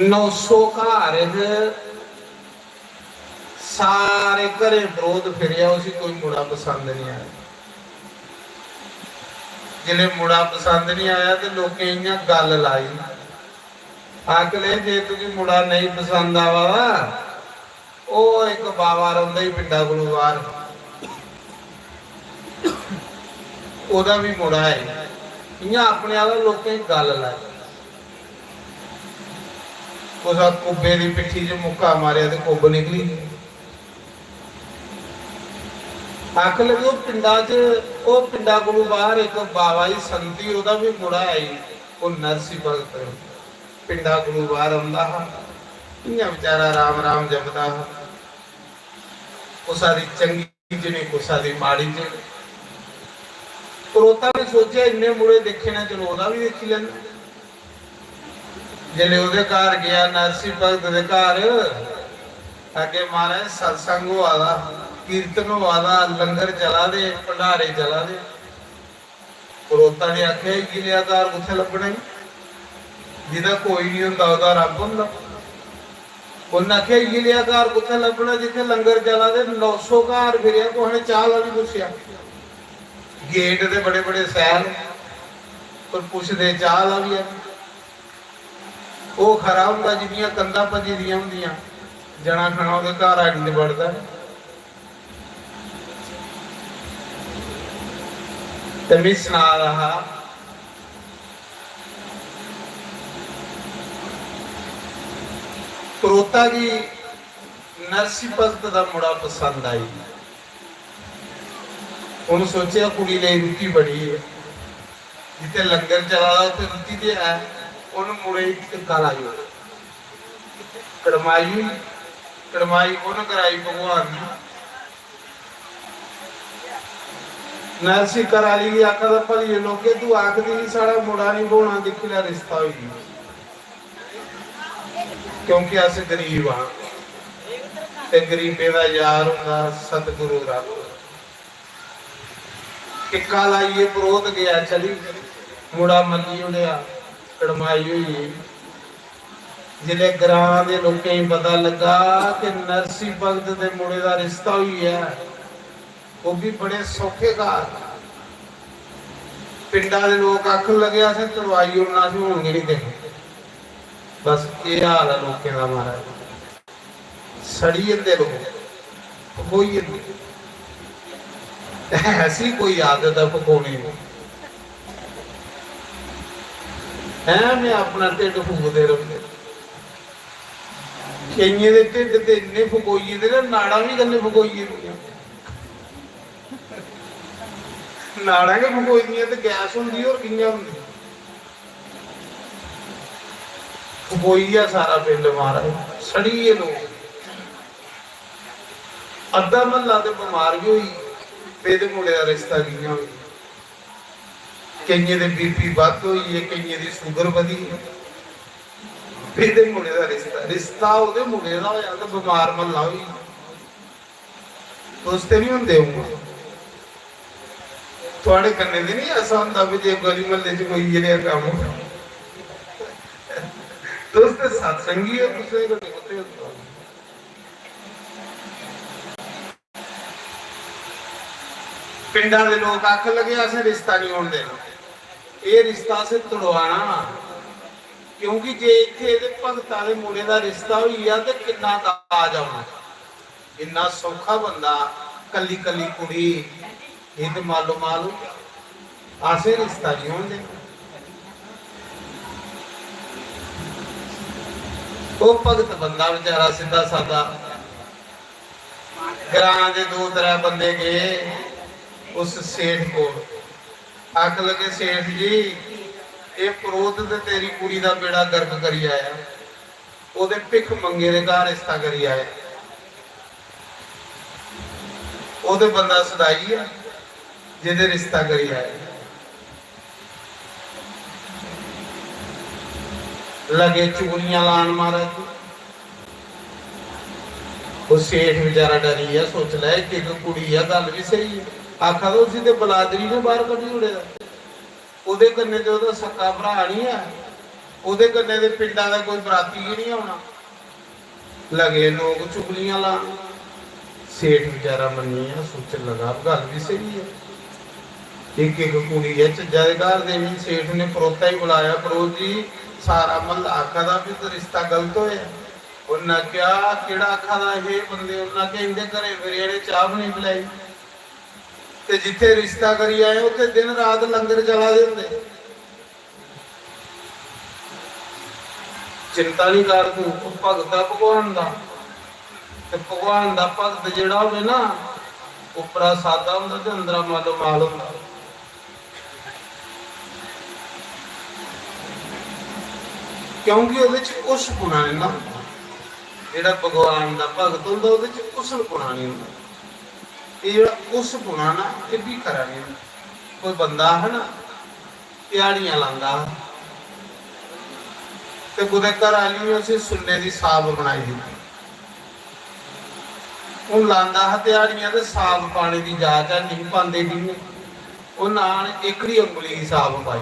नौ सौ घर हे, सारे घरें परोध फिरेआ, उसी कोई मुड़ा पसंद नहीं आया। जिसलै मुड़ा पसंद नहीं आया ते लोकें इ'यां गल्ल लाई, आखन लगे, "जे तुगी मुड़ा नेईं पसंद आवा दा, ओह् इक बावा रौंह्दा ई पिंडा कोलू बाह्र, ओह्दा बी मुड़ा ऐ।" इ'यां अपने आह्ला लोकें गल्ल लाई। कुसै कुब्बे दी पिट्ठी च मुक्का मारेआ ते कुब्ब निकली गेआ। आखन लगे, "ओह् पिंडा च, ओह् पिंडा कोलू बाह्र इक बावा ई संती, ओह्दा बी मुड़ा ऐ ई, ओह् नरसी भगत पिंडा कोलू बाह्र औंदा हा, इ'यां बेचारा राम राम जपदा हा, कुसै दी चंगी च नेईं, कुसै दी माड़ी च।" परोह्ता ने सोचेआ, "इन्ने मुड़े दिक्खे न, चलो ओह्दा बी दिक्खी लैन्ना।" जिसलै ओह्दे घर गेआ, नरसी भगत दे घर, अग्गें महाराज सत्संग होआ दा, कीर्तन होआ दा, लंगर चला दे, भंडारे चला दे। परोह्ता ने आखेआ, "इ'यै लेआ घर कुत्थै लब्भना ई? जिदा कोई निं होंदा, ओह्दा रब्ब होंदा।" उन्नै आखेआ, "इ'यै लेआ घर कुत्थै लब्भना, जित्थै लंगर चला दे, नौ सौ घर फिरेआ, कुसै ने चाह् दा बी पुच्छेआ?" गेट दे बड़े बड़े सैल, पर पुछदे चाह् दा बी है। ओह् खरा होंदा जिदियां कंधां भज्जी दियां होंदियां, जना खना ओह्दे घर आई निं बड़दा। ते में सना दा हा, परोह्ता गी नरसी भगत दा मुड़ा पसंद आई। उ'न्न सोचेआ, "कुड़ी लेई रुट्टी बड़ी ऐ, जित्थै लंगर चला दा उत्थै रुट्टी ते है।" उ'न्न मुड़े गी टिक्का लाई ओड़ेआ। कड़माई होई, कड़माई कु'न्न कराई? भगवान ने। नरसी घरै आह्ली गी आखा दा, "भलिये लोके, तू आखदी ही साढ़ा मुड़ा निं ब्होना, दिक्खी लै रिश्ता होई गेआ।" क्योंकि अस गरीब आं ते गरीबें दा यार होंदा सतगुरु रब। टिक्का लाइयै परोह्त गेआ चली, मुड़ा मल्ली ओड़ेआ, कड़माई होई गेई। जिसलै ग्रां दे लोकें गी पता लग्गा कि नरसी भगत दे मुड़े दा रिश्ता होई गेआ, ओह् बी बड़े सौखे घर। पिंडा दे लोक आखन लगे, "असें तुड़वाई ओड़ना, असें हून गै निं देना।" बस एह् हाल ऐ लोकें दा महाराज, सड़ी जंदे लोक, फकोई जंदे। ऐसी कोई आदत ऐ फकोने दी? हैं, में अपना ढिड्ड फूकदे रौंह्दे। केइयें दे ढिड्ड ते इन्ने फकोई गेदे न, नाड़ां बी कन्नै फकोई गेदियां। नाड़ां गै फकोई दियां ते गैस होंदी, होर कि'यां होंदी? फकोई गेआ सारा पिंड महाराज, सड़ी गे लोक। अद्धा म्हल्ला ते बमार गै होई, ते एह्दे मुड़े दा रिश्ता कि'यां होई? केइयें दे बीपी बद्ध होई गे, केइयें दी शुगर बधी गेई। एह्दे मुड़े दा रिश्ता, रिश्ता ओह्दे मुड़े दा होया ते बमार म्हल्ला होई गेआ। तुस ते निं होंदे उ'आं। थुआढ़े कन्नै ते निं ऐसा होंदा भी जे गली म्हल्ले च कोई इ'यै नेहा कम्म होऐ। तुस ते सत्संगी ओ, तुसें कन्नै कुत्थै होंदा? पिंडा दे लोक आखन लगे, "असें रिश्ता निं होन देना, एह् रिश्ता असें तुड़वाना, क्योंकि जे इत्थै एह्दे भगता दे मुड़े दा रिश्ता होई गेआ ते किन्ना दाज औना।" इन्ना सौखा बंदा, कल्ली कल्ली कुड़ी, एह् ते मालो माल होई गेआ। असें रिश्ता निं होन देना। ओह् भगत बंदा बेचारा सिद्धा सादा, ग्रां दे दो त्रै बंदे गे उस सेठ कोल, आखन लगे, "सेठ जी, एह् परोह्त ते तेरी कुड़ी दा बेड़ा गर्क करी आया।" ओह्दे भिक्ख मंगे दे घर रिश्ता करी आए। ओह् ते बंदा सदाई ऐ जेह्दे रिश्ता करी आए। लगे चुगलियां लान महाराज। ओह् सेठ बेचारा डरी गेआ, सोच लै इक, इक कुड़ी ऐ, गल्ल बी स्हेई ऐ। आखा दा उसी ते बलादरी ने बाह्र कड्ढी ओड़े दा। ओह्दे कन्नै ते ओह्दा सक्का भ्राऽ निं ऐ, ओह्दे कन्नै ते पिंडा दा कोई बराती गै निं औना। लगे लोक चुगलियां लान। सेठ बेचारा मन्नियै सुच लगा, गल्ल बी स्हेई ऐ। इक इक कुड़ी ऐ चज्जा दे घर दे, बी सेठ ने परोता ही बुलाया, "परोत जी, सारा म्हल्ला आखा दा भी ते रिश्ता गलत होया।" उन्नै आखेआ, "केह्ड़ा आखा दा हे बंदे?" उन्नै आखेआ, "इंदे घरें फिर इ'नें चाह् बी नेईं पलाई, ते जित्थै रिश्ता करी आए, उत्थै दिन रात लंगर चला दे होंदे।" चिंता निं कर तूं, ओह् भगत ऐ भगवान दा। ते भगवान दा भगत जेह्ड़ा होवे ना, उप्परा सादा होंदा ते अंदरा मालो माल होंदा। क्योंकि ओह्दे च उस पुना निं ना होंदा। जेह्ड़ा भगवान दा भगत होंदा, ओह्दे च उस पुना निं होंदा। एह् जेह्ड़ा उस पुना ना, एह् बी खरा निं होंदा। कोई बंदा हा ना, ध्याड़ियां लांदा हा ते कुतै घरै आह्ली ने उसी सुन्ने दी साफ बनाई दित्ती। हून लांदा हा ध्याड़ियां ते साफ पाने दी जाच है नेईं, पांदे की नेईं? उन्नै आन एह्कड़ी उंगली गी साफ पाई।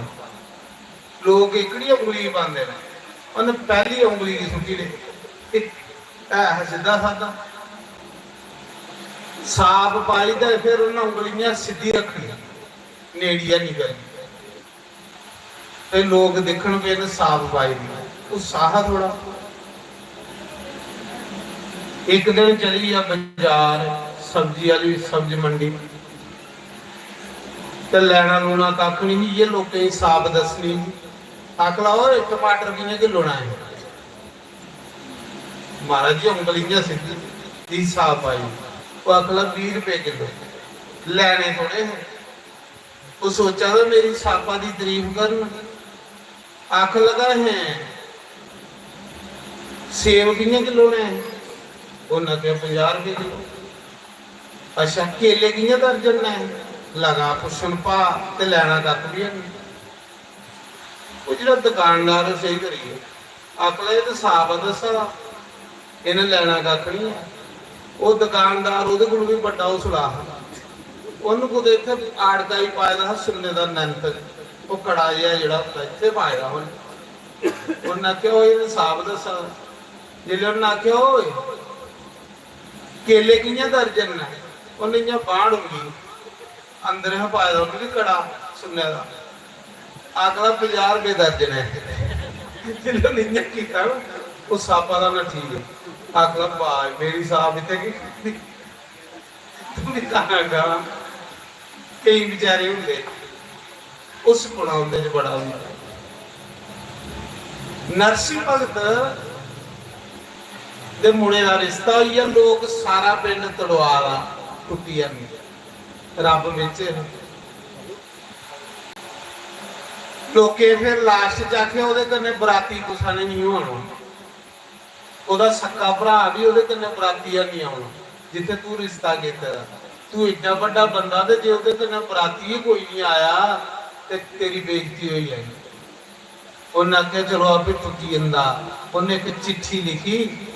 लोक एह्कड़ी उंगली गी पांदे न, उन्नै पैह्ली उंगली गी सुट्टी लेई। इक है हा सिद्धा सादा, साफ पाई ते फिर उन्नै उंगली इ'यां सिद्धी रक्खनी, नेड़ी है निं करनी। ते लोक दिक्खन पे न साफ पाई दी, गुस्सा हा थोड़ा। इक दिन चली गेआ बजार, सब्जी आह्ली सब्जी मंडी, ते लैना लूना कक्ख निं, इ'यै लोकें गी साफ दस्सनी। आखला, "ओए, टमाटर कि'यां किलो न एह्?" महाराज जी, उंगल इ'यां सिद्धी, दी साफ पाई। ओह् आखला, "बीह् रपेऽ किलो।" लैने थोड़े हे। ओह् सोचा दा मेरी साफा दी तारीफ करन। आखन लगा, "हैं, सेब कि'यां किलो ने?" उन्न आखेआ, "पंजाह् रपेऽ किलो।" "अच्छा, केले कि'यां दर्जन ने?" लगा पुच्छन भाऽ ते लैना कक्ख बी हैनी। ओह् जेह्ड़ा दकानदार ऐ, स्हेई करियै आखदा, "एह् ते साफ ऐ दस्सा दा, इ'नें लैना कक्ख निं ऐ।" ओह् दकानदार, ओह्दे कोल बी बड्डा हौसला हा। उन्न कुतै इत्थै आड़का ई पाए दा हा सुन्ने दा नैंत, ओह् कड़ा जेहा जेह्ड़ा होंदा, इत्थै पाए दा हा उन्न। उन्न आखेआ, "ओह् एह् ते साफ दस्सा दा।" जिसलै उन्न आखेआ, "ओए, केले कि'यां दर्जन न?" उन्न इ'यां बांह् डुंगी, अंदर हा पाए दा उन्न बी कड़ा सुन्ने दा। आखदा, "पंजाह् रपेऽ दर्जन ऐ।" जिसलै उन्न इ'यां कीता ना, ओह् साफा दा नट्ठी गेआ। आखदा, "वाह, मेरी साफ इत्थै की करनी?" तूं बी तां गां। केईं बेचारे होंदे, उस पुना उं'दे च बड़ा होंदा। नरसिंह भगत दे मुड़े दा रिश्ता होई गेआ, लोक सारा पिंड तड़ोआ दा, टुट्टी जानी। रब बिच हे। लोकें फिर लास्ट च आखेआ, "ओह्दे कन्नै बराती कुसै ने निं होना।" ओह्दा सक्का भ्राऽ बी ओह्दे कन्नै बराती हैनी औना, जित्थै तूं रिश्ता कीते दा। तूं एड्डा बड्डा बंदा, ते जे ओह्दे कन्नै बराती गै कोई निं आया, ते तेरी बेइज्जती होई जानी। उन्नै आखेआ, "चलो, आपे टुट्टी जंदा।" उन्नै इक चिट्ठी लिखी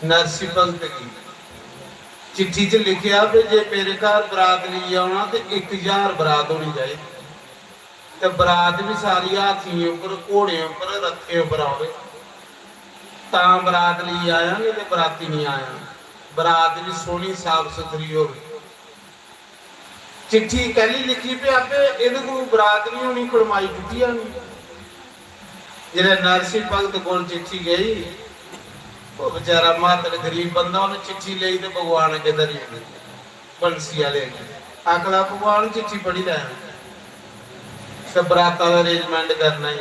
नरसी भगत गी। चिट्ठी च लिखेआ कि जे मेरे घर बरात लेइयै औना, ते इक ज्हार बरात होनी चाहिदी। ते बरात बी सारी हाथियें उप्पर, घोड़ें उप्पर, रथें उप्पर औग। तां बरात लेई आया, नेईं ते बराती निं आया। बरात बी सोह्नी, साफ सुथरी होग। चिट्ठी कैह्ली लिखी पे आपे, एह्दे कोल बरात निं होनी, कुड़माई टुट्टी जानी। जिसलै नरसिंह भगत कोल चिट्ठी गई, ओह् बेचारा मातड़ गरीब बंदा, उन्नै चिट्ठी लेई ते भगवान अग्गें धरी ओड़ी। बंसी आह्ले गी आखदा, "भगवान, चिट्ठी पढ़ी लै।" ते बराता दा अरेंजमेंट करना ई।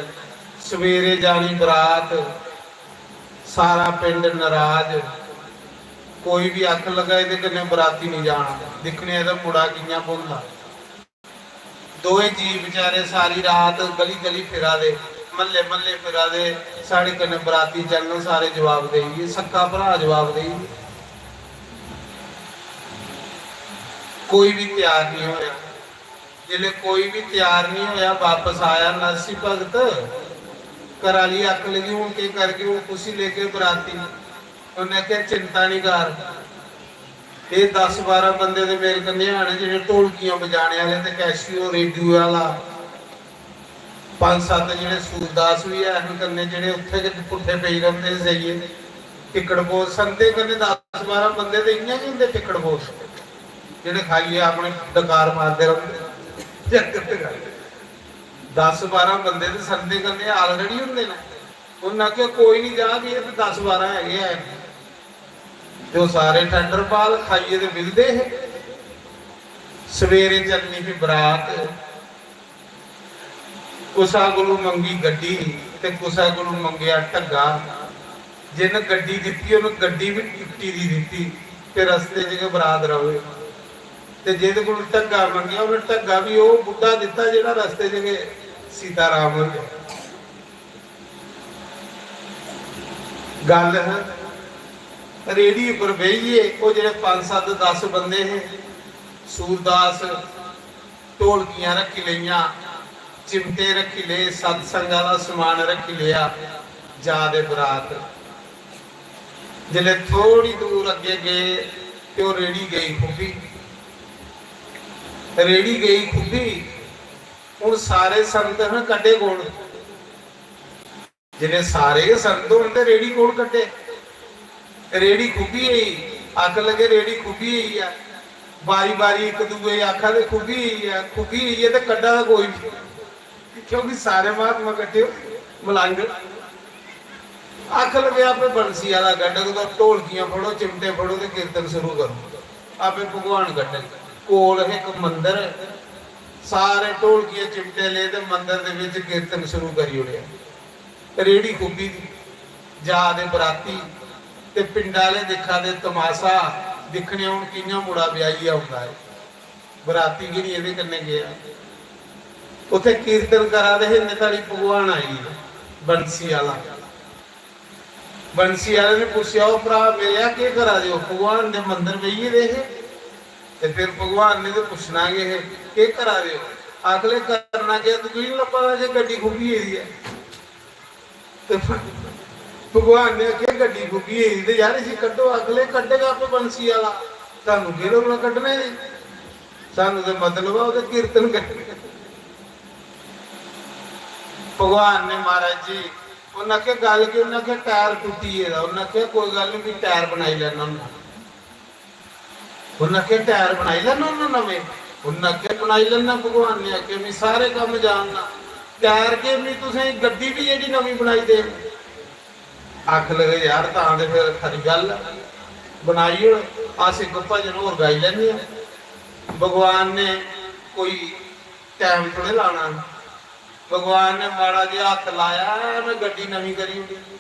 सवेरे जानी बरात, सारा पिंड नराज। कोई बी आखन लगा, "एह्दे कन्नै बराती निं जाना।" दिक्खने एह्दा मुड़ा कि'यां भौंदा। दोए जी बेचारे सारी रात गली गली फिरा दे, म्हल्ले म्हल्ले फिरा दे, "साढ़े कन्नै बराती चलना।" सारे जवाब देई गे, सक्का भ्राऽ जवाब देई गे। कोई बी त्यार निं होया। जिसलै कोई बी त्यार निं होया, बापस आया नरसी भगत, घर आह्ली आखन लगी, "हून केह् करगे, हून कुसी लेगे बराती?" उन्नै आखेआ, "चिंता निं कर, एह् दस बारां बंदे ते मेरे कन्नै हैन, जेह्ड़े ढोलकियां बजाने आह्ले ते कैशियो रेडियो आह्ला, पंज सत्त जेह्ड़े सूरदास बी हैन कन्नै, जेह्ड़े उत्थै गै पुट्ठे पेई रौंह्दे हे जाइयै।" टिकट पोस्ट संगतें कन्नै दस बारां बंदे ते इ'यां गै होंदे टिकट पोस्ट, जेह्ड़े खाइयै अपने डकार मारदे रौंह्दे। दस बारां बंदे ते संगतें कन्नै already होंदे न। उ'न्नै आखेआ, "कोई निं जाग, एह् ते दस बारां है गै हैन।" ते ओह् सारे ठंडरपाल खाइयै ते मिलदे हे। सवेरे चलनी ही बरात, कुसै कोलू मंगी गड्डी ते कुसै कोलू मंगेआ ढग्गा। जिन्न गड्डी दित्ती, उन्न गड्डी बी टुट्टी दी दित्ती ते रस्ते च गै बरात र'वै। ते जेह्दे कोलू ढग्गा मंगेआ, उन्न ढग्गा बी ओह् बुड्ढा दित्ता जेह्ड़ा रस्ते च गै सीताराम होई गेआ। गल्ल ही रेह्ड़ी उप्पर बेहियै, ओह् जेह्ड़े पंज, सत्त, दस बंदे हे, सूरदास ढोलकियां रक्खी लेइयां, चिमटे रक्खी ले, सत्संग आह्ला समान रक्खी लेआ, जा दे बरात। जिसलै थोड़ी दूर अग्गें गे ते ओह् रेह्ड़ी गेई खुब्बी, रेह्ड़ी गेई खुब्बी। हून सारे संत न, कड्ढे कौन? जिसलै सारे गै संत होन ते रेह्ड़ी कौन कड्ढे? रेह्ड़ी खुब्बी गेई, आखन लगे, "रेह्ड़ी खुब्बी गेई ऐ।" बारी बारी इक दूए गी आखा दे, "खुब्बी गेई ऐ, खुब्बी गेई ऐ," ते कड्ढा दा कोई निं, क्योंकि सारे महात्मा कट्ठे होए, मलंग। आखन लगे, "आपे बंसी आह्ला कड्ढग, तुस ढोलकियां फड़ो, चिमटे फड़ो ते कीर्तन शुरू करो, आपे भगवान कड्ढग।" कोल हे इक मंदर, सारे ढोलकियां चिमटे ले ते मंदर दे बिच कीर्तन शुरू करी ओड़ेआ। रेह्ड़ी खुब्बी दी, जा दे बराती ते पिंड आह्ले दिक्खा दे तमाशा, दिक्खने हून कि'यां मुड़ा ब्याहियै औंदा ऐ। बराती गी निं एह्दे कन्नै गेआ। उत्थै कीर्तन करा दे हे, इन्ने धोड़ी भगवान आई गेआ, बंसी आह्ला। बंसी आह्ले ने पुच्छेआ, "ओ भ्राऽ मेरेआ, केह् करा दे ओ?" भगवान दे मंदर बेही गेदे हे ते फिर भगवान ने ते पुच्छना गै हे, "केह् करा दे ओ?" आखले, "करना केह्, तुगी निं लब्भा दा जे गड्डी खुब्बी गेदी ऐ?" ते भगवान ने आखेआ, "गड्डी खुब्बी गेदी ते यार इसी कड्ढो।" आखले, "कड्ढेगा आपे बंसी आह्ला, तुहानू केह् लोड़ कड्ढने दी, सानू ते मतलब ऐ ओह्दे कीर्तन कन्नै।" भगवान ने, महाराज जी, उन्नै आखेआ, "गल्ल केह्?" उन्नै आखेआ, "टायर टुट्टी गेदा।" उन्नै आखेआ, "कोई गल्ल निं, में टायर बनाई लैन्ना होन्ना।" उन्नै आखेआ, "टायर बनाई लैन्ना होन्ना नमें?" उन्नै आखेआ, "बनाई लैन्ना।" भगवान ने आखेआ, "में सारे कम्म जानना, टायर केह्, में तुसें गड्डी बी जेह्ड़ी नमीं बनाई देङ।" आखन लगे, "यार, तां ते फिर खरी गल्ल ऐ, बनाई ओड़, अस इक भजन होर गाई लैन्ने आं।" भगवान ने कोई टैम थोड़े लाना। भगवान ने माड़ा जेहा हत्थ लाया, में गड्डी नमीं करी ओड़ी।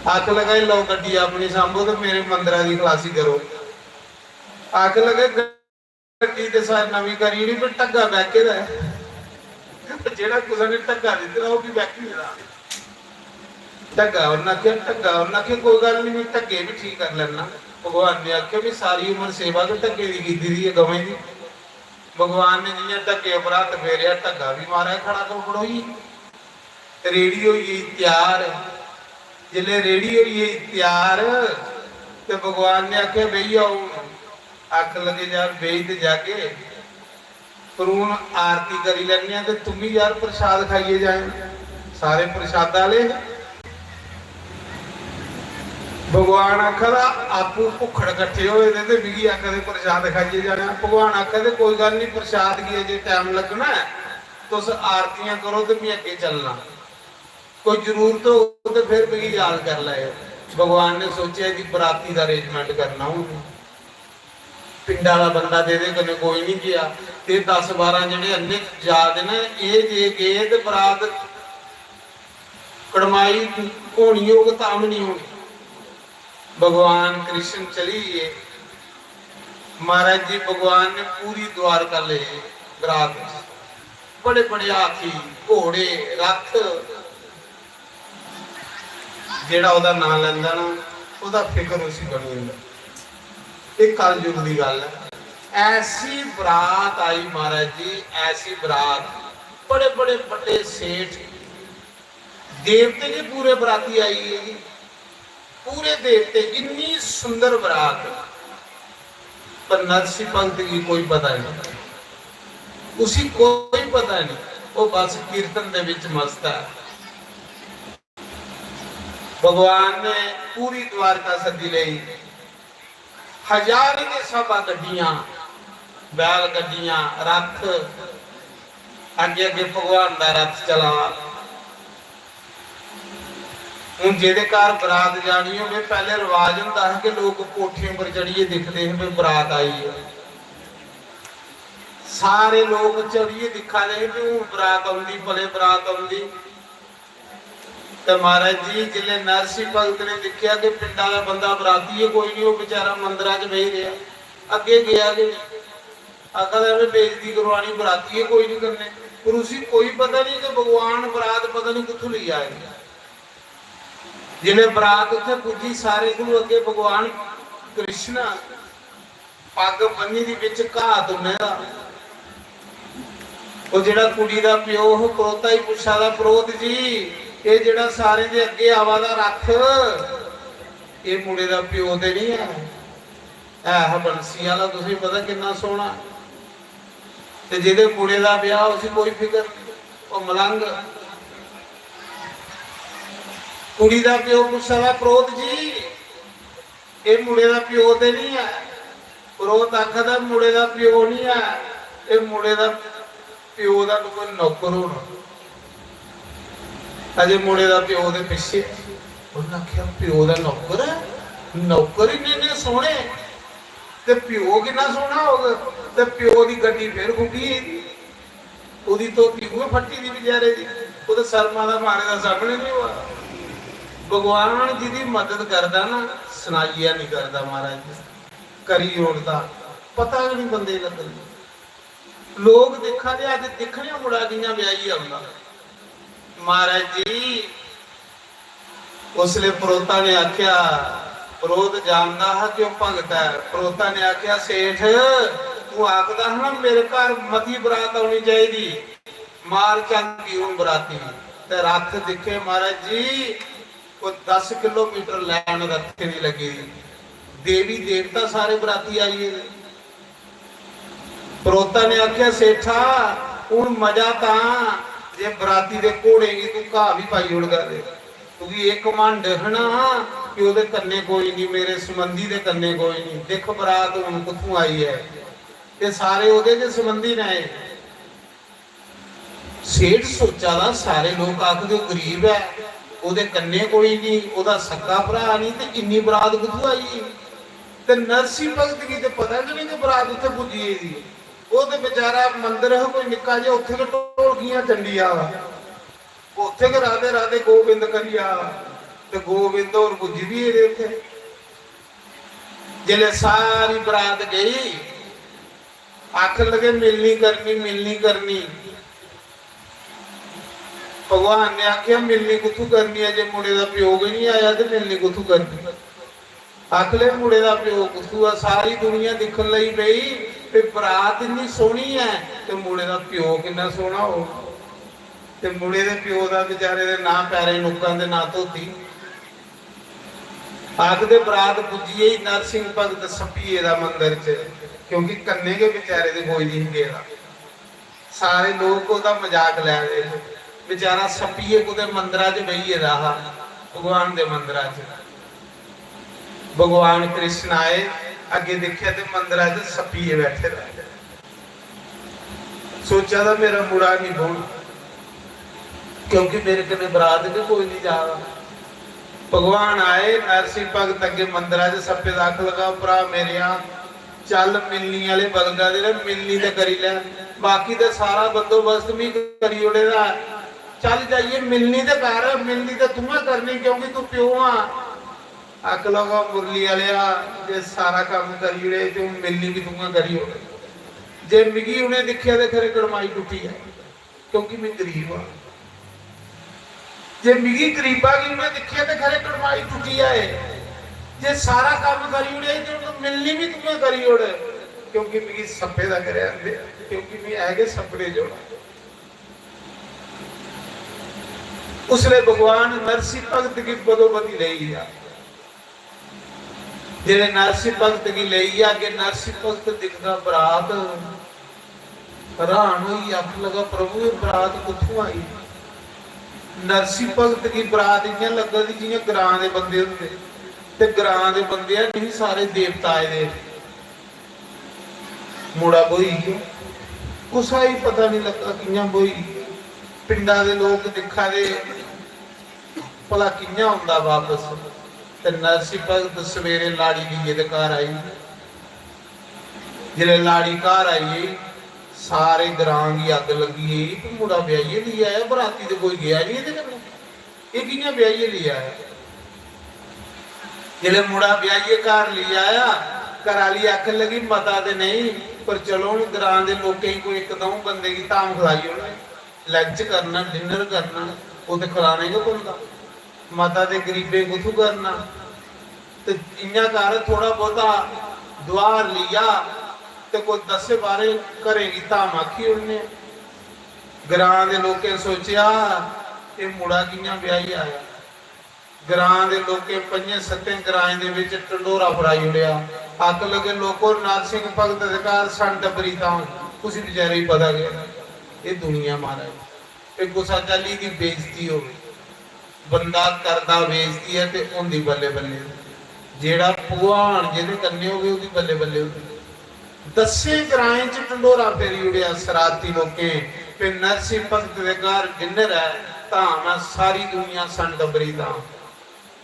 आखन लगा, "एह् लैओ गड्डी अपनी सांभो ते मेरे मंदरा दी खलासी करो।" आखन लगे, "गड्डी ते सारी नमीं करी ओड़ी, पर ढग्गा बैके दा ऐ। जेह्ड़ा कुसै ने ढग्गा दित्ते दा, ओह् बी बैकी गेदा।" ढग्गा उन्न आखेआ, ढग्गा उन्न आखेआ, "कोई गल्ल निं, में ढग्गे बी ठीक करी लैन्ना।" भगवान ने आखेआ, "में सारी उमर सेवा गै ढग्गे दी कीती दी ऐ, गवें दी।" भगवान ने जि'यां ढग्गे उप्पर हत्थ फेरेआ, ढग्गा बी मारै खड़ा, ओह् खड़ोई गेई। रेह्ड़ी होई गेई त्यार। जिसलै रेह्ड़ी होई गेई त्यार ते भगवान ने आखेआ, "बेही जाओ।" आखन लगे, "यार, बेही ते जागे, पर हून आरती करी लैन्ने आं ते तुम्मी यार प्रसाद खाइयै जाएं।" सारे प्रसाद आह्ले हे। भगवान आखा दा, "आपूं भुक्खड़ कट्ठे होए दे ते मिगी आखा दे प्रसाद खाइयै जाना।" भगवान आखा दे, "कोई गल्ल निं, प्रसाद गी अजें टैम लग्गना ऐ, तुस आरतियां करो ते में अग्गें चलना। कोई जरूरत होग ते फिर मिगी याद करी लैएओ।" भगवान ने सोचेआ, "एह्दी बराती दा arrangement करना हून।" पिंडा दा बंदा ते एह्दे कन्नै कोई निं गेआ। ते दस बारां जेह्ड़े अन्ने जा दे न, एह् जे गे ते बरात कड़माई होनी होग तां बी निं होनी। भगवान कृष्ण चली गे। महाराज जी, भगवान ने पूरी द्वारका ले बरात, बड़े बड़े हाथी, घोड़े, रथ, जेह्ड़ा ओह्दा नांऽ लैंदा ना, ओह्दा फिकर उसी बनी जंदा। एह् कलयुग दी गल्ल ऐ। ऐसी बरात आई महाराज जी, ऐसी बरात, बड़े बड़े बड्डे सेठ, देवते गै पूरे बराती आई गे जी, पूरे देवते, इन्नी सुंदर बरात। पर नरसिंह भगत गी कोई पता नहीं, उसी कोई पता नहीं, वो बस कीर्तन दे विच मस्त है। भगवान ने पूरी द्वारका सद्दी लेई। हजारें दी सभा, गड्डियां, बैल गड्डियां, रथ, अग्गे अग्गे भगवान दा रथ चला। हून जेह्दे घर बरात जानी होवे, पैह्ले रवाज होंदा हा कि लोक कोठें पर चढ़ियै दिखदे हे, "भाई, बरात आई ऐ।" सारे लोक चढ़ियै दिक्खा दे हे कि हून बरात औंदी, भले बरात औंदी। ते महाराज जी, जिसलै नरसिंह भगत ने दिक्खेआ कि पिंडा दा बंदा बराती ऐ कोई निं, ओह् बेचारा मंदरा च बेही रेहा, अग्गें गेआ गै निं। आखा दा, "में बेइज्जती करवानी, बराती ऐ कोई निं कन्नै।" पर उसी कोई पता निं कि भगवान बरात पता निं कुत्थूं लेई आए। जिसलै बरात उत्थै पुज्जी, सारे कोलू अग्गें भगवान कृष्ण पग्ग बन्नी दी, बिच घाऽ तुन्ने दा। ओह् जेह्ड़ा कुड़ी दा प्यो हा, परोह्ता ही पुच्छा दा, "परोह्त जी, एह् जेह्ड़ा सारें दे अग्गें आवा दा रथ, एह् मुड़े दा प्यो ते निं ऐ?" है हा बंसी आह्ला, तुसेंगी पता किन्ना सोह्ना। ते जेह्दे मुड़े दा ब्याह्, उसी कोई फिकर निं, ओह् मलंग। कुड़ी दा प्यो पुच्छा दा, "परोह्त जी, एह् मुड़े दा प्यो ते निं ऐ?" परोह्त आखा दा, "मुड़े दा प्यो निं ऐ, एह् मुड़े दा प्यो दा कोई नौकर होना।" अजे मुड़े दा प्यो दे पिच्छे। उन्नै आखेआ, "प्यो दा नौकर ऐ? नौकर इन्ने इन्ने सोह्ने, ते प्यो किन्ना सोह्ना होग?" ते प्यो दी गड्डी फिर खुग्गी गेदी। ओह्दी धोती उ'ऐ फट्टी दी बेचारे दी, ओह् ते शर्मा दा मारे दा सामने निं होआ। भगवान जिदी मदद करदा ना, सनाइयै निं करदा महाराज, करी ओड़दा, पता गै निं बंदे गी लगदा। लोक दिक्खा दे, अज्ज दिक्खने मुड़ा कि'यां ब्याहियै औंदा। महाराज जी, उसलै परोह्ता ने आखेआ, परोह्त जानदा हा कि ओह् भगत ऐ। परोह्ता ने आखेआ, "सेठ, तूं आखदा हा ना मेरे घर मती बरात औनी चाहिदी, मार चंद की हून बराती।" ते रथ दिक्खे महाराज जी, कोई दस किलोमीटर लाइन रथें दी लग्गी दी। देवी देवता सारे बराती आई गेदे। परोह्ता ने आखेआ, "सेठा, हून मजा तां जे बराती दे घोड़े गी तूं घाऽ बी पाई ओड़गा ते तुगी एह् घमंड है ना कि ओह्दे कन्नै कोई निं, मेरे संबंधी दे कन्नै कोई निं। दिक्ख बरात हून कुत्थूं आई ऐ, ते सारे ओह्दे गै संबंधी न एह्।" सेठ सोचा दा, सारे लोक आखदे ओह् गरीब ऐ, ओह्दे कन्नै कोई निं, ओह्दा सक्का भ्राऽ निं, ते इन्नी बरात कुत्थूं आई? ते नरसिंह भगत गी ते पता गै निं कि बरात उत्थै पुज्जी गेदी। ओह् ते बेचारा मंदर हा कोई निक्का जेहा, उत्थै गै ढोलकियां चंडी आ, उत्थै गै राधे राधे गोविंद करी आ, ते गोविंद होर पुज्जी बी गेदे उत्थै। जिसलै सारी बरात गई, आखन लगे, "मिलनी करनी, मिलनी करनी।" भगवान ने आखेआ, "मिलनी कुत्थू करनी ऐ? जे मुड़े दा प्यो गै निं आया ते मिलनी कुत्थू करनी?" आखले, "मुड़े दा प्यो कुत्थू ऐ?" सारी दुनिया दिक्खन लगी पेई, "ते बरात इन्नी सोह्नी ऐ ते मुड़े दा प्यो किन्ना सोह्ना होग।" ते मुड़े दे प्यो दा बेचारे दे ना पैरें नुक्कां ते ना धोती। आखदे, बरात पुज्जी गेई नरसिंह भगत सप्पिये दा मंदर च, क्योंकि कन्नै गै बेचारे दे कोई निं गेदा। सारे लोक ओह्दा मजाक लै दे हे। बेचारा सप्पिये कुतै मंदरा च बेही गेदा हा, भगवान दे मंदरा च। भगवान कृष्ण आए, अग्गें दिक्खेआ ते मंदरा च सप्पिये बैठे दा। सोचा दा, "मेरा मुड़ा निं बौह्ना, क्योंकि मेरे कन्नै बरात गै कोई निं जा दा।" भगवान आए, नरसिंह भगत अग्गें मंदरा च सप्पे दा आखन लगा, "भ्राऽ मेरेआ, चल, मिलनी आह्ले बलगा दे न, मिलनी ते करी लै, बाकी ते सारा बंदोबस्त में करी ओड़े दा ऐ। चल, जाइयै मिलनी ते कर, मिलनी ते तूं गै करनी, क्योंकि तूं प्यो आं।" आखन लगा, "मुरली आह्लेआ, जे सारा कम्म करी ओड़े ते हून मिलनी बी तूं गै करी ओड़। जे मिगी उ'नें दिक्खेआ ते खरे कड़माई टुट्टी ऐ, क्योंकि में गरीब आं। जे मिगी गरीबा गी उ'नें दिक्खेआ ते खरे कड़माई टुट्टी जाए। जे सारा कम्म करी ओड़े ते हून मिलनी बी तूं गै करी ओड़, क्योंकि मिगी सप्पे दा गै रैह्न दे, क्योंकि में है गै सप्पने जोड़ा।" उसलै भगवान नरसिंह भगत गी बदोबदी लेई गेआ। जेल्लै नरसिंह भगत गी लेई गेआ, अग्गें नरसिंह भगत दिखदा बरात, हैरान होई आखन लगा, "प्रभु, एह् बरात कुत्थूं आई?" नरसी भगत गी बरात इ'यां लग्गा दी जि'यां ग्रां दे बंदे होंदे, ते ग्रां दे बंदे ऐ, नेईं, सारे देवता आए दे। मुड़ा ब्होई गेआ, कुसा गी पता निं लग्गा कि'यां ब्होई। पिंडा दे लोक दिक्खा दे, भला कि'यां औंदा बापस। ते नरसी भगत सवेरे लाड़ी लेइयै ते घर आई। जिसलै लाड़ी घर आई गेई, सारे ग्रां गी अग्ग लग्गी गेई, "तूं मुड़ा ब्याहियै लेई आया, बराती ते कोई गेआ निं एह्दे कन्नै, एह् कि'यां ब्याहियै लेई आया?" जिसलै मुड़ा ब्याहियै घर लेई आया, घर आह्ली आखन लगी, "मता ते नेईं, पर चलो, हून ग्रां दे लोकें गी कोई इक द'ऊं बंदे गी धाम खलाई ओड़ने, लंच करना, डिनर करना, ओह् ते खलाने गै पौंदा, मता ते गरीबें कुत्थूं करना।" ते इ'यां कर, थोह्ड़ा बहुता दुहार लेई आ ते कोई दस्सें बाह्रें घरें गी धाम आखी ओड़ने। ग्रां दे लोकें सोचेआ, "एह् मुड़ा कि'यां ब्याही आया?" ग्रां दे लोकें पंजें सत्तें ग्राएं दे बिच ढंडोरा फराई ओड़ेआ। आखन लगे, "लोको, नरसिंह भगत दे घर सन टब्बरी धाम।" उसी बेचारे गी पता गै, एह् दुनिया, महाराज, ते कुसा चाल्ली दी बेइज्जती होवे। बंदा करदा बेइज्जती ऐ ते होंदी बल्लें बल्लें। जेह्ड़ा भगवान जेह्दे कन्नै होवे, ओह्दी बल्लें बल्लें होंदी। दस्सें ग्राएं च ढंडोरा फेरी ओड़ेआ सराती लोकें, ते नरसिंह भगत दे घर डिनर ऐ, धाम ऐ, सारी दुनिया सन टब्बरी धाम।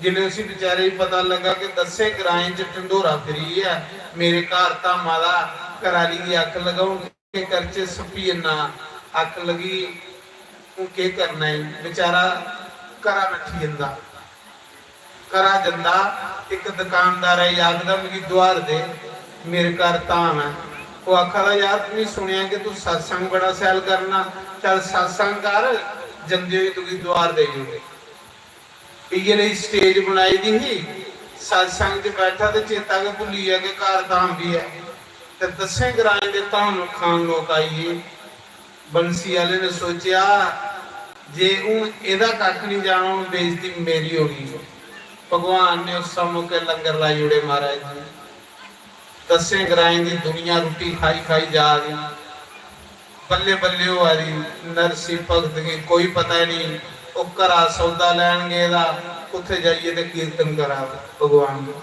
जिसलै उसी बेचारे गी पता लग्गा कि दस्सें ग्राएं च ढंडोरा फिरी गेआ, मेरे घर धामा दा, घरै आह्ली गी अक्ख लगा, हून केह् करचै, सप्पी जन्ना। अक्ख लगी, हून केह् करना ई? बेचारा घरा नट्ठी जंदा। घरा जंदा, इक दुकानदारै गी आखदा, "मिगी दुहार दे, मेरे घर धाम ऐ।" ओह् आखा दा, "यार, में सुनेआ कि तूं सत्संग बड़ा शैल करना, चल सत्संग कर, जंदे होई तुगी दुहार देई ओड़े।" इ'यै नेही स्टेज बनाई दी ही, सत्संग च बैठा ते चेता गै भुल्ली गेआ कि घर धाम बी ऐ। ते दस्सें ग्राएं दे धाम खान लोक आई गे। बंसी आह्ले ने सोचेआ जे हून एह्दा कक्ख निं जाना, हून बेइज्जती मेरी होनी। भगवान ने उस मौके लंगर लाई ओड़े महाराज जी। दस्सें ग्राएं दी दुनिया रुट्टी खाई खाई जा दी, बल्लें बल्लें होआ दी। नरसिंह भगत गी कोई पता निं, ओह् घरा सौदा लैन गेदा, उत्थै जाइयै ते कीर्तन करा दा भगवान दा।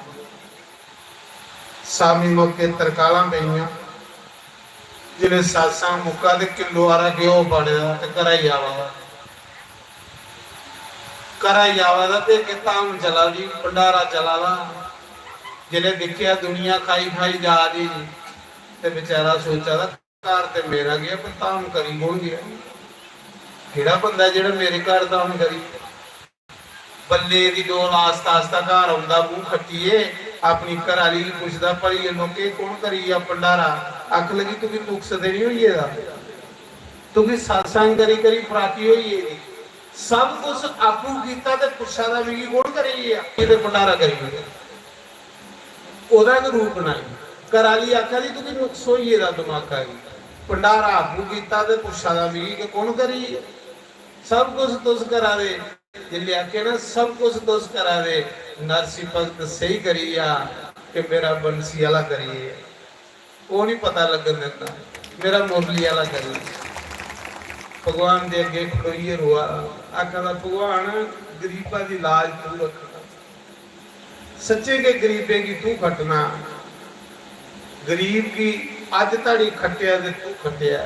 शामी मौके तरकालां पेइयां, जिसलै सत्संग मुक्का ते किलो हारा घ्यो बड़े दा ते घरा गी आवा दा। घरा गी आवा दा ते अग्गें धाम चला दी, भंडारा चला दा। जिसलै दिक्खेआ दुनिया खाई खाई जा दी, ते बेचारा सोचा दा, "घर ते मेरा गेआ, पर धाम करी कु'न गेआ? केह्ड़ा बंदा जेह्ड़ा मेरे घर धाम करी?" बल्ले दी डोल आस्ता आस्ता घर औंदा, मूंह खट्टियै अपनी घरै आह्ली गी पुछदा, "भलिये लोके, कु'न करी गेआ भंडारा?" अक्ख लगी, "तुगी नुक्स ते निं होई गेदा? तुगी सत्संग करी करी फराकी होई गेदी? सब कुछ आपूं कीता ते पुच्छा दा मिगी कु'न करी गेआ?" एह् ते भंडारा करी ओड़ेआ। ओह्दा गै रूप बनाई। घरै आह्ली आखा दी, "तुगी नुक्स होई गेदा दमाका गी, भंडारा आपूं कीता ते पुच्छा दा मिगी कि कु'न करी गेआ? सब कुछ तुस करा दे।" जिसलै आखेआ ना, "सब कुछ तुस करा दे, नरसी भगत स्हेई करी गेआ कि मेरा बंसी आह्ला करी गेआ।" ओह् निं पता लग्गन दिंदा, मेरा मुरली आह्ला करी गेआ। भगवान दे अग्गें खड़ोइयै रोआ दा, आखा दा, "भगवान, गरीबा दी लाज तू रक्खना।" सच्चें गै गरीबें गी तू खट्टना, गरीब गी अज्ज धड़ी खट्टेआ ते तू खट्टेआ,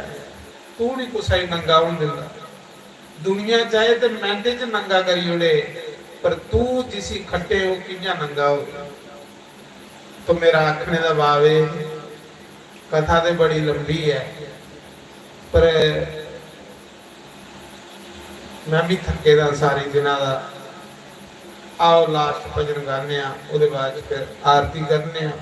तू निं कुसै गी नंगा होन दिंदा। दुनिया चाहे ते मैंटे च नंगा करी ओड़े, पर तू जिसी खट्टे, ओह् कि'यां नंगा होग? तो मेरा आखने दा भाव एह्, कथा ते बड़ी लंबी ऐ, पर में बी थक्के दा सारे दिना दा। आओ, लास्ट भजन गाने आं, ओह्दे बाद च फिर आरती करने आं।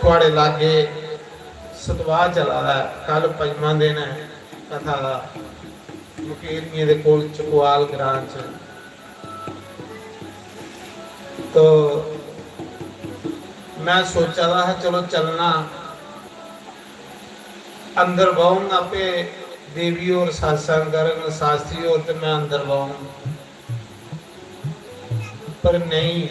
थुआढ़े लागे सतवाह् चला दा ऐ, कल पंजमां दिन ऐ कथा दा। मकेरियें दे कोल चकवाल ग्रां च। तो में सोचा दा हा, चलो चलना, अंदर बौह्ङ, आपे देवी होर सत्संग करन, शास्त्री होर, ते में अंदर बौह्ङ। पर नेईं,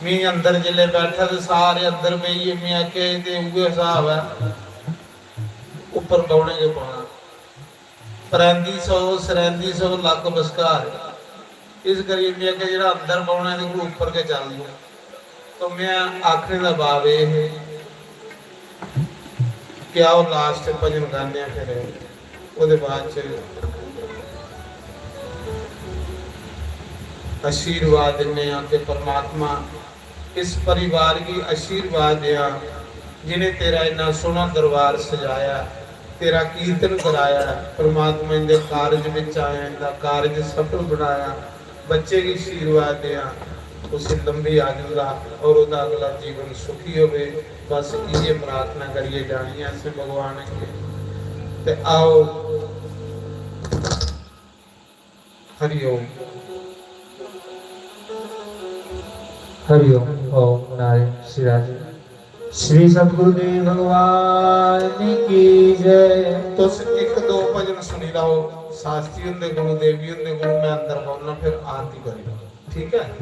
में अंदर जिसलै बैठा ते सारे अंदर बेहियै, में आखेआ, "एह् ते उ'ऐ स्हाब ऐ।" ओह् उप्पर बौह्ने गै पौना। परैंदी सौ, सरैंदी सौ, लक्क बस्कार। इस करियै में आखेआ, "जेह्ड़ा अंदर बौह्ना, एह्दे कोला उप्पर गै चल तूं।" तो में आखने दा भाव एह् हे कि आओ, last भजन गाने आं, फिर ओह्दे बाद च आशीर्वाद दिन्ने आं कि परमात्मा इस परिवार गी आशीर्वाद देआ, जिनें तेरा इन्ना सोह्ना दरबार सजाया, तेरा कीर्तन कराया। परमात्मा इंदे कारज बिच आया, इंदा कारज सफल बनाया, बच्चे गी आशीर्वाद देआ, उसी लंबी आयु दा और ओह्दा अगला जीवन सुखी होवे। बस इ'यै प्रार्थना करियै जानी ऐ असें भगवान अग्गें। ते आओ, हरि ओम। हरि ओम। ओम नारायण श्री राधे। श्री सतगुरुदेव भगवान की जय। तुस इक दो भजन सुनी लैओ, शास्त्री हुंदे कोलों, देवी हुंदे कोलों, मैं अंदर बौह्ना, फिर आरती करी लैओ, ठीक है?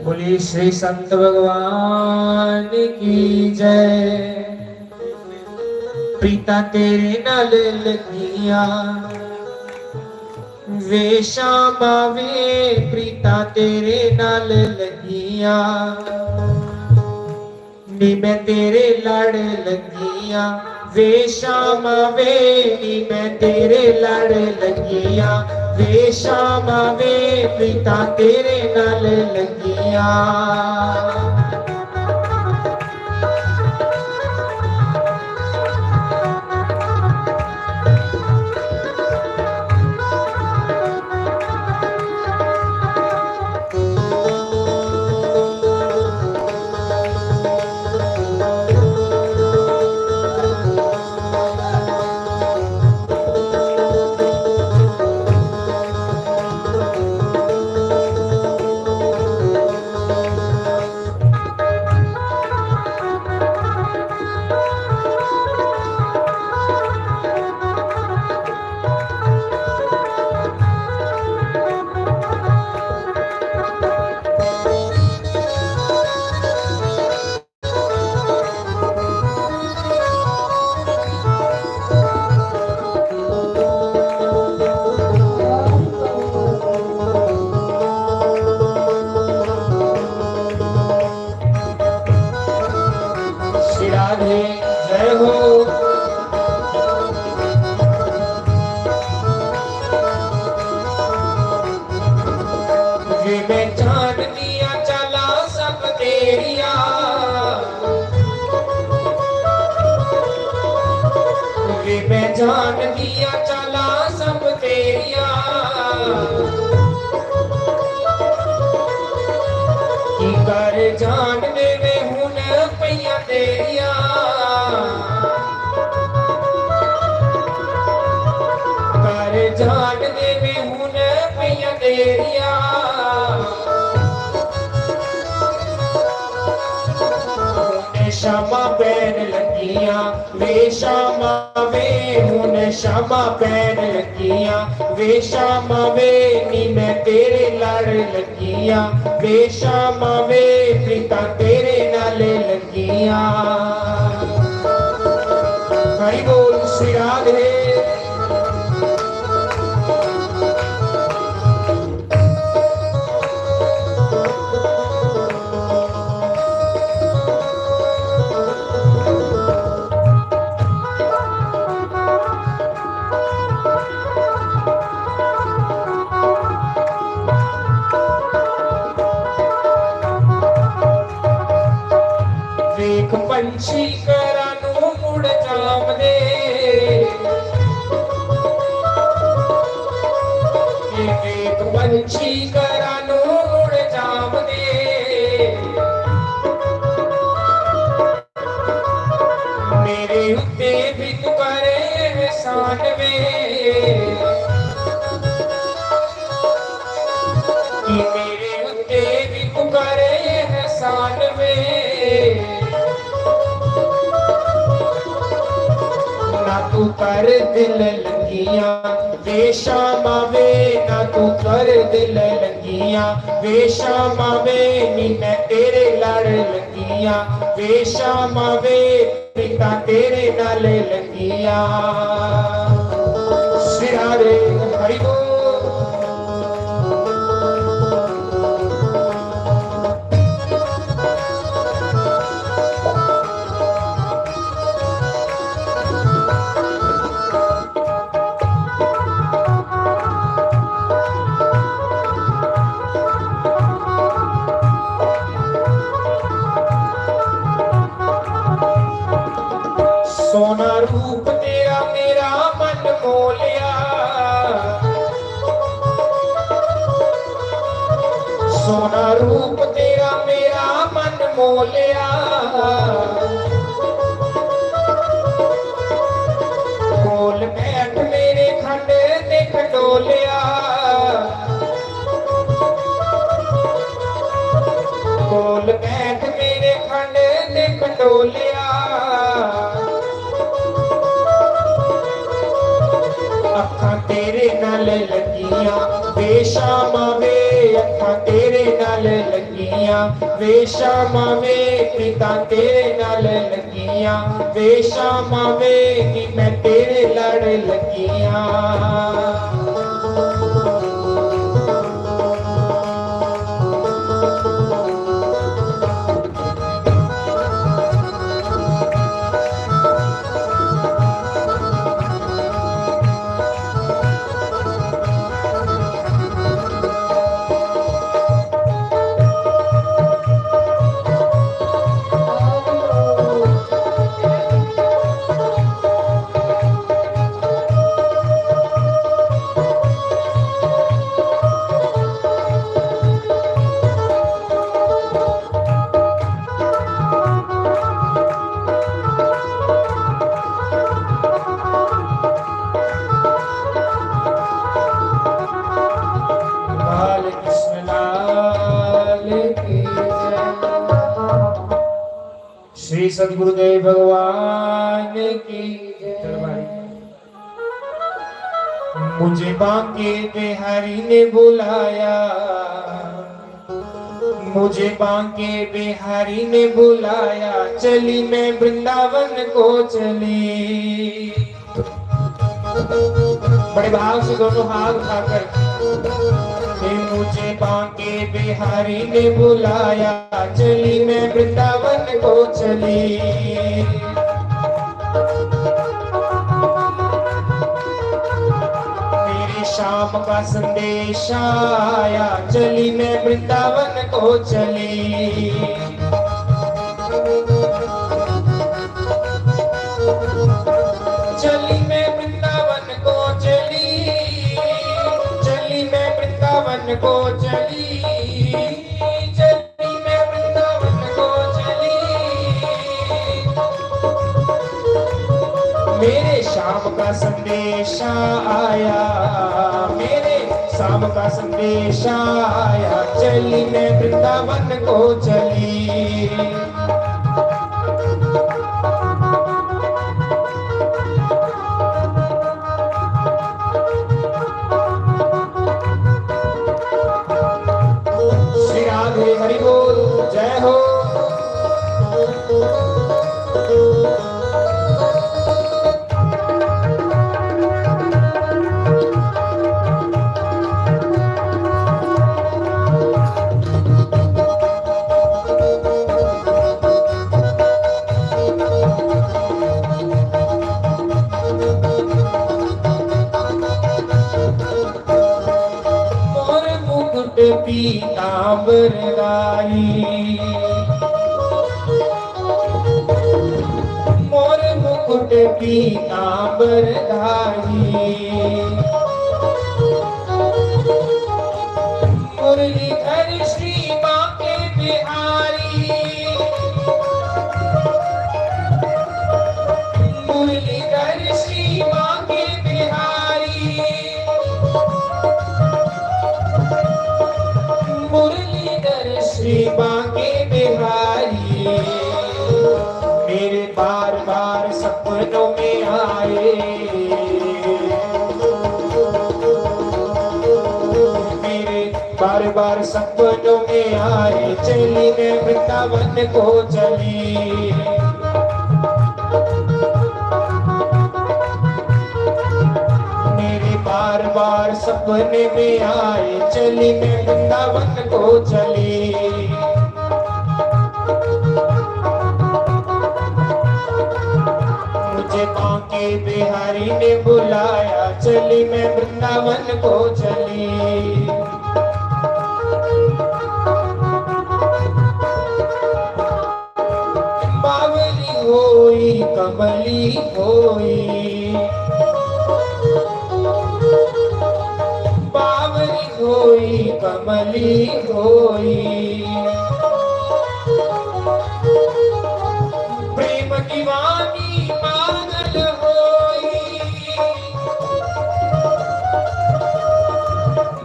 बोलिए श्री संत भगवान की जय। प्रीता तेरे नाल लगियां वे श्यामा वे, प्रीता तेरे नाल लगियां, नी मैं तेरे लड़ लगियां वे श्यामा वे, नी मैं तेरे लड़ लगियां वे श्यामा वे, प्रीता तेरे नाल लगियां। श्री राधे, जय हो। वे मैं जानदियां चालां सब तेरिया, वे मैं जानदियां चालां सब तेरिया, की कर जान दे वे हुन पईयां तेरिया, कर जान दे वे हुन पईयां तेरिया। हुन शामां पैन लगियां वे श्यामा वे, हुन शामां पैन लगियां वे श्यामा वे, नी मैं तेरे लड़ लगियां वे श्यामा वे, प्रीता तेरे नाल लगियां। हरि बोल श्री राधे। ਵੇਖ ਪੰਛੀ ਘਰਾਂ ਨੂੰ ਮੁੜ ਜਾਵਦੇ, ਵੇਖ ਪੰਛੀ ਘਰਾਂ ਨੂੰ ਮੁੜ ਜਾਵਦੇ। ਮੇਰੇ ਉੱਤੇ ਵੀ ਤੂੰ ਕਰ ਅਹਿਸਾਨ ਵੇ, ਕਿ ਮੇਰੇ ਉੱਤੇ ਵੀ ਤੂੰ ਕਰ ਅਹਿਸਾਨ ਵੇ। ਨਾ ਤੂੰ ਕਰ ਦਿਲ ਲੰਗੀਆਂ ਵੇ ਸ਼ਾਮਾਂ ਵੇ, ਨਾ ਤੂੰ ਕਰ ਦਿਲ ਲੰਗੀਆਂ ਵੇ ਸ਼ਾਮਾਂ ਵੇ, ਨੀ ਮੈਂ ਤੇਰੇ ਲੜ ਲੰਗੀ वे शामां वे प्रीतां तेरे नाल लगियां। श्री राधे हरि बोल। सोना रूप तेरा मेरा मन मोलिया, सोना रूप तेरा मेरा मन मोलिया। कोल बैठ मेरे खंड ते खंडोलिया, कोल बैठ मेरे खंड ते खंडोलिया। अखां तेरे नाल लगियां, वे शामां वे, अखां तेरे नाल लगियां, वे शामां वे, प्रीतां तेरे नाल लगियां, वे शामां वे, कि मैं तेरे लड़ लगियां। बाल कृष्ण लाल की जय। श्री सद्गुरुदेव भगवान की जय। मुझे बांके बिहारी ने बुलाया, मुझे बांके बिहारी ने बुलाया, चली मैं वृंदावन को चली। बड़े भाव से दोनों हाथ उठाकर, कि मुझे बांके बिहारी ने बुलाया, चली मैं वृंदावन को चली। मेरे श्याम का संदेश आया, चली मैं वृंदावन को चली। चली मैं वृंदावन को चली, चली मैं वृंदावन को चली, चली मैं वृंदावन को चली। मेरे श्याम का संदेशा आया, मेरे श्याम का संदेशा आया, चली मैं वृंदावन को चली। श्री राधे हरि बोल, जय हो। मोर मुकुट पीतांबर धारी, मोर मुकुट पीतांबर धारी, मुरलीधर श्री बांके बिहारी। मुरलीधर श्री बांके बिहारी, मुरलीधर श्री बांके बिहारी, मेरे बार बार सपनों में आए, मेरे बार बार सपनों में आए, चली मैं वृंदावन को चली। मेरे बार बार सपने में आए, चली मैं वृंदावन को चली। मुझे बांके बिहारी ने बुलाया, चली मैं वृंदावन को चली। बावली होई कमली होई, बावली होई कमली होई, प्रेम दीवानी पागल होई।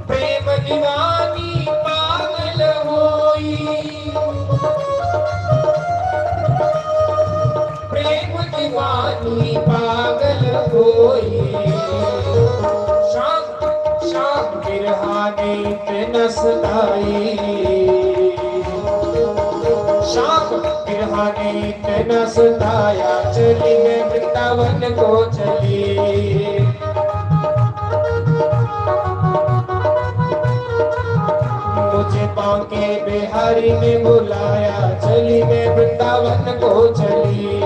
प्रेम दीवानी पागल होई, प्रेम दीवानी पागल होई। श्याम, श्याम बिरहा ने इतना सताई, श्याम बिरहा ने इतना सताया, चली मैं वृंदावन को चली। मुझे बांके बिहारी ने बुलाया, चली मैं वृंदावन को चली।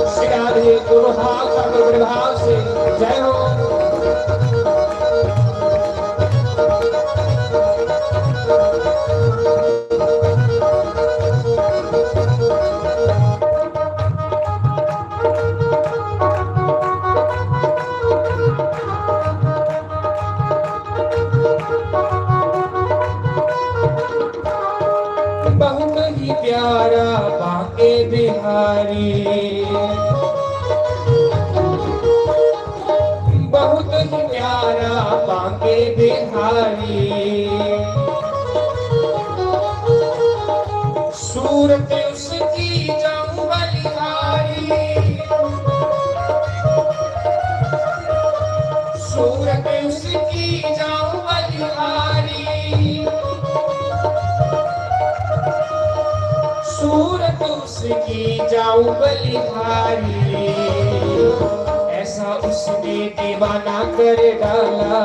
श्री राधे गुरु भाव का प्रभाव से जय हो। बहुत ही प्यारा बांके बिहारी, बहुत ही प्यारा बांके बिहारी। सूरत उसकी जाऊं बलिहारी, सूरत उसकी जाऊं बलिहारी, सूरत उसकी जाऊं बलिहारी। ऐसा उसने दीवाना कर डाला,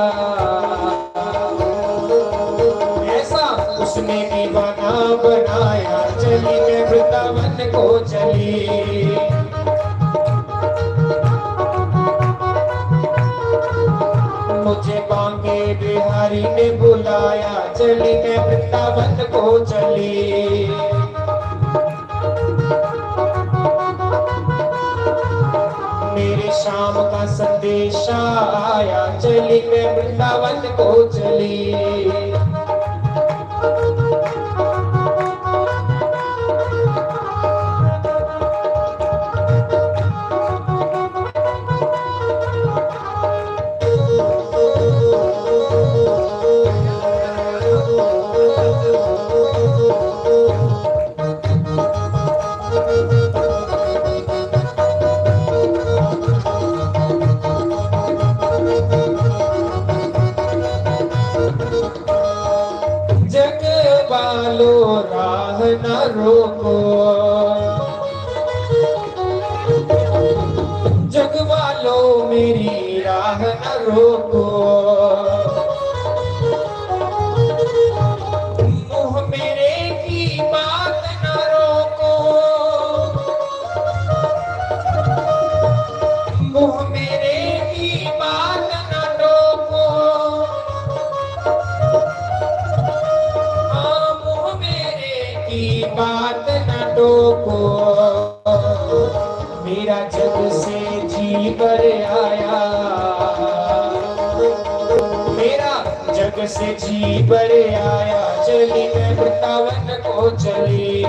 ऐसा उसने दीवाना बनाया। चली मैं वृंदावन को चली, मुझे बांके बिहारी ने बुलाया। चली मैं वृंदावन को चली। मेरे श्याम का संदेशा आया, चली मैं वृंदावन को चली। जग वालों राह न रोको, जग वालों मेरी राह न रोको। मुंह मेरे की बात न रोको, मुंह मेरे की बात न रोको। हाँ, मुंह मेरे की बात न रोको। मेरा जग से जी भर आया, मेरा जग से जी भर आया। चली मैं वृंदावन को चली,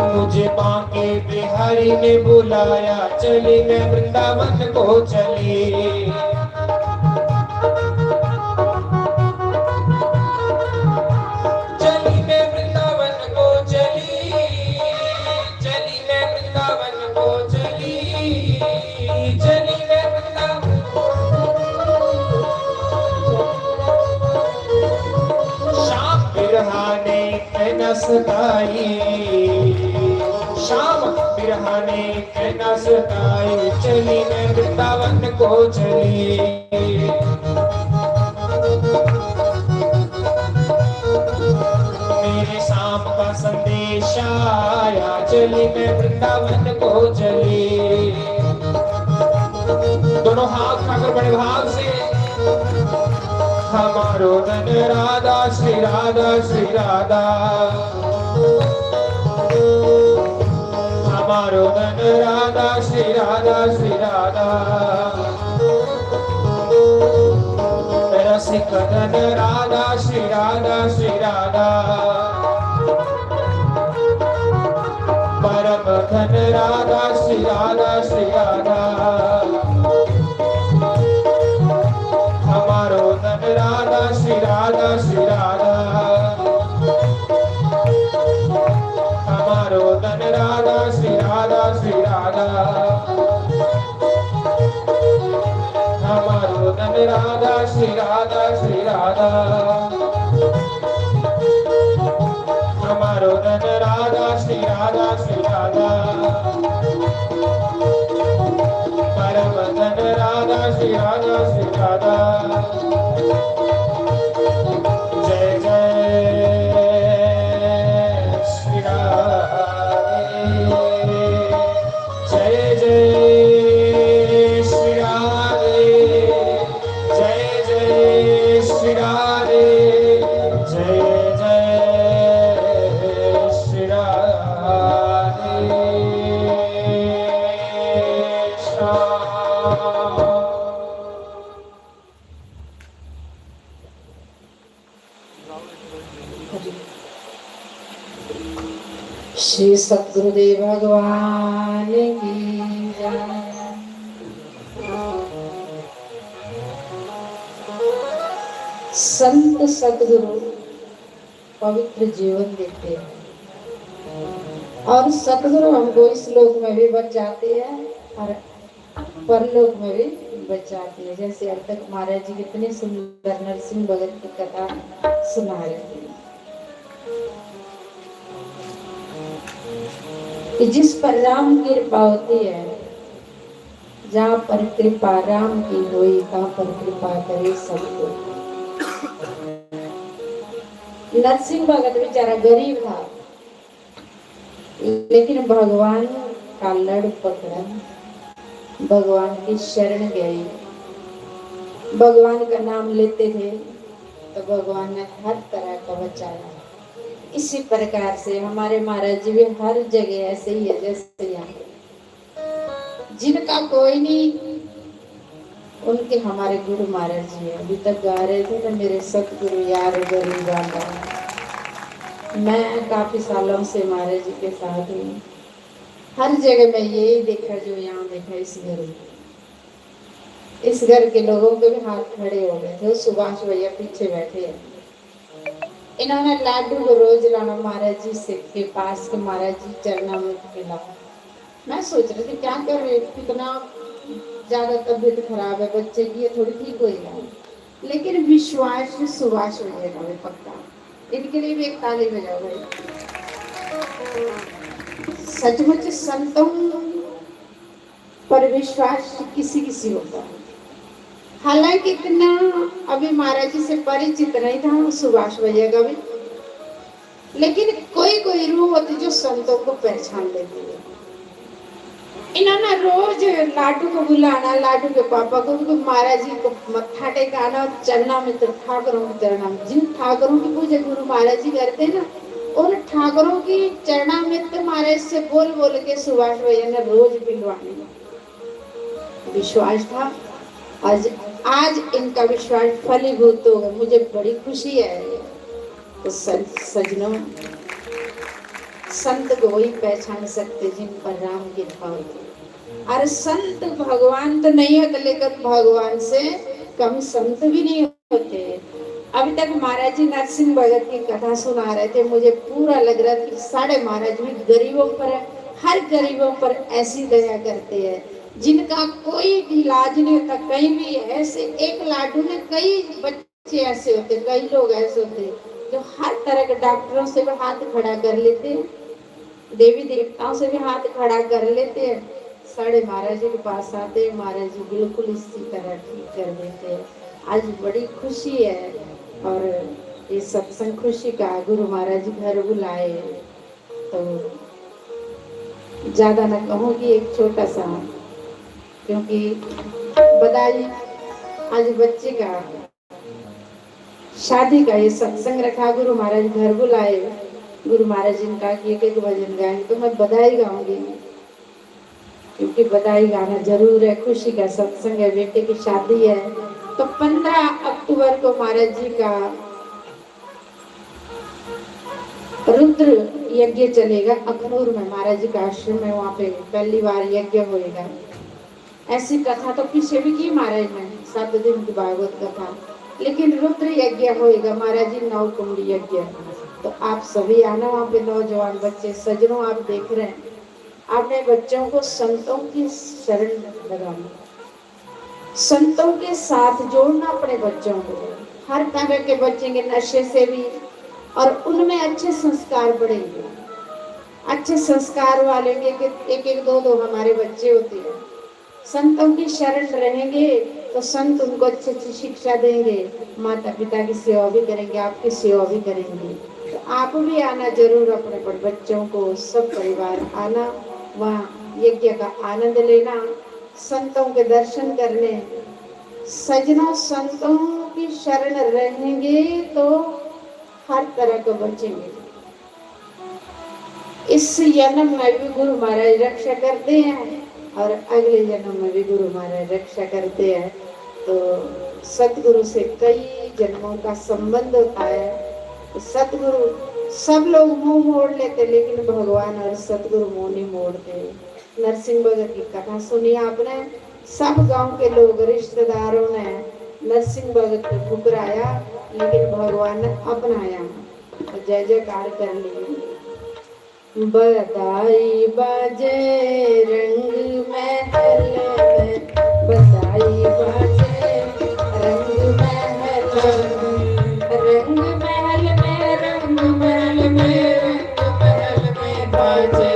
मुझे बांके बिहारी ने बुलाया। चली मैं वृंदावन को चली, चली मैं वृंदावन को चली। सताई, श्याम बिरहा ने कहना सताई, चली मैं वृंदावन को चली। मेरे श्याम का संदेश आया, चली मैं वृंदावन को चली। दोनों हाथ उठाकर बड़े भाव से। हमारो धन राधा श्री राधा श्री राधा। हमारो धन राधा श्री राधा श्री राधा। रसिक धन राधा श्री राधा श्री राधा। परम धन राधा श्री राधा श्री राधा। हमारो धन राधा श्री राधा श्री राधा। हमारो धन राधा श्री राधा श्री राधा। हमारो धन राधा श्री राधा श्री राधा। हमारो धन राधा श्री राधा श्री राधा। परम धन राधा श्री राधा श्री राधा। जय जय श्री राधे। जय जय श्री राधे। जय जय श्री राधे। जय जय श्री राधे। श्याम। श्री सतगुरुदेव भगवान की जय। संत सतगुरु पवित्र जीवन देते हैं और सतगुरु हमको इस लोक में भी बचाते हैं और परलोक में भी बचाते हैं। जैसे अब तक महाराज जी कितनी सुंदर नरसिंह भगत की कथा सुना रहे थे कि जिस पर राम की कृपा होती है, जहाँ पर कृपा राम की हुई, तहाँ पर कृपा करे सबको। नरसिंह भगत बेचारा गरीब था, लेकिन भगवान का लड़ पकड़ा, भगवान की शरण गए, भगवान का नाम लेते थे तो भगवान ने हर तरह का बचाया। इसी प्रकार से हमारे महाराज जी भी हर जगह ऐसे ही है, जैसे यहाँ जिनका कोई नहीं, उनके हमारे गुरु महाराज जी हैं। अभी तक गा रहे थे ना, मेरे सतगुरु यार गरीबां का। मैं काफी सालों से महाराज जी के साथ हूँ। हर जगह मैं यही देखा जो यहाँ देखा, इस घर में, इस घर के लोगों के भी हाथ खड़े हो गए थे। वो सुभाष भैया पीछे बैठे हैं। इन्होंने लाडू को रोज लाना महाराज जी से, के पास के महाराज जी चरना में पिलाओ। मैं सोच रही थी क्या कर रहे, कितना ज्यादा तबीयत खराब है बच्चे की, ये थोड़ी ठीक होएगा। लेकिन विश्वास सुभाष भैया का भी पक्का। इनके लिए भी एक ताली बजाओ भाई। सचमुच संतों पर विश्वास किसी किसी होता है। हालांकि इतना अभी महाराज जी से परिचित नहीं था सुभाष भैया का भी, लेकिन कोई कोई रूह होती जो संतों को पहचान लेती है। इन्होंने रोज लाडू को बुलाना, लाडू के पापा को, उनको महाराज जी को मत्था टेकाना और चरना में तो ठाकरों के चरना में, जिन ठाकरों की पूजा गुरु महाराज जी करते हैं ना, उन ठाकरों की चरना में तो महाराज से बोल बोल के सुभाष भैया ने रोज पिलवानी। विश्वास था, आज, आज इनका विश्वास फलीभूत हो गया। मुझे बड़ी खुशी है। तो सज-, सजनों, संत को वही पहचान सकते जिन पर राम की कृपा होती है। अरे संत भगवान तो नहीं होते, लेकिन भगवान से कम संत भी नहीं होते। अभी तक महाराज जी नरसिंह भगत की कथा सुना रहे थे, मुझे पूरा लग रहा था कि साढ़े महाराज भी गरीबों पर, हर गरीबों पर ऐसी दया करते हैं। जिनका कोई भी इलाज नहीं होता, कहीं भी ऐसे एक लाडू ने कई बच्चे ऐसे होते, कई लोग ऐसे होते, जो हर तरह के डॉक्टरों से भी हाथ खड़ा कर लेते हैं, देवी देवताओं से भी हाथ खड़ा कर लेते हैं, साढ़े महाराज जी के पास आते हैं, महाराज जी बिल्कुल इसी तरह ठीक कर देते हैं। आज बड़ी खुशी है और ये सत्संग खुशी का गुरु महाराज जी घर बुलाए। तो ज्यादा ना कहूँगी, एक छोटा सा, क्योंकि बधाई आज बच्चे का शादी का ये सत्संग रखा, गुरु महाराज घर बुलाए, गुरु महाराज जी ने कहा कि एक एक भजन गाएंगे, तो मैं बधाई गाऊंगी, क्योंकि बधाई गाना जरूर है, खुशी का सत्संग है, बेटे की शादी है। तो पन्द्रह अक्टूबर को महाराज जी का रुद्र यज्ञ चलेगा अखनूर में, महाराज जी का आश्रम है, वहाँ पे पहली बार यज्ञ होएगा। ऐसी कथा तो पीछे भी की महाराज ने, सात दिन की भागवत कथा, लेकिन रुद्र यज्ञ होएगा महाराज जी, नौ कुंड यज्ञ। तो आप सभी आना वहाँ पे, नौजवान बच्चे, सज्जनों, आप देख रहे हैं, अपने बच्चों को संतों की शरण लगाना, संतों के साथ जोड़ना अपने बच्चों को। हर तरह के बचेंगे नशे से भी, और उनमें अच्छे संस्कार पड़ेंगे। अच्छे संस्कार वाले के, के एक एक दो दो हमारे बच्चे होते हैं, संतों की शरण रहेंगे तो संत उनको अच्छी अच्छी शिक्षा देंगे, माता पिता की सेवा भी करेंगे, आपकी सेवा भी करेंगे। तो आप भी आना जरूर, अपने बड़ बच्चों को, सब परिवार आना, वहाँ यज्ञ का आनंद लेना, संतों के दर्शन करने। सज्जनों, संतों की शरण रहेंगे तो हर तरह को बचेंगे। इस जन्म में भी गुरु महाराज रक्षा करते हैं और अगले जन्म में भी गुरु महाराज रक्षा करते हैं। तो सतगुरु से कई जन्मों का संबंध होता है। तो सतगुरु, सब लोग मुंह मोड़ लेते, लेकिन भगवान और सतगुरु मुंह नहीं मोड़ते। नरसिंह भगत की कथा सुनी आपने, सब गांव के लोग, रिश्तेदारों ने नरसिंह भगत को ठुकराया, लेकिन भगवान ने अपनाया। जय जयकार कर ली। बधाई बाजे रंग महल में, बधाई बाजे रंग महल में, रंग महल में, रंग महल में, रंग महल में बाजे,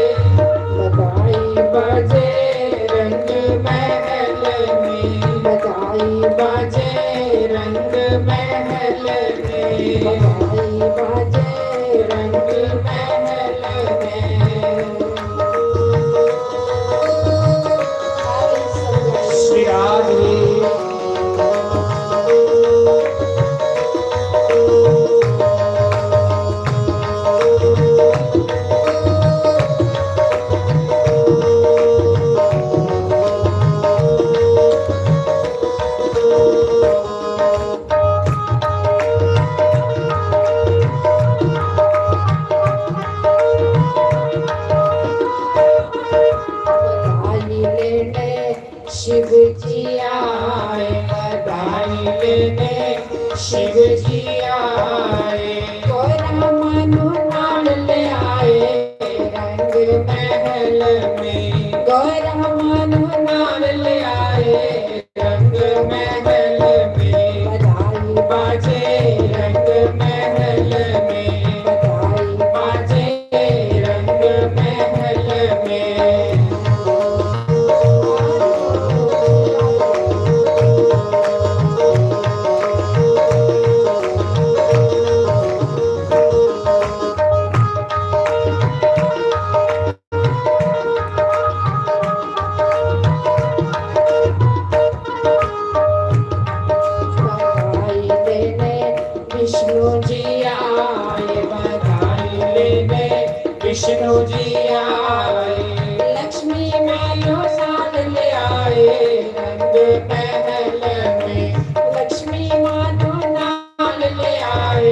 बधाई बाजे रंग महल में, बधाई बाजे रंग महल में, बधाई बाजे रंग महल में। श्री राधे। शिव जी आए, बधाई लेने शिव जी आए। गोरा मानू नाल ले आए रंग महल में, गोरा मानू नाल ले आए रंग महल में। बधाई बाजे रंग महल में, बधाई बाजे रंग महल में। बधाई देने विष्णु जी आए, बधाई लेने विष्णु जी आए। लक्ष्मी मानो साथ ले आए रंग महल में, लक्ष्मी मानो नाल ले आए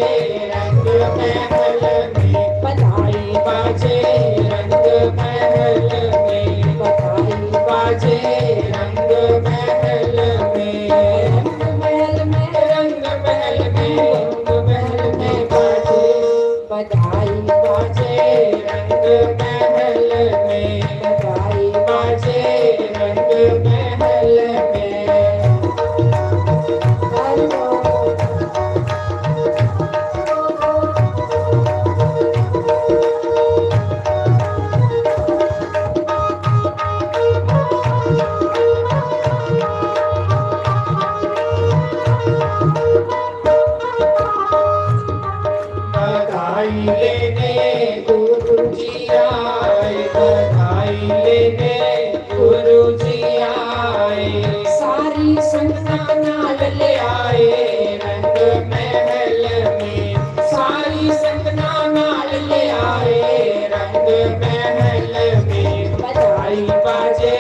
रंग महल में। बधाई बाजे रंग महल में, बधाई बाजे रंग महल में। रंग महल में, रंग महल में, रंग महल में बाजे, बधाई बाजे रंग महल में। बाजे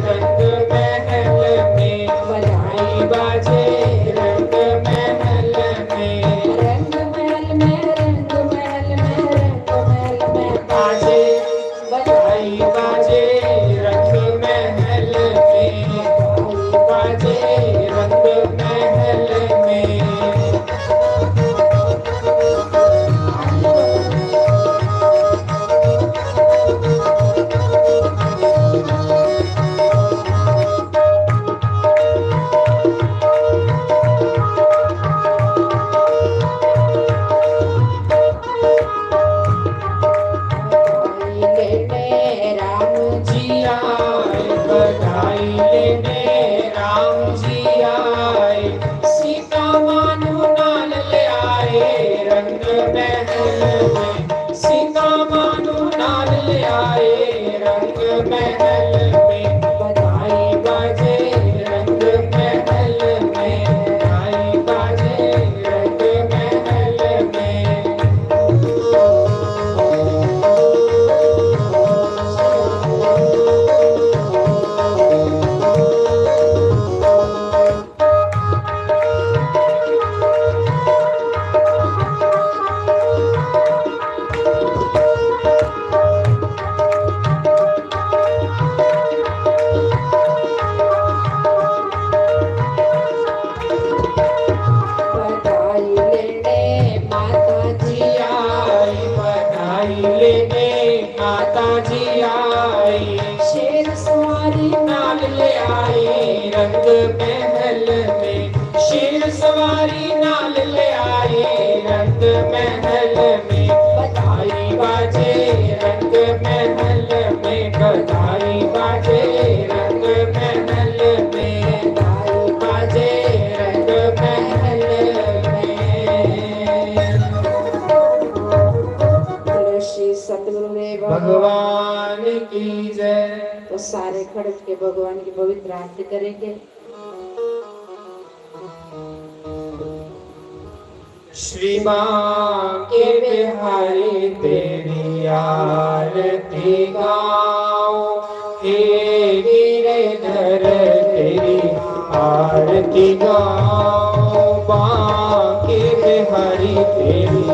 रंग महल में, बधाई बाजे रंग महल में। रंग महल में, रंग महल में, रंग महल में। बाजे, बधाई बाजे रंग महल में, बधाई बाजे रंग महल में। बधाई लेने राम जी आए, बधाई लेने राम जी आए, सीता माँ नू नाल ले आए रंग महल में, सीता माँ नू नाल ले आए रंग महल में। बधाई बाजे रंग महल में, बधाई बाजे रंग महल में। बधाई लेने माता जी आई, बधाई लेने माता जी आई, शेर सवारी नाल ले आई रंग महल में, शेर सवारी नाल ले आई रंग महल में। बधाई बाजे रंग महल में, बधाई बाजे रंग महल में, बधाई बाजे रंग महल में। बोलो श्री सतगुरुदेव भगवान की जय। तो सारे खड़े होके भगवान की पवित्र आरती करेंगे। श्री बांके बिहारी तेरी आरती गाओ, हे गिरधर तेरी आरती गाओ, बांके बिहारी तेरी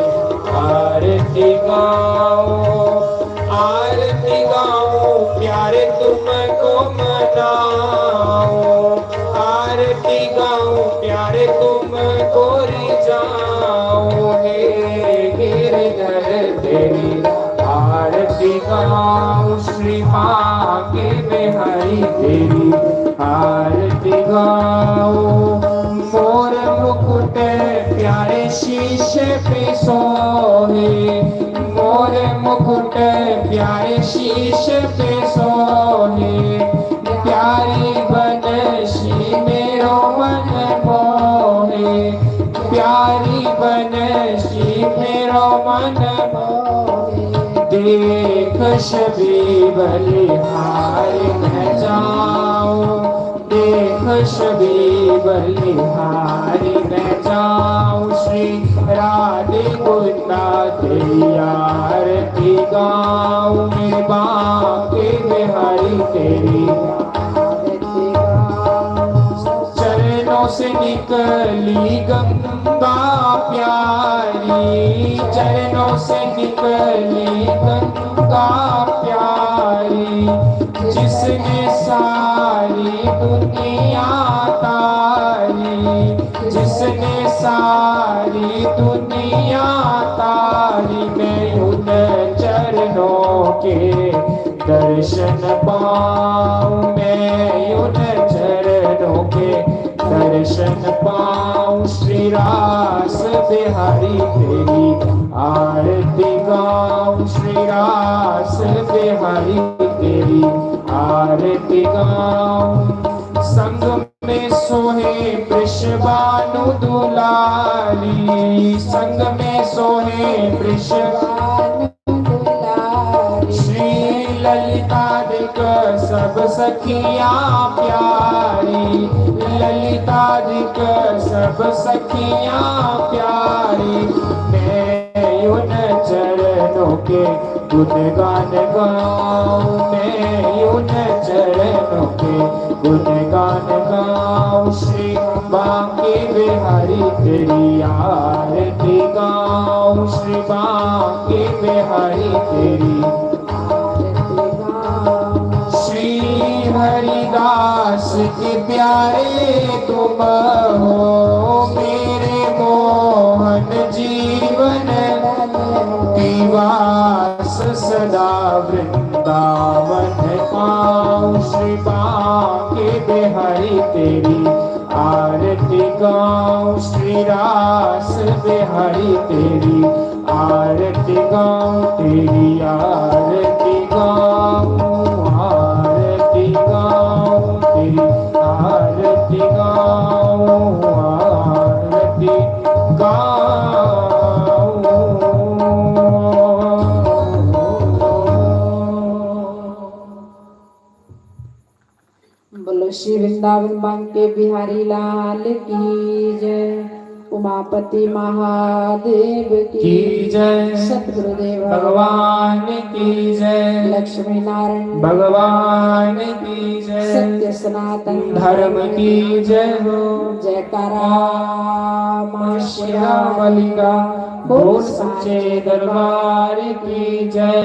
आरती गाओ। आरती गाओ प्यारे तुमको मनाओ, आरती गाओ प्यारे तुमको रिझाओ, हे गिरधर तेरी आरती गाओ, श्री बांके बिहारी तेरी आरती गाओ। मोर मुकुट प्यारे शीश पे सोहे, मोर मुकुट प्यारे शीश पे सोहे, प्यारी बनशी मेरो मन मोहे, प्यारी बनशी मेरो मन मोहे। देख छवि बलिहारी मैं जाऊं, देख छवि बलिहारी मैं जाऊं, श्री राधे कुंदा तेरी आरती गाऊं, मेरे बांके बिहारी तेरी आरती गाऊं। चरणों से निकली गंगा प्यारी, चरणों से निकली गंगा प्यारी, जिसने सारी दुनिया तारी, जिसने सारी दुनिया तारी। मैं उन चरणों के दर्शन पाऊं, मैं उन चरणों के दर्शन पाऊं, श्री रास बिहारी तेरी आरती गाऊं, श्री रास बिहारी तेरी आरती गाऊं। संग में सोहे वृषभानु दुलारी, संग में सोहे वृषभानु दुलारी। श्री ललितादिक सब सखियां प्यारी, ललितादिक सब सखियां प्यारी। मैं उन चरणों के गुणगान गाऊं, मैं उन चरण गुणगान गाऊं श्री बांके बिहारी तेरी, आरती गाऊं श्री बांके बिहारी तेरी। श्री हरिदास के प्यारे तुम हो, मेरे मोहन जीवन निवास सदा वृंदावन पाऊं। श्री बांके बिहारी तेरी आरती गाऊं, श्री रास बिहारी तेरी आरती गाऊं, तेरी आरती गाऊं, आरती गाऊं, तेरी आरती गाऊं, आरती गाऊं। बोलो श्री वृंदावन बांके बिहारी लाल की जय। उमापति महादेव की की जय। सतगुरुदेव भगवान की जय। लक्ष्मी नारायण भगवान की जय। सत्य सनातन धर्म की जय हो। जयकारा माँ शेरावाली का। बोल सच्चे दरबार की जय।